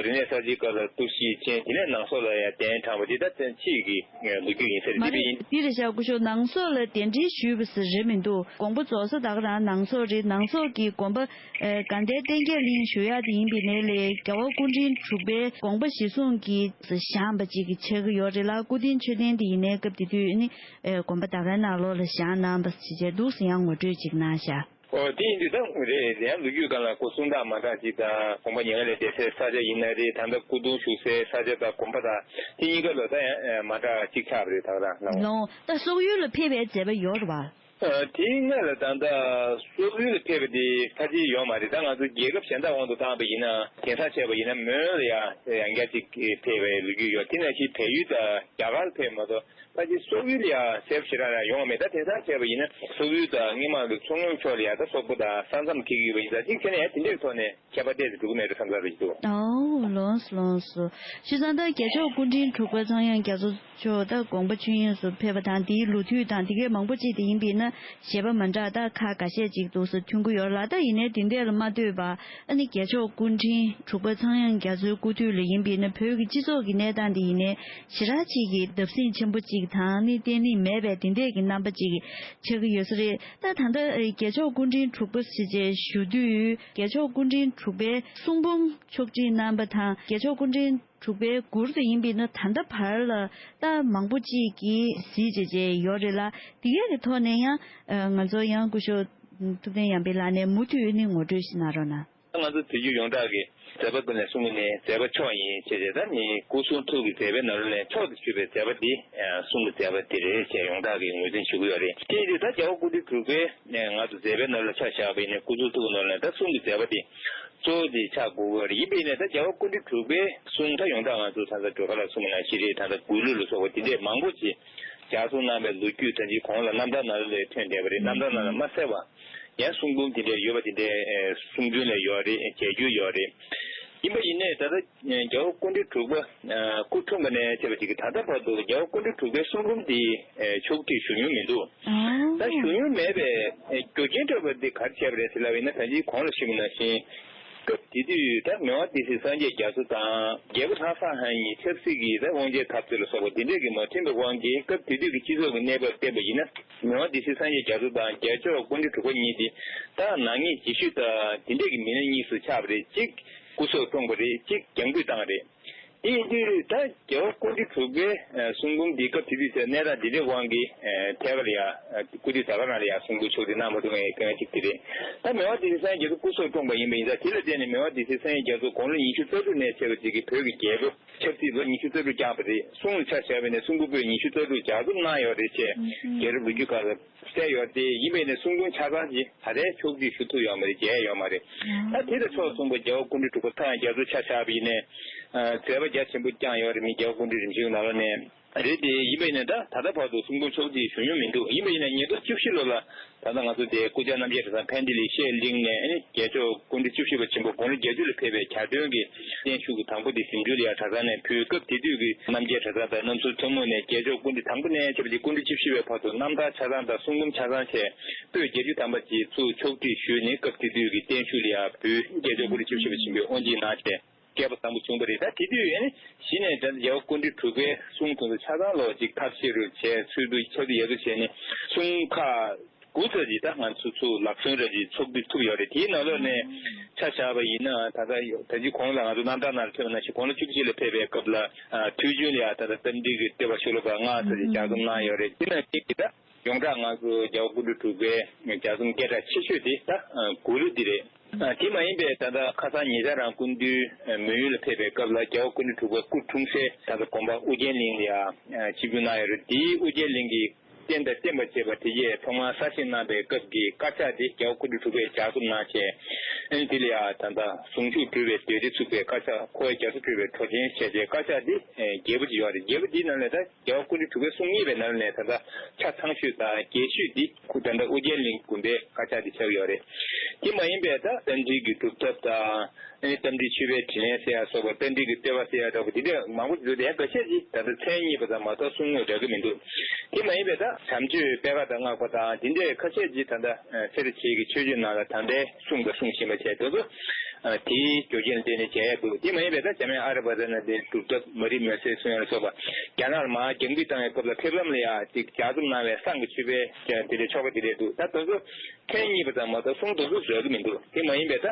རིག་གནས་གསར་བརྗེའི་སྐབས་ལ་གཏོར་བཤིག་ཕྱིན། དེ་ནས་ནང་སོག་ལ་ཡང་གདན་དྲངས་པ་འདི་ད་ཕྱིས་ཀྱི་ལོ་རྒྱུས་ཡིན་ས་རེད། མ་འདི་རེད། དཔེ་ཡིན། འདི་རེད་ཤག་སྐུ་ཞབས། ནང་སོག་ལ་གདན་འདྲེན་ཞུས་པ་ཟེར་རེད་མི་འདུག་དགོངས་པ་རྫོགས་ས་ད་ག་རང་ནང་སོག་རེད། ནང་སོག་གི་དགོན་པ་ཨེ་དགའ་ལྡན་བསྟན་རྒྱས་གླིང་ཞུ་ཡག་དེ་ཡིན་པའི་ནས་ལས་རྒྱལ་བ་སྐུ་ཕྲེང་དྲུག་པའི་དགོངས་པ་གཞིར་བཟུང་གིས་བཞེངས་པ་ཅིག་གི་ཆགས་ཀྱི་ཡོད་རེད་ལ། སྐུ་རྟེན་མཆོད་རྟེན་དེ་ཡིན་ནའི་སྐབས་དེ་དུས་ནི་ཨེ་དགོན་པ་ད་གའི་ནང་ལོགས་ལ་བཞེངས་གནང་བ་ཞིག་བྱས་འདུག་ཟེར་ཡང་ངོ་སྤྲོད་ཅིག་གནང་ཤག་ཨོ་དེ་ཡིན་དུས་ད་རེད། ཡང་ལོ་རྒྱུས་སྒང་ལ་གོ་གསུང་སྟངས་མ་འདྲ་ཅིག་དང་། དགོངས་པ་མྱ་ངན་ལས་འདས་སའི་ས་ཆ་ཡིན་ན་རེད། ད་ལྟ་སྐུ་གདུང་བཞུགས་སའི་ས་ཆ་དང་དགོན་པ་དང་དེ་གཉིས་ཀ་ལ་ད་ཡང་མ་འདྲ་ཅིག་ཆགས་པ་རེད། ད་ག་རང་ལ། ལོ་ད་སོག་ཡུལ་ལ་ཕེབས་པའི་མཛད་པ་ཡོད་རེད་བ། ཨ་དེའི་སྔ་ལ་ད་ལྟ་སོག་ཡུལ་ལ་ཕེབས་པ་དེ་ཕལ་ཆེར་ཡོད་མ་རེད། ད་ང་ཚོ་རྒྱལ་ཁབ་གཞན་དག་དབང་དུ་བཏང་པ་ཡིན་ན། དེང་སང་བྱས་པ་ཡིན་ན་མོན་ལ་ཡང་ཡང་བསྐྱར་ཅིག་ཕེབས་པའི་ལོ་རྒྱུས་ཡོད། དེ་ནང་བཞིན་བལ་ཡུལ་དང་རྒྱ་གར་ལ་ཕེབས་མ་གཏོགས་ཕལ་ཆེར་སོག་ཡུལ་ལ་ཡང་གསལ་པོ་ཞེ་དྲག་ཡང་ཡོང་བ་མེད། ད་དེང་སང་བྱས་པ་ཡིན་ན་སོག་ཡུལ་དང་སྔོན་མ་གི་མཚོ་སྔོན་ཕྱོགས་ལ་ཡང་ད་སོག་པོ་དང་ས་མཚམས་འཁེལ་གྱི་ཡོད་པ་ཡིན་ཙང་། གཅིག་བྱས་ན་ཡང་དེ་འདྲའི་ཐོག་ནས་ཁྱད་པར་ཏོག་ཙམ་འགྲོ་གི་མེད་འགྲོ་བསམ་བསམ་རེ་ཞིག་འདུག་ཨོ་ལགས་སོ་ལགས་སོ། བྱས་ཙང་ད་རྒྱལ་མཆོག་སྐུ་ཕྲེང་དྲུག་པ་ཚངས་དབྱངས་རྒྱ་མཚོ་མཆོག་ད་དགོངས་པ་ཆོས་དབྱིངས་སུ་ཕེབས་པ་དང་། དེའི་ལོ་དུས་དང་དེ་གའི་མང་པོ་ཅིག་དེ་ཡིན་པས་ན་བཞེད་པ་མ་འདྲ་ད་ཁག་འགའ་ཤས་ཅིག་འདུག་སེ་ཐོན་གྱི་ཡོད་ལ། ད་ཡིན་ནའི་དེ་འདྲས་ལ་མ་ལྟོས་པར་ཨ་ནི་རྒྱལ་མཆོག་སྐུ་ཕྲེང་དྲུག་པ་ཚངས་དབྱངས་རྒྱ་མཚོའི་སྐུ་དུས་ལ་ཡིན་པས་ན་བོད་ཀྱི་སྤྱི་ཚོགས་ཀྱི་གནས་སྟངས་དེ་ཡིན་ནའི་ཞེ་དྲག་ཅིག་གི་བརྡབ་གསིག་ཆེན་པོ་ཅིག་དང་ནི་བརྟན་ལྷིང་མེད་པའི་དེ་འདྲས་ཀྱི་རྣམ་པ་ཅིག་ཆགས་ཀྱི་ཡོད་ས་རེད། ད་ད་ལྟ་རྒྱལ་མཆོག་སྐུ་ཕྲེང་དྲུག་པ་ཞེས་བྱས་ཞུ་དུས་རྒྱལ་མཆོག་སྐུ་ཕྲེང་དྲུག་པའི་གསུང་འབུམ་ཕྱོགས་སྒྲིག་གནང་བ་དང་། རྒྱལ་མཆོག་སྐུ་ཕྲེང་ དྲུག་པའི་མགུར་དེ་ཡིན་པས་ན། ད་ལྟ་བར་ལ་ད་མང་པོ་ཅིག་གིས་གཟིགས་བྱས་བྱས་ཡོད་རེད་ལ། དེ་གའི་གི་ཐོག་ནས་ཡང་ཨ་ང་ཚོ་ཡང་སྐུ་ཞབས་ཐུབ་བསྟན་ཡར་འཕེལ་ལགས་ནས་མུ་མཐུད་ནས་ངོ་སྤྲོད་ཞིག་གནང་རོགས་གནང་། ང་ཚོ་དུས་རྒྱུན་ཡོངས་གྲགས་ཀྱི་མཛད་པ་ཀུན་ལས་གསུང་གི་ནི་མཛད་པ་མཆོག་ཡིན་ཞེས་བྱས། ད་ནི་སྐུ་གསུང་ཐུགས་ཀྱི་མཛད་པའི་ནང་ལས་མཆོག་ཏུ་གྱུར་པའི་མཛད་པ་འདི་གསུང་གི་མཛད་པ་འདི་རེད་ཅེས་ཡོངས་གྲགས་ཀྱིས་ངོས་འཛིན་ཞུ་གི་ཡོད་རེད། དེ་ཡིན་དུས་ད་རྒྱལ་བ་སྐུ་ཕྲེང་དྲུག་པའི་ང་ཚོ་མཛད་པའི་ནང་ལ་ཆ་བཞག་པ་ཡིན་ན། སྐུ་གསུང་ཐུགས་ཀྱི་ནང་ལ་ད་གསུང་གི་མཛད་པ་འདི་གཙོ་བོ་འདི་ཆགས་དགོས་ཀྱི་ཡོད་རེད། ཡིན་པས་ན་ད་རྒྱལ་བ་སྐུ་ཕྲེང་དྲུག་པའི་གསུང་ད་ཡོངས་གྲགས་ང་ཚོ་ད་ལྟ་སྒྲོལ་དཀར་ལགས་གསུང་གི་ནང་བཞིན་རེད། ད་ལྟ་འགུག་ལུགས་ལ་སོགས་པ་འདི་འདྲས་མང་པོ་ཅིག་ལྗགས་རྩོམ་གནང་བའི་ལོ་རྒྱུས་ད་ཅིག་གོང་ལ་རྣམ་ཐར་ནང་ལ་ཐོན་བསྡད་པ་རེད། རྣམ་ཐར་ནང་ལ་མ་གསལ་བ། ཡང་གསུང་འབུམ་དེ་འདྲ་ཡོད་པ་དེ་འདྲའི་གསུང་རྒྱུན་ལ་ཡོད་རེད། མཇལ་རྒྱུ་ཡོད་རེད། ཡིན་པ་ཡིན་ནའི་ད་ལྟ་རྒྱལ་བ་སྐུ་ཕྲེང་དྲུག་པ་སྐུ་འཁྲུངས་པ་ནས་བྱས་པ་ཅིག་གི་ད་ལྟ་བར་དུ་རྒྱལ་བ་སྐུ་ཕྲེང་དྲུག་པའི་གསུང་འབུམ་དེ་ཕྱོགས་སྒྲིག་ཞུ་མྱོང་མི་འདུག་ད་ཞུ་མྱོང་མེད་པའི་རྒྱུ་རྐྱེན་འཕྲོས་པ་འདི་ག་རེ་བྱས་པ་རེད་ཟེར་ལབ་ཡིན་ན། ད་ཅིག་གོང་ལ་ཞུས་པ་ནང་བཞིན། སྐབས་དེ་དུས་ད་མི་དབང་སྡེ་སྲིད་སངས་རྒྱས་རྒྱ་མཚོ་དང་རྒྱལ་པོ་ལྷ་བཟང་ལྷ་གཉིས་ཆབ་སྲིད་ཀྱི་ད་དབང་ཆེན་འཐབ་རྩོད་ལ་སོགས་པ་དེ་འདྲས་ཀྱིས་མ་མཐུན་པའི་དབང་གིས། སྐབས་དེ་དུས་ཀྱི་སྤྱི་ཚོགས་ཀྱི་གནས་བབ་བསྟན་པ་ཡིན་ན། མི་དབང་སྡེ་སྲིད་སངས་རྒྱས་རྒྱ་མཚོ་དང་རྒྱལ་མཆོག་སྐུ་ཕྲེང་དྲུག་པ་གཉིས་དེ་ད་ནག་ཉེས་འཇིགས་ཞུ་དང་དེ་འདྲས་ཀྱི་མི་སྣ་གཉིས་སུ་ཆགས་པ་རེད། གཅིག་སྐུ་སྲོག་བཀྲོངས་པ་རེད། གཅིག་རྒྱང་འབུད་བཏང་བ་རེད། དེ་ཡིན་དུས་ད་རྒྱལ་བ་སྐུ་ཕྲེང་དྲུག་པའི་གསུང་འབུམ་འདི་སྐབས་དེ་དུས་ཚེ་གནས་སྟངས་འདི་འདྲའི་དབང་གིས་ཐད་ཀར་ལ་ཡ་སྐུ་དུས་ད་ག་རང་ལ་ཡ་གསུང་འབུམ་ཕྱོགས་སྒྲིག་གནང་མ་ཐུབ་མཁན་གཅིག་དེ་རེད། ད་མི་དབང་སྡེ་སྲིད་སངས་རྒྱས་རྒྱ་མཚོ་སྐུ་སྲོག་བཀྲོངས་པ་ཡིན་པ་ཡིན་ཙང་། དེ་ལ་བརྟེན་ནས་མི་དབང་སྡེ་སྲིད་སངས་རྒྱས་རྒྱ་མཚོ་དགུང་ལོ་ཉི་ཤུ་རྩ་དྲུག་ནས་བྱས་པ་ཅིག་གི་བོད་ཀྱི་རྒྱལ་པོ་ཆབ་སྲིད་ལོ་ཉི་ཤུ་རྩ་དྲུག་བསྐྱངས་པ་རེད། གསུང་ལ་ཆ་བཞག་པ་ཡིན་ན་གསུང་འབུམ་པོད་ཉི་ཤུ་རྩ་དྲུག་ལྗགས་རྩོམ་གནང་ཡོད་རེད་ཅེས་རྒྱལ་རབས་ལོ་རྒྱུས་ཁག་ལ་གསལ་ཡོད་དེ། ཡིན་པ་ཡིན་ན་གསུང་འབུམ་ཆ་ཚང་ཅིག་ད་ལྟའི་ཕྱོགས་སྒྲིག་ཞུ་ཐུབ་ཡོད་མ་རེད། མཇལ་ཡོད་མ་རེད། ད་དེ་དང་ཕྱོགས་མཚུངས་པ་རྒྱལ་བ་སྐུ་ཕྲེང་དྲུག་པ་ཐང་རྒྱ་མཚོ་ཆ་བཞག་པ་ཡིན་ནའི་མཛད་པ་རྒྱ་ཆེན་པོ་བསྐྱངས་ཡོད་རེད། མི་རྒྱལ་བ་སྐུ་ཕྲེང་རིམ་བྱོན་ནང་ལོགས་ནས་རེད་དེ། ཡིན་པ་ཡིན་ན་ད་ད་ལྟ་བར་དུ་གསུང་འབུམ་ཕྱོགས་སྒྲིག་ཞུ་མྱོང་མི་འདུག་ཡིན་པ་ཡིན་ན་ཉིས་སྟོང་བཅུ་བཞི་ལོ་ལ་ད་ལྟ་ང་ཚོ་དེ་སྐུ་བཅར་རྣམ་རྒྱལ་གྲྭ་ཚང་ཕན་བདེ་ལེགས་བཤད་གླིང་ནས་ཨ་ནི་རྒྱལ་མཆོག་སྐུ་ཕྲེང་བཅུ་བཞི་པ་ཆེན་པོ་དགུང་ལོ་བརྒྱད་ཅུ་ལ་ཕེབས་པའི་གྱ་སྟོན་གྱི་བརྟན་བཞུགས་ཀྱི་དང་པོ་དེ་གཟིམ་ཆུང་ལ་ཡ་གྲྭ་ཚང་ནས་ཕུལ། སྐབས་དེ་དུས་ཀྱི་རྣམ་རྒྱལ་གྲྭ་ཚང་དང་རྣམ་ཚོའི་ཐུན་མོང་ནས་རྒྱལ་མཆོག་སྐུ་ཕྲེང་དང་པོ་ནས་བྱས་པ་ཅིག་སྐུ་ཕྲེང་བཅུ་བཞི་པའི་བར་དུ་རྣམ་ཐར་ཆ་ཚང་དང་གསུང་འབུམ་ཆ་ཚང་བཅས་པོད་བརྒྱད་ཅུ་ཐམ་པ་ཅིག་ཚུར་ཕྱོགས་སྒྲིག་ཞུས་ནས། སྐབས་དེ་དུས་ཀྱི་བརྟན་བཞུགས་ལ་ཡ་ཕུལ། རྒྱལ་མཆོག་སྐུ་ཕྲེང་བཅུ་བཞི་པ་ཆེན་པོས་དབུ་འབྱེད་གནང་བྱས། མཁས་པ་བཟང་པོ་བྱུང་བ་རེད། ད་དེ་དུས་ཨ་ནི་གཞི་ནས་ད་རྒྱལ་བ་སྐུ་ཕྲེང་དྲུག་པའི་གསུང་དེ་ཚོ་ཆ་ཚང་ལོ་ཅིག་ཐབས་ཤེས་རུ་བྱས། ཚུལ་དུ་ཆབ་སྲིད་ཡག་པོ་བྱས་ནས་གསུང་ཁག་དགུ་ཙམ་ཅིག་ད་ང་ཚོ་ཚུར་ལག་སོན་ར་ཅིག་ཚོགས་སྒྲིག་ཐུབ་ཡོད་རེད། དེའི་ནང་ལོགས་ནས་ཆ་བཞག་པ་ཡིན་ན། ད་ལྟ་ད་ཅི་གོང་ལ་ང་ཚོ་རྣམ་ཐར་ནང་ལ་ཐོན་པ་ནང་བཞིན་དགུང་ལོ་བཅུ་གཅིག་ལ་ཕེབས་པའི་སྐབས་ལ་ཨ་དུས་རྒྱུན་ལ་ཡ་ད་ལྟ་རྟ་མགྲིན་གྱི་བསྟོད་པ་ཤོ་ལོ་ཀ་ལྔ་ཙམ་ཅིག་ལྗགས་རྩོམ་གནང་ཡོད་རེད། དེ་ནང་བཞིན་གྱི་ད་ཡོངས་གྲགས་ང་ཚོ་རྒྱལ་བ་སྐུ་ཕྲེང་དྲུག་པའི་ལྗགས་རྩོམ་སྐད་གྲགས་ཆེ་ཤོས་དེ་ད་མགུར་གླུ་འདི་རེད། དེ་མ་ཡིན་པའི་ད་ལྟ་ཁ་སང་ཉེ་ཆར་རང་སྐུ་མདུན་མོན་ཡུལ་ལ་ཕེབས་པའི་སྐབས་ལ་རྒྱལ་བ་སྐུ་ཕྲེང་དྲུག་པ་སྐུ་འཁྲུངས་སའི་ད་ལྟ་དགོན་པ་ཨོ་རྒྱན་གླིང་ལ་ཡང་ཆིབས་བསྒྱུར་གནང་ཡོད་རེད། དེའི་ཨོ་རྒྱན་གླིང་གི་རྟེན་དང་བརྟེན་པར་བཅས་པ་དེ་ཡས་ཐོག་མར་གསར་བཞེངས་གནང་པའི་སྐབས་ཀྱི་དཀར་ཆག་དེ་རྒྱལ་བ་སྐུ་ཕྲེང་དྲུག་པས་ལྗགས་རྩོམ་གནང་བྱས། ཨ་ནི་དེ་ལ་ཡང་ད་ལྟ་ཟུང་འཇུག་སྤྲུལ་པའི་སྡེ་སྲིད་ཚུགས་པའི་དཀར་ཆག་ཁོ་བོས་རྒྱ་མཚོ་སྤྲུལ་པའི་གྲོ་ཆེན་ཞེས་བྱའི་དཀར་ཆག་འདི་རྒྱས་པོ་ཅིག་ཡོད་རེད། རྒྱས་པོ་འདིའི་ནང་ལས་ད་རྒྱལ་བ་སྐུ་ཕྲེང་དྲུག་པའི་གསུང་གཉིས་པའི་ནང་ནས་ད་ལྟ་ཆ་ཚང་ཤོས་དང་རྒྱས་ཤོས་འདི་ཁོ་ད་ལྟ་ཨོ་རྒྱན་གླིང་དགོན་པའི་དཀར་ཆག་འདི་ཆགས་ཡོད་རེད། དེ་མ་ཡིན་པའི་ད་རྟ་མགྲིན་གྱི་སྒྲུབ་ཐབས་དང་། ཨ་ནི་རྟ་མགྲིན་མཆོད་པའི་དྲིན་ལན་ཟེར་ཡ་སོགས་པ། རྟ་མགྲིན་གྱི་བསྟོད་པ་ཟེར་ཡ་འདྲ་པོ་འདི་འདྲ་མང་པོ་ཞིག་འདུག་དེ་ཡང་འགའ་ཤས་ཀྱིས་ད་ལྟ་མཚན་རྙེད་པ་ཙམ་མ་གཏོགས་གསུང་ངོ་རག་གི་མི་འདུག་དེ་མ་ཡིན་པའི་ད་བྱམས་ཆོས་པད་དཀར་དང་སྔགས་པ་དང་འདི་འདྲའི་ཁ་ཤས་ཀྱིས་ད་ལྟ་སེ་ར་བྱེས་ཀྱི་ཆོས་སྤྱོད་ནང་ལ་ད་ལྟའི་གསུང་དང་གསུང་བཞིན་པ་བྱས། དེ་ཚོ་དེའི་རྒྱུ་རྐྱེན་ལ་བརྟེན་ནས་མཇལ་ཡ་འདུག་དེ་མ་ཡིན་པའི་ད་འཇམ་དབྱངས་ཨ་ར་བ་ཙ་ན་དའི་སྒྲུབ་ཐབས་མ་རིག་མེལ་སྲེག་གསུང་ཡ་ལ་སོགས་པ། རྒྱ་ནག་ལ་མར་རྒྱང་འབུད་བཏང་བའི་སྐབས་ལ་ཕེབས་ལམ་ལ་ཡ་ཅིག་ལྗགས་རྩོམ་གནང་བའི་བསང་གི་མཆོད་པའི་དེ་འདྲའི་ཆོ་ག་དེ་འདྲས་འདུག་ད་དེ་ཚོ་མཚན་རྙེད་པ་ཙམ་མ་གཏོགས་གསུང་དེ་ཚོ་རག་གི་མི་འདུག་དེ་མ་ཡིན་པའི་ད་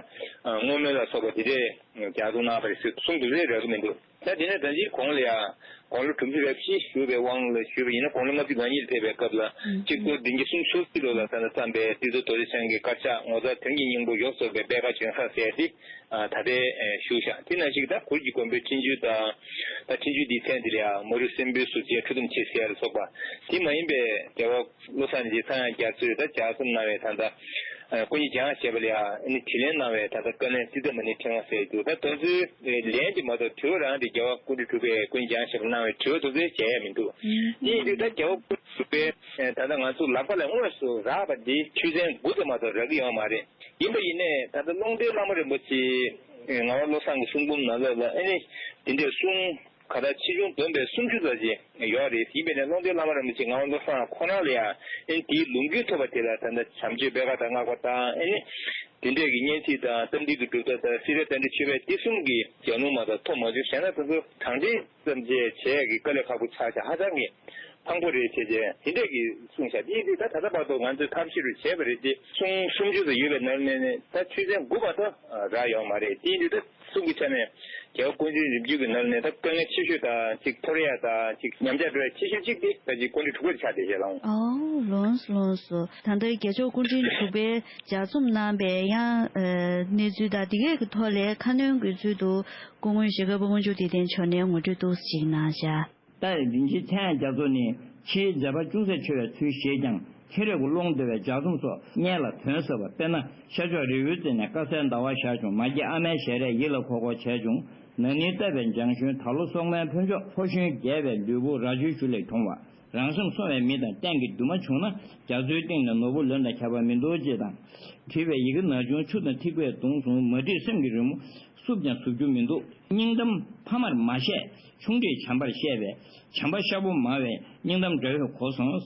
བསྔོ་སྨོན་ལ་སོགས་པ་དེ་འདྲས་ལྗགས་རྩོམ་གནང་བ་རེད་ཟེར་གསུང་དེ་ཚོ་རག་གི་མི་འདུག་ད་དེ་ནས་ད་ཅིག་གོང་ལ་ཡ་དགུང་ལོ་དྲུག་ཅུ་རེ་བཞི་བཞུགས་པའི་དབང་ལ་ཞུས་པ་ཡིན་ན། དགུང་ལོ་ལྔ་བཅུ་ང་གཉིས་ལ་ཕེབས་པའི་སྐབས་ལ་ཨང་གཅིག་སྟོང་བདུན་བརྒྱ་སུམ་ཅུ་སོ་གཅིག་ལོ་ལ་ད་ལྟ་བརྩམས་པའི་ཏི་རྫོང་རྡོ་རྗེ་འཆང་གི་དཀར་ཆག་ངོ་མཚར་དོན་གྱི་སྙིང་པོ་ཡོངས་རྫོགས་པའི་པད་དཀར་བྱོན་ས་ཟེར་ཏེ་ད་ལྟའི་བཞུགས་བཞག་དེ་ནང་བཞིན་ད་གུར་གྱི་དགོན་པའི་འཕྲིན་བཅོལ་དང་། ད་འཕྲིན་བཅོལ་འདིའི་མཚན་དེ་ལ་ཡང་མ་རུ་སྲིན་པོའི་ཟུར་ཅན་ཁྲི་གདུགས་མཆེད་ཟེར་ཡ་ལ་སོགས་པ། དེ་མ་ཡིན་པའི་རྒྱལ་བ་བློ་བཟང་རིན་ཆེན་ཚངས་དབྱངས་རྒྱ་མཚོས་ད་ལྗགས་རྩོམ་གནང་བའི་ད་ལྟ་སྐུ་ཉིད་སྦྱངས་ཞེས་པ་ལ་ཡ་ཨ་ནི་དྲིས་ལན་གནང་བའི་ད་ལྟ་བཀའ་ལན་ཙིཏྟ་མ་ཎིའི་ཕྲེང་བ་ཟེར་འདུག་ད་དེ་ཚོའི་ལན་དེ་མ་གཏོགས་དྲི་བ་རང་དེ་རྒྱལ་བ་སྐུ་ཕྲེང་དྲུག་པས་སྐུ་ཉིད་སྦྱངས་ཞེས་པ་གནང་བའི་དྲི་བ་དེ་ཚོའི་མཇལ་ཡ་མི་འདུག་དེ་ཡིན་དུས་ད་རྒྱལ་བ་སྐུ་ཕྲེང་དྲུག་པས་ད་ལྟ་ང་ཚོ་ལག་པ་ལ་དངོས་སུ་རག་པ་འདི་ཆོས་ཚན་དགུ་ཙམ་མ་གཏོགས་རག་གི་ཡོད་མ་རེད། ཡིན་པ་ཡིན་ནའི་ད་ལྟ་ཀློང་རྡོལ་བླ་མ་རིན་པོ་ཆེ་ངག་དབང་བློ་བཟང་གི་གསུང་འབུམ་ནང་ལོགས་ལ་ཨ་ནི་དེ་འདྲའི་གསུང་ག་ད་ཆེ་ཆུང་བསྡོམས་པས་སུམ་ཅུ་ཙམ་ཅིག་ཡོད་རེད། ཡིན་པས་ན་ཀློང་རྡོལ་བླ་མ་རིན་པོ་ཆེ་ངག་དབང་བློ་བཟང་ཁོ་རང་ལ་ཡང་ཨ་ནི་དེའི་ལུང་རྒྱུན་ཐོབ་པ་དེ་ལ་ད་ལྟ་བྱམས་ཆོས་པད་དཀར་དང་སྔགས་པ་དང་ཨ་ནི་དེ་འདྲས་ཀྱི་སྙན་ཚིག་དང་རྟ་མགྲིན་གྱི་སྒྲུབ་ཐབས་དང་སེ་ར་བསྟན་འགྲོའི་མཆོད་པའི་དེ་གསུམ་གྱི་ལྗགས་ལུང་མ་གཏོགས་ཐོབ་མ་བྱུང་། བྱས་ན་དེ་ཚོ་དྲང་འདྲེན་ཙམ་ཅིག་བྱེད་ཡག་གི་དཀའ་ལས་ཁག་པོ་ཆགས་ཤག་ཧ་ཅང་གི་ ཕངས་པོ་རེད་བྱས་བྱས་དེ་འདྲས་ཀྱི་གསུངས་བཞག་དེ་ཡིན་དུས་ད་ད་ལྟ་བར་དུ་ང་ཚོས་ཐབས་ཤེས་རུ་བྱས་པ་རེད་དེ་གསུང་སུམ་ཅུ་ཙམ་ཡོད་པའི་ནང་ནས་ནས་ད་ཆོས་ཚན་དགུ་བར་དུ་རག་ཡོང་མ་རེད། དེ་ཡིན་དུས་ད་གསུང་གི་ཆ་ནས་རྒྱལ་བ་སྐུ་ཕྲེང་རིམ་བྱོན་གྱི་ནང་ནས་ད་དཀའ་ངལ་ཆེ་ཤོས་དང་ཅིག་འཐོར་ཡ་དང་ཅིག་ཉམས་ཆག་འགྲོ་ཡ་ཆེ་ཤོས་གཅིག་དེ་ད་ཅིག་སྐུ་ཕྲེང་དྲུག་པ་དེ་ཆགས་བསྡད་བཞག་ལགས། ཨོ་ལོངས་སོ་ལོངས་སོ། ད་ལྟ་རྒྱལ་མཆོག་སྐུ་ཕྲེང་དྲུག་པའི་ལྗགས་རྩོམ་གནང་པའི་ཡང་ཨ་གནས་ཚུལ་དང་དེ་གའི་གི་ཐོག་ལས་ཁ་སྣོན་དགོས་ཚུལ་དུ་སྐུ་ངོ་ཞྭ་སྒབ་པ་དབང་ཕྱུག་བདེ་ལྡན་མཆོག་ནས་ངོ་སྤྲོད་ཏོག་ཙམ་ཅིག་གནང་བཞག་ད་རིན་ཆེན་ཚེ་དབྱངས་རྒྱ་མཚོ་ནི་ཕྱིའི་མཛད་པ་ཅུང་ཟད་ཆེ་བའི་ཚུལ་བཞེས་ཀྱང་། མཁྱེན་རབ་ཀྱི་ཀློང་བརྡོལ་བའི་ལྗགས་རྩོམ་སོགས་སྙན་ལ་དོན་ཟབ་པ། དཔེར་ན་ཤར་ཕྱོགས་རི་བོའི་རྩེ་ནས་དཀར་གསལ་ཟླ་བ་ཤར་བྱུང་། མ་སྐྱེས་ཨ་མའི་ཞལ་རས་ཡིད་ལ་འཁོར་འཁོར་བྱས་བྱུང་། ན་ནིང་བཏབ་པའི་ལྗང་གཞོན་ད་ལོ་སོག་མའི་ཕོན་ཆོག་ཕོ་གཞོན་རྒྱས་པའི་ལུས་པོ་རྭ་ཅོའི་གཞུ་ལས་གྱོང་བ། རང་སེམས་སྲུང་བའི་མི་དང་གཏན་གྱི་འདུན་མ་བྱུང་ན། རྒྱ་མཚོའི་གཏིང་ནས་ནོར་བུ་ལོན་དང་ཁྱད་པར་མི་འདུག་ཅེས་དང་། བྲིས་པའི་ཡི་གེ་ན་ཆུང་ཆུ་དང་ཐིགས་པས་བརྡུངས་སོང་། མ་བྲིས་སེམས་ཀྱི་རི་མོ་བསུབ་ཀྱང་བསུབ་རྒྱུ་མི་འདུག་སྙིང་གཏམ་ཕ་མར་མ་བཤད། ཆུང་འདྲིས་བྱམས་པར་བཤད་པས། བྱམས་པ་ཤ་བོ་མང་བས་སྙིང་གཏམ་འདྲ་བོས་གོ་སོང་།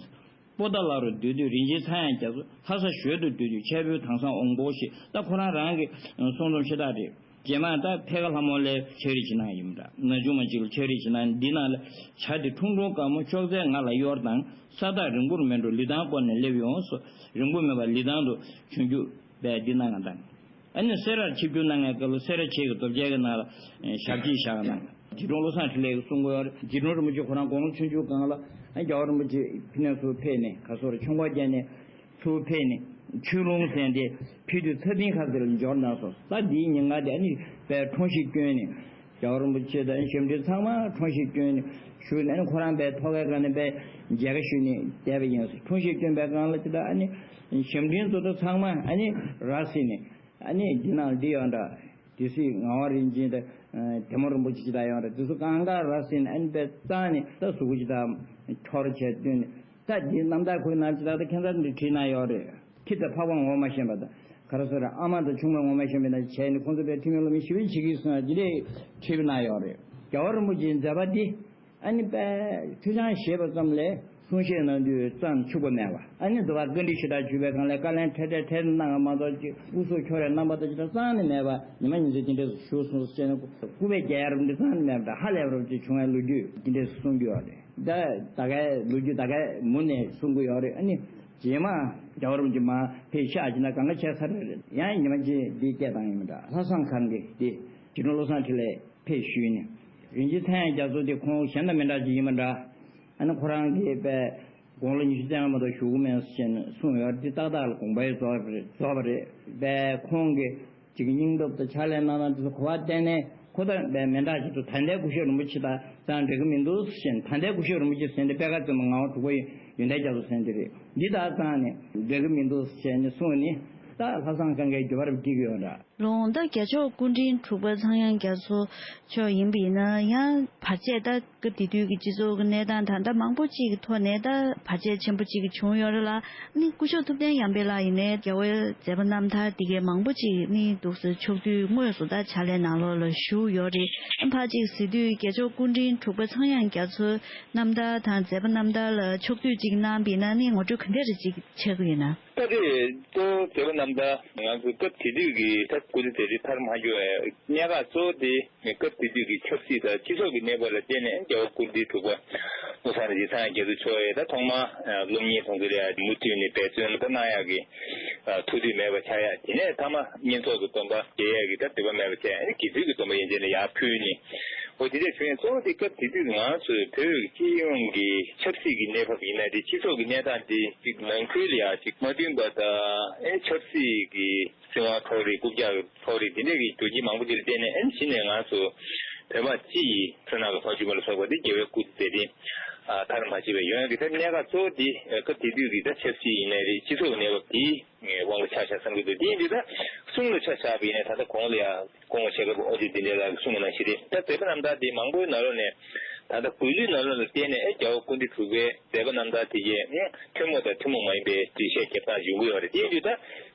པོ་ཏཱ་ལ་རུ་སྡོད་དུས་རིན་ཆེན་ཚངས་དབྱངས་རྒྱ་མཚོ་ལྷ་ས་ཞོལ་དུ་སྡོད་དུས་ཆས་པོའི་དྭངས་སང་འོང་པོ་ཞེས། ད་ཁོ་རང་རང་གི་གསུང་རྩོམ་ཤ་སྟག་རེད། རྗེས་མ་ད་ཕེ་ཁ་ལྷ་མོ་ལའི་ཕྱག་བྲིས་ཅིག་གནང་ཡིན་པ་འདྲ། ན་ཆུང་མ་གཅིག་ལ་ཕྱག་བྲིས་ཅིག་གནང་། འདི་ནང་ལ་བྱ་དེ་ཁྲུང་ཁྲུང་དཀར་མོ་ཅོག་ཙེ་ང་ལ་གཡོར་དང་། ས་ཐག་རིང་པོར་མེད་འགྲོ་ལི་ཐང་བསྐོར་ནས་སླེབས་ཡོང་སོ། རིང་པོ་མེད་པར་ལི་ཐང་དུ་བྱོན་རྒྱུ་བས་འདི་གནང་ང་དང་། ཨ་ནི་སེ་རར་ཆིབས་བསྒྱུར་གནང་མཁན་སྐབས་ལ་སེ་ར་བྱེས་ཀྱི་རྡོ་བཅལ་གྱི་ནང་ལ་ཞབས་ཕྱི་བཞག་གནང་། རྗེ་དྲུང་བློ་བཟང་འཕྲིན་ལས་ཀྱིས་གསུང་གི་ཡོད་རེད། རྗེ་དྲུང་རིན་པོ་ཆེ་ཁོ་རང་དགུང་ལོ་ཆུང་ཆུང་སྒང་ལ་ཨ་རྒྱལ་བ་རིན་པོ་ཆེ་ཕི་ནས་ཚུར་ཕེབས་ནས་ག་སོ་རེད་ཆོས་འཁོར་རྒྱལ་ནས་ཚུར་ཕེབས་ནས་ཆོས་ལུང་ཟེར་འདི་ཕུལ་དུས་ཚ་གདན་ཁ་ཟེར་ལ་འབྱོར་གནང་སོང་། ད་འདིའི་ཉིན་ང་དེ་ཨ་ནི་དཔེ་ཁྲོམ་གཞས་བསྐྱོན་ནས་རྒྱལ་བ་རིན་པོ་ཆེ་དང་ཞབས་འདྲེན་ཚང་མ་ཁྲོམ་གཞས་བསྐྱོན་ནས་བཞུགས་ནས་ཨ་ནི་ཁོ་རང་དཔེ་ཐོག་ཁའི་སྒང་ནས་དཔེ་མཇལ་ཁ་ཞུས་ནས་བསྡད་པ་ཡིན། ཁྲོམ་གཞས་བསྐྱོན་པའི་སྒང་ལ་ཅི་ད་ཨ་ནི་ཞབས་འདྲེན་ཚོ་ད་ཚང་མ་ཨ་ནི་ར་བཟི་ནས། ཨ་ནི་འདི་ནང་འདི་ཡོད་འདྲ། དེ་སྲིད་ངག་དབང་རིན་ཆེན་དང་ཨ་དེ་མོ་རིན་པོ་ཆེ་ཅི་དང་ཡོད་འདྲ། དེ་ཚོ་གང་ག་ར་བཟི་ནས་ཨ་ནི་དཔེ་གཙང་ནས་ད་གཟུགས་པོ་ཅི་དང་འཁྱོར་བྱས་བསྟན་ནས་ད་འདི་རྣམ་ཐར་ཁོའི་ནང་ཅི་དང་ད་ཁྱད་མཚར་འདི་བྲིས་གནང་ཡོད་རེད། ཁྱི་དང་ཕག་པ་ངོ་མ་ཤེས་པ་དང་ག་རེ་ཟེར་ར་ཨ་མ་དང་ཆུང་མ་ངོ་མ་ཤེས་པའི་ནང་བྱས་ནས་ཁོང་ཚོ་དཔེ་ཐུན་མིན་སློབ་གཉེར་ཞེ་པོ་བྱེད་ཀྱི་སོང་ཡ་འདི་འདྲས་བྲིས་གནང་ཡོད་རེད། རྒྱལ་བ་རིན་པོ་ཆེའི་མཛད་པ་འདི། ཨ་ནི་དཔེ་མཐུ་བྱང་བཞེས་པ་ཙམ་ལས་གསུང་བཤད་གནང་དུས་ཙམ་འཕྱུགས་པ་མེད་པ། ཨ་ནི་འདི་བ་བཀའ་འདྲི་ཞུ་དག་ཞུས་པའི་སྒང་ལས་བཀའ་ལན་ཐད་ཐད་ཐད་གནང་བ་མ་གཏོགས་ཅིག་སྐུ་གཟུགས་འཁྱོར་བའི་རྣམ་པ་དང་ཅི་དང་གཙང་ནི་མེད་པ། ཉི་མ་ཉིན་མཚན་དེ་འདྲས་སུ་བཞུགས་སོང་ཟེར་ནས་སྐུ་པས་རྒྱལ་ཡར་འདི་གཙང་ནི་མེད་པ་འདྲ་ཧ་ལས་པ་རབ་ཅིག་བྱུང་བའི་ལོ་རྒྱུས་དེ་འདྲས་སུ་གསུང་རྒྱུ་ཡོད་རེད། ད་ད་གའི་ལོ་རྒྱུས་ད་གའི་མུ་ནས་གསུང་གི་ཡོད་རེད། ཨ་ནི་རྗེས་མ་རྒྱལ་བ་རིན་པོ་ཆེ་མ་ཕེབས་ཤག་ཅི་ན་གང་ག་བྱས་ཚར་རེད། ཡང་ཉི་མ་གཅིག་འདི་སྐད་བཏང་ཡིན་མི་འདྲ། ལྷ་བཟང་གར་འགེ་འདི་རྗེ་དྲུང་བློ་བཟང་འཕྲིན་ལས་ཕེབས་ཞུས་ནས། རིན་ཆེན་ཚེ་དབྱངས་རྒྱ་མཚོ་དེ་ཁོང་གཞན་དང་མི་འདྲ་ཅིག་ཡིན་པ་འདྲ། ཨ་ནི་ཁོ་རང་གིས་དཔེ་དགུང་ལོ་ཉི་ཤུ་རྩ་ལྔ་མ་གཏོགས་བཞུགས་ཀྱི་མེད་ཟེར་ནས་གསུངས་ཡོད། འདི་ཏག་ཏག་ལ་དགོངས་པ་རྫོགས་པ་རེད། རྫོགས་པ་རེད། དཔེ་ཁོང་གིས་ཅིག་སྙིང་སྟོབས་དང་ཕྱག་ལས་གནང་སྟངས་དེ་ཚོ་གོ་བ་བསྟན་ནས་ཁོ་ད་དཔེ་མི་འདྲ་ཅིག་ཏུ་ད་ལྟའི་སྐུ་ཞབས་རིན་པོ་ཆེ་དང་ཙང་འགྲིག་གི་མི་འདུག་ཟེར་ནས། ད་ལྟའི་སྐུ་ཞབས་རིན་པོ་ཆེ་ཟེར་ནས་དཔེ་ཁ་རྩེ་མོ་ངག་དབང་དྲུག་པ་ཡོན་ཏན་རྒྱ་མཚོ་ཟེར་འདི་རེད། འདི་དག་ཙང་ནས་འགྲིག་གི་མི་འདུག་ཟེར་ནས་གསུངས་ནས་ད་ལྷ་བཟང་གར་འགེ་འགྱུར་བ་རབ་སྐྱེ་གི་ཡོད་འདྲ། ལོང་ད་རྒྱལ་མཆོག་སྐུ་ཕྲེང་དྲུག་པ་ཚངས་དབྱངས་རྒྱ་མཚོ་མཆོག་ཡིན་པ་ཡིན་ན་ཡང་བར་ཆད་ད་སྐབས་དེ་དུས་ཀྱི་སྤྱི་ཚོགས་ཀྱི་གནས་སྟངས་དང་ད་མང་པོ་ཅིག་གི་ཐོག་ནས་ད་བར་ཆད་ཆེན་པོ་ཅིག་བྱུང་ཡོད་རེད་ལ། ནི་སྐུ་ཞབས་ཐུབ་བསྟན་ཡར་འཕེལ་ལགས་ཡིན་ནའི་རྒྱལ་བའི་མཛད་པ་རྣམ་ཐར་དེ་གའི་མང་པོ་ཅིག་ནི་འདུག་སེ་ཕྱོགས་བསྡུས་དངོས་སུ་ད་ཕྱག་ལས་ནང་ལོགས་ལ་ཞུགས་ཡོད་རེད། ཕར་ཅིག་ཟེར་དུས་རྒྱལ་མཆོག་སྐུ་ཕྲེང་དྲུག་པ་ཚངས་དབྱངས་རྒྱ་མཚོའི་རྣམ་ཐར་དང་མཛད་པ་རྣམ་ཐར་ལ་ཕྱོགས་བསྡུས་ཅིག་གནང་བ་ཡིན་ན་ནི་ངོ་སྤྲོད་ག་འདྲ་རེ་ཅིག་བྱེད་དགོས་ཡོད་ན། ད་དེ་གཙོ་བོ་མཛད་པ་རྣམ་ཐར་ང་ཚོ་སྐབས་དེ་དུས་ཀྱི་ད་སྐུ་ཚེ་དེ་རིང་མཐར་མ་འཁྱོལ་བའི་གནད་འགག་གཙོ་བོ་དེ་སྐབས་དེ་དུས་ཀྱི་ཆབ་སྲིད་དང་སྤྱི་ཚོགས་ཀྱི་གནས་བབ་ལ་བརྟེན་ནས་རྒྱལ་བ་སྐུ་ཕྲེང་དྲུག་པ་བློ་བཟང་རིན་ཆེན་ཚངས་དབྱངས་རྒྱ་མཚོ་མཆོག་ཡིས་ད་ཐོག་མར་སློབ་གཉེར་གཏོང་གི་ལ་མུ་མཐུད་ནས་འབད་བརྩོན་ད་གནང་ཡག་གི་ཐུགས་འདུན་མེད་པ་ཆགས་ཡག་དེ་ནས་མཐའ་མ་བསྙེན་རྫོགས་ཀྱི་སྡོམ་པ་འདེབས་ཡག་གི་ད་འདོད་པ་མེད་པ་བྱས་ཨ་ནི་དགེ་ཚུལ་གྱི་སྡོམ་པ་ཡན་ཆད་ལ་ཡར་ཕུལ་ནས། འོ་དེ་འདྲ་བྱུང་ཡང་གཙོ་བོ་དེ་སྐབས་དེ་དུས་ང་ཚོས་བོད་སྤྱི་ཡོངས་ཀྱི་ཆབ་སྲིད་ཀྱི་གནས་བབ་ཡིན་ན་དེ་སྤྱི་ཚོགས་ཀྱི་གནས་སྟངས་དེ་ཅིག་ནང་ཁུལ་ལ་ཡང་ཅིག་མ་མཐུན་པ་དང་ཨེ་ཆབ་སྲིད་ཀྱི་སྲིད་དབང་འཕྲོག་རེས་རྐུབ་བཀྱག་འཕྲོག་རེས་དེ་འདྲ་གི་རྒྱུ་རྐྱེན་མང་པོ་ཅིག་ལ་བརྟེན་ནས་ཨེ་གཞི་ནས་ང་ཚོ་བོད་པ་སྤྱི་ཡི་མཚོ་ནང་གི་ཕ་ཇོ་མོ་ལ་སོགས་པ་དེ་རྒྱལ་བའི་སྐུ་ཚེ་དེ་མཐར་མ་ཕྱིན་པའི་ཡོང་ཡག་གི་ད་གནད་འགག་གཙོ་བོ་དེ་སྐབས་དེ་དུས་ཀྱི་ད་ཆབ་སྲིད་ཡིན་ནའི་རེད་སྤྱི་ཚོགས་ཀྱི་གནས་བབ་དེ། དབང་པོ་ཆ་བཞག་བསམ་གྱི་འདུག་དེ་ཡིན་དུས་ད་གསུང་ལ་ཆ་བཞག་པ་ཡིན་ན་ད་ལྟ་གོང་ལ་ཡང་སྐུ་ངོ་ཆེ་མཁས་པ་ཨོ་རྒྱན་དིལ་མགྲིན་ལགས་ཀྱིས་གསུངས་པ་ནང་བཞིན་རེད། ད་མཛད་པ་རྣམ་ཐར་དེ་མང་པོའི་ནང་ལོགས་ནས་ད་ལྟ་འགོས་ལུས་ནང་ལོགས་ལ་བརྟེན་ནས་ཨེ་རྒྱལ་བ་སྐུ་ཕྲེང་དྲུག་པའི་མཛད་པ་རྣམ་ཐར་དེ་གས་ཐུན་མོང་དང་ཐུན་མོང་མ་ཡིན་པའི་འགྲེལ་བཤད་རྒྱབ་སྟངས་ཡོང་གི་ཡོད་རེད། དེ་ཡིན་དུས་ད་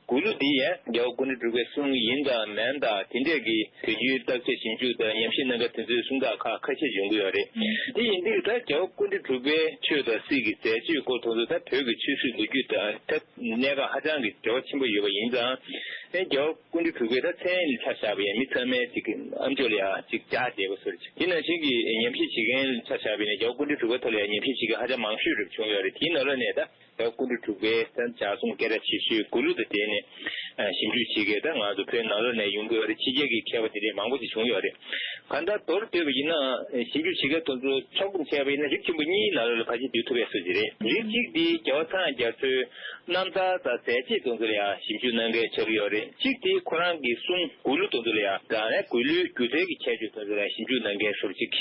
འགོས་ལུས་འདི་ཡང་རྒྱལ་བ་སྐུ་ཕྲེང་དྲུག་པའི་གསུང་ཡིན་དང་མིན་དང་དེ་འདྲས་ཀྱི་དུས་རྒྱུན་བརྟག་དཔྱད་ཞིབ་འཇུག་དང་ཉམས་ཞིབ་གནང་མཁན་དེ་ཚོའི་གསུང་སྟངས་ཁག་ཁ་ཤས་ཡོང་གི་ཡོད་རེད། དེ་ཡིན་དུས་ད་རྒྱལ་བ་སྐུ་ཕྲེང་དྲུག་པའི་ཆོས་དང་སྲིད་ཀྱི་མཛད་སྤྱོད་སྐོར་དེ་ཚོ་ད་བོད་ཀྱི་ཆོས་སྲིད་ལོ་རྒྱུས་དང་ད། གནད་འགག་ཧ་ཅང་གི་འབྲེལ་བ་ཆེན་པོ་ཡོད་པ་ཡིན་ཙང་ ཨེ་རྒྱལ་བ་སྐུ་ཕྲེང་དྲུག་པའི་ད་མཚན་ལ་ཆ་བཞག་པ་ཡིན་མི་ཚང་མའི་ཅིག་ཨམ་ཅོག་ལ་ཡང་ཅིག་ལྗགས་བསྡད་པ་སོགས་རེད། དེ་ནང་བཞིན་གྱི་ཉམས་ཞིབ་བྱེད་མཁན་ལ་ཆ་བཞག་པ་ཡིན་ན་རྒྱལ་བ་སྐུ་ཕྲེང་དྲུག་པའི་ཐོག་ལ་ཡང་ཉམས་ཞིབ་བྱེད་མཁན་ཧ་ཅང་མང་ཤོས་རེད་བྱུང་ཡོད་རེད། དེའི་ནང་ལོགས་ནས་ད་རྒྱལ་བ་སྐུ་ཕྲེང་དྲུག་པའི་ད་ལྗགས་རྩོམ་སྐད་གྲགས་ཆེ་ཤོས་མགུར་གླུ་དང་འབྲེལ་ནས་ཨ་ཞིབ་འཇུག་བྱེད་མཁན་ད་ང་ཚོ་བོད་ནང་ལོགས་ནས་ཡོང་གི་ཡོད་རེད། ཕྱི་རྒྱལ་གྱི་མཁས་པ་དེ་འདྲས་མང་པོ་ཅིག་བྱུང་ཡོད་རེད། གང་ལྟར་མདོར་བསྡུས་པ་ཡིན་ན་ཞིབ་འཇུག་བྱེད་མཁན་དེ་ཚོ་ཕྱོགས་བསྡོམས་བྱས་པ་ཡིན་ན་རིགས་ཆེན་པོ་གཉིས་ནང་ལོགས་ལ་ཕལ་ཆེར་འདུས་ཐུབ་པའི་བཟོ་ཅིག་རེད། རིགས་གཅིག་འདི་རྒྱལ་བ་ཚངས་དབྱངས་རྒྱ་མཚོའི་རྣམ་ཐར་དང་མཛད་རྗེས་དེ་ཚོ་ལ་ཡང་ཞིབ་འཇུག་གནང་མཁན་ཆགས་ཀྱི་ཡོད་རེད། གཅིག་དེ་ཁོ་རང་གི་གསུང་མགུར་གླུ་དེ་ཚོ་ལ་ཡང་དང་ནས་མགུར་གླུའི་སྒྱུ་རྩལ་གྱི་ཁྱད་ཆོས་དེ་ཚོ་ལ་ཡང་ཞིབ་འཇུག་གནང་མཁན་སོགས་ཅིག་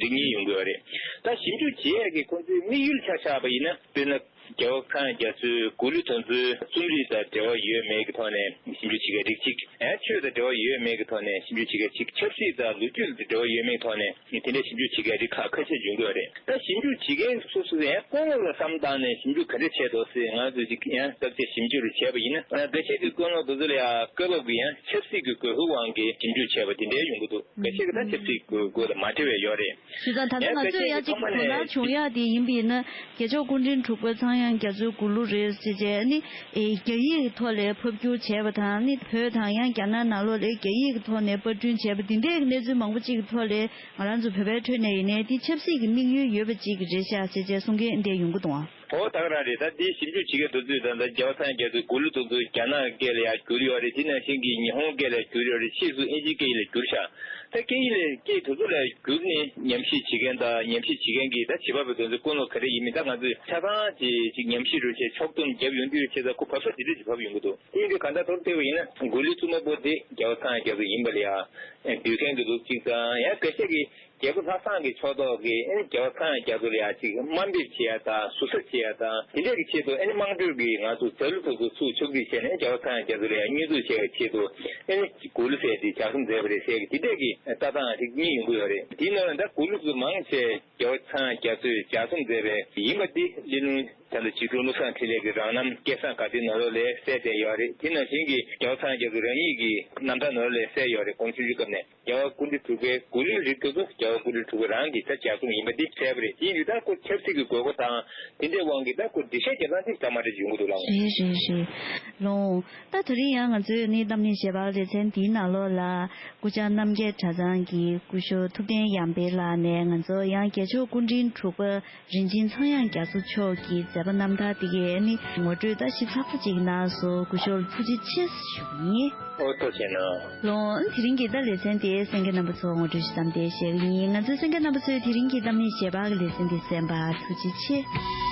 རིགས་གཉིས་ཡོང་གི་ཡོད་རེད། ད་ཞིབ་འཇུག་བྱེད་ཡས་ཀྱི་ཁོང་ཚོའི་དམིགས་ཡུལ་ཆ་བཞག་པ་ཡིན་ན་དཔེར་ན། རྒྱལ་བ་ཚངས་དབྱངས་རྒྱ་མཚོའི་མགུར་གླུ་དེ་ཚོའི་རྩོམ་རིག་དང་འབྲེལ་བ་ཡོད་མེད་ཀྱི་ཐོག་ནས་ཞིབ་འཇུག་བྱེད་མཁན་རིགས་གཅིག་ཡང་ཆོས་དང་འབྲེལ་བ་ཡོད་མེད་ཀྱི་ཐོག་ནས་ཞིབ་འཇུག་བྱེད་མཁན་གཅིག་ཆབ་སྲིད་དང་ལོ་རྒྱུས་དང་འབྲེལ་བ་ཡོད་མེད་ཀྱི་ཐོག་ནས་དེ་འདྲའི་ཞིབ་འཇུག་བྱེད་མཁན་རིགས་ཁག་ཁ་ཤས་འབྱུང་གི་ཡོད་རེད། ད་ཞིབ་འཇུག་བྱེད་མཁན་སོ་སོ་ཡང་བཀོད་ངོས་ལ་བསམ་བཏང་ནས་ཞིབ་འཇུག་ག་འདྲ་བྱས་འདུག་ཟེར་ང་ཚོས་ཅིག་ཡང་བརྟག་དཔྱད་ཞིབ་འཇུག་རེ་བྱས་པ་ཡིན་ན། ཨ་འགའ་ཤས་ཀྱིས་བཀོད་ངོས་དེ་ཚོ་ལ་ཡང་བཀའ་བབས་ཀྱི་ཡང་ཆབ་སྲིད་ཀྱི་དགོས་མཁོའི་དབང་གིས་ཞིབ་འཇུག་བྱས་པ་དེ་འདྲའི་ཡོང་གི་འདུག་འགའ་ཤས་ཀྱིས་ད་ཆབ་སྲིད་དགོས་མཁོ་དང་མ་འབྲེལ་བའི་ཡོད་རེད། བྱས་ཙང་ད་ལྟ་ཡང་ང་ཚོས་ཡང་གཅིག་གོ་ན་བྱུང་ཡག་དེ་ཡིན་པ་ཡིན་ན་རྒྱལ་མཆོག་སྐུ་ཕྲེང་དྲུག་པ་ཚངས་དབྱངས་རྒྱ་མཚོའི་མགུར་གླུ་རེད་ཟེར་བྱས་ནི། ཨེ་རྒྱ་ཡིག་གི་ཐོག་ལས་ཕབ་བསྒྱུར་བྱས་པ་དང་ནི་བོད་དང་ཡང་རྒྱ་ནག་ནང་ལོགས་ལ་རྒྱ་ཡིག་གི་ཐོག་ནས་པར་སྐྲུན་བྱས་པ་འདི་འདྲའི་གནས་ཚུལ་མང་པོ་གཅིག་གི་ཐོག་ལས་ང་རང་ཚོ་བོད་པའི་ཁྲོད་ནས་ཡིན་ནའི་འདི་ཆབ་སྲིད་ཀྱི་དམིགས་ཡུལ་ཡོད་པ་གཅིག་རེད་ཤག་ཟེར་བྱས་གསུང་མཁན་འདི་ཡོང་གི་འདུག་ཨང་། ཨོ་ད་ག་རང་རེད། ད་འདི་ཞིབ་འཇུག་བྱེད་མཁན་དེ་ཚོས་ད་ལྟ་རྒྱལ་བ་ཚངས་དབྱངས་རྒྱ་མཚོའི་མགུར་གླུ་དེ་ཚོ་རྒྱ་ནག་སྐད་ལ་ཡང་བསྒྱུར་ཡོད་རེད། དེ་ནང་བཞིན་གྱི་ཉི་ཧོང་སྐད་ལ་བསྒྱུར་ཡོད་རེད། ཕྱིས་སུ་དབྱིན་ཇིའི་སྐད་ཡིག་ལ་བསྒྱུར་ཤག་ད་སྐད་ཡིག་ལ་སྐད་དེ་ཚོ་ལ་བསྒྱུར་ནས་ཉམས་ཞིབ་བྱེད་མཁན་དང་ཉམས་ཞིབ་བྱེད་མཁན་གྱིས་ད་བྱེད་པ་པོ་དེ་ཚོའི་བཀོད་ལོག་ག་རེ་ཡིན་མིན་ད་ང་ཚོས་ཆ་ཚང་ཅིག་ཅིག་ཉམས་ཞིབ་རུ་བྱས་ཕྱོགས་བསྡོམས་བརྒྱབ་ཡོང་དུས་བྱས་ཙང་ཁོ་བབས་ས་དེ་འདྲ་ཅིག་བབས་ཡོང་གི་འདུག་དེ་ཡིན་དུས་གང་ལྟར་མདོར་བསྡུས་པ་ཡིན་ན་མགུར་གླུའི་རྩོམ་པ་པོ་དེ་རྒྱལ་བ་ཚངས་དབྱངས་རྒྱ་མཚོ་ཡིན་པ་ལ་ཡང་འབུལ་མཁན་གྱི་ལུགས་གཅིག་དང་ཡང་སྐད་ཆ་གི་རྒྱལ་པོ་ལྷ་བཟང་གི་ཕྱོགས་གཏོགས་ཀྱིས་ཨེ་ནི་རྒྱལ་བ་ཚངས་དབྱངས་རྒྱ་མཚོ་ལ་ཡང་ཅིག་དམའ་འབེབས་བྱེད་ཡ་དང་ཟུར་ཟ་བྱེད་ཡ་དང་དེ་འདྲས་ཀྱི་ཆེད་དུ་ཨེ་ནི་དམངས་ཁྲོད་ཀྱི་ང་ཚོ་རྫ་གླུ་དེ་ཚོ་ཚུར་ཕྱོགས་སྒྲིག་བྱས་ནས་རྒྱལ་བ་ཚངས་དབྱངས་རྒྱ་མཚོ་ལ་ཡང་བསྙོན་འཛུགས་བྱེད་ཡ་ཆེད་དུ་ཨེ་ནི་མགུར་གླུ་ཟེར་ཏེ་ལྗགས་རྩོམ་མཛད་པ་རེད་ཟེར་གི་དེ་འདྲས་ཀྱི་ལྟ་སྟངས་རིགས་གཉིས་ཡོང་གི་ཡོད་རེད། དེའི་ནང་ལ་ད་མགུར་གླུ་ཚོ་མང་ཆེ་རྒྱལ་བ་ཚངས་དབྱངས་རྒྱ་མཚོས་ལྗགས་རྩོམ་མཛད་པའི་ཡིན་པ་འདི་གླེ་ལུང་ད་ལྟ་འཇིགས་གྲོལ་བློ་བཟང་འཕྲིན་ལས་ཀྱི་རང་རྣམ་སྐལ་བཟང་དགའ་ལྡན་ནང་ལོགས་ལ་གསལ་བསྡད་ཡོད་རེད། དེ་ནང་བཞིན་གྱི་རྒྱལ་བ་ཚངས་དབྱངས་རྒྱ་མཚོ་རང་ཉིད་ཀྱི་རྣམ་ཐར་ནང་ལོགས་ལ་གསལ་ཡོད་རེད། དགོངས་ཞུ་ཞུ་སྐབས་ནས། རྒྱལ་བ་སྐུ་ཕྲེང་དྲུག་པའི་མགུར་གླུའི་རིགས་དེ་ཚོ་རྒྱལ་བ་སྐུ་ཕྲེང་དྲུག་པ་རང་གིས་ད་ལྗགས་རྩོམ་ཡིན་པ་འདི་གསལ་པོ་རེད། དེ་ཡིན་དུས་ད་ཁོ་ཆབ་སྲིད་ཀྱི་དགོས་མཁོ་དང་དེ་འདྲའི་དབང་གིས་ད་ཁོ་འགྲེལ་བཤད་རྒྱག་སྟངས་དེ་ད་མ་འདྲ་ཅིག་ཡོང་གི་འདུག་ལགས། རེད་རེད་རེད། ལོང་། ད་དེ་རིང་ཡང་ང་ཚོའི་ནི་གཏམ་གླེང་ཞལ་པར་ལེ་ཚན་འདིའི་ནང་ལོགས་ལ་སྐུ་བཅར་རྣམ་རྒྱལ་གྲྭ་ཚང་གི་སྐུ་ཞབས་ཐུབ་བསྟན་ཡར་འཕེལ་ལགས་ནས་ང་ཚོ་ཡང་རྒྱལ་མཆོག་སྐུ་ཕྲེང་དྲུག་པ་རིན་ཆེན་ཚངས་དབྱངས་རྒྱ་མཚོ་མཆོག་གི་མཛད་པ་རྣམ་ཐར་དེ་གའི་ནི་ངོ་སྤྲོད་ད་ཞིབ་ཚགས་པོ་ཅིག་གནང་སོང་། སྐུ་ཞབས་ལ་ཐུགས་རྗེ་ཆེ་ཞུ་གི་ཡིན། ཨོ་ཐུགས་རྗེ་གནང་། ལོང་། དེ་རིང་གི་ད་ལེ་ཚན་དེ་གསན་མཁན་རྣམ་པ་ཚོ་ངོ་སྤྲོད་ཞུ་མཚམས་དེ་བཞག་གི་ཡིན། ང་ཚོའི་གསན་མཁན་རྣམ་པ་ཚོས་དེ་རིང་གི་གཏམ་གླེང་ཞལ་པར་གྱི་ལེ་ཚན་དེ་གསན་པར་ཐུགས་རྗེ་ཆེ།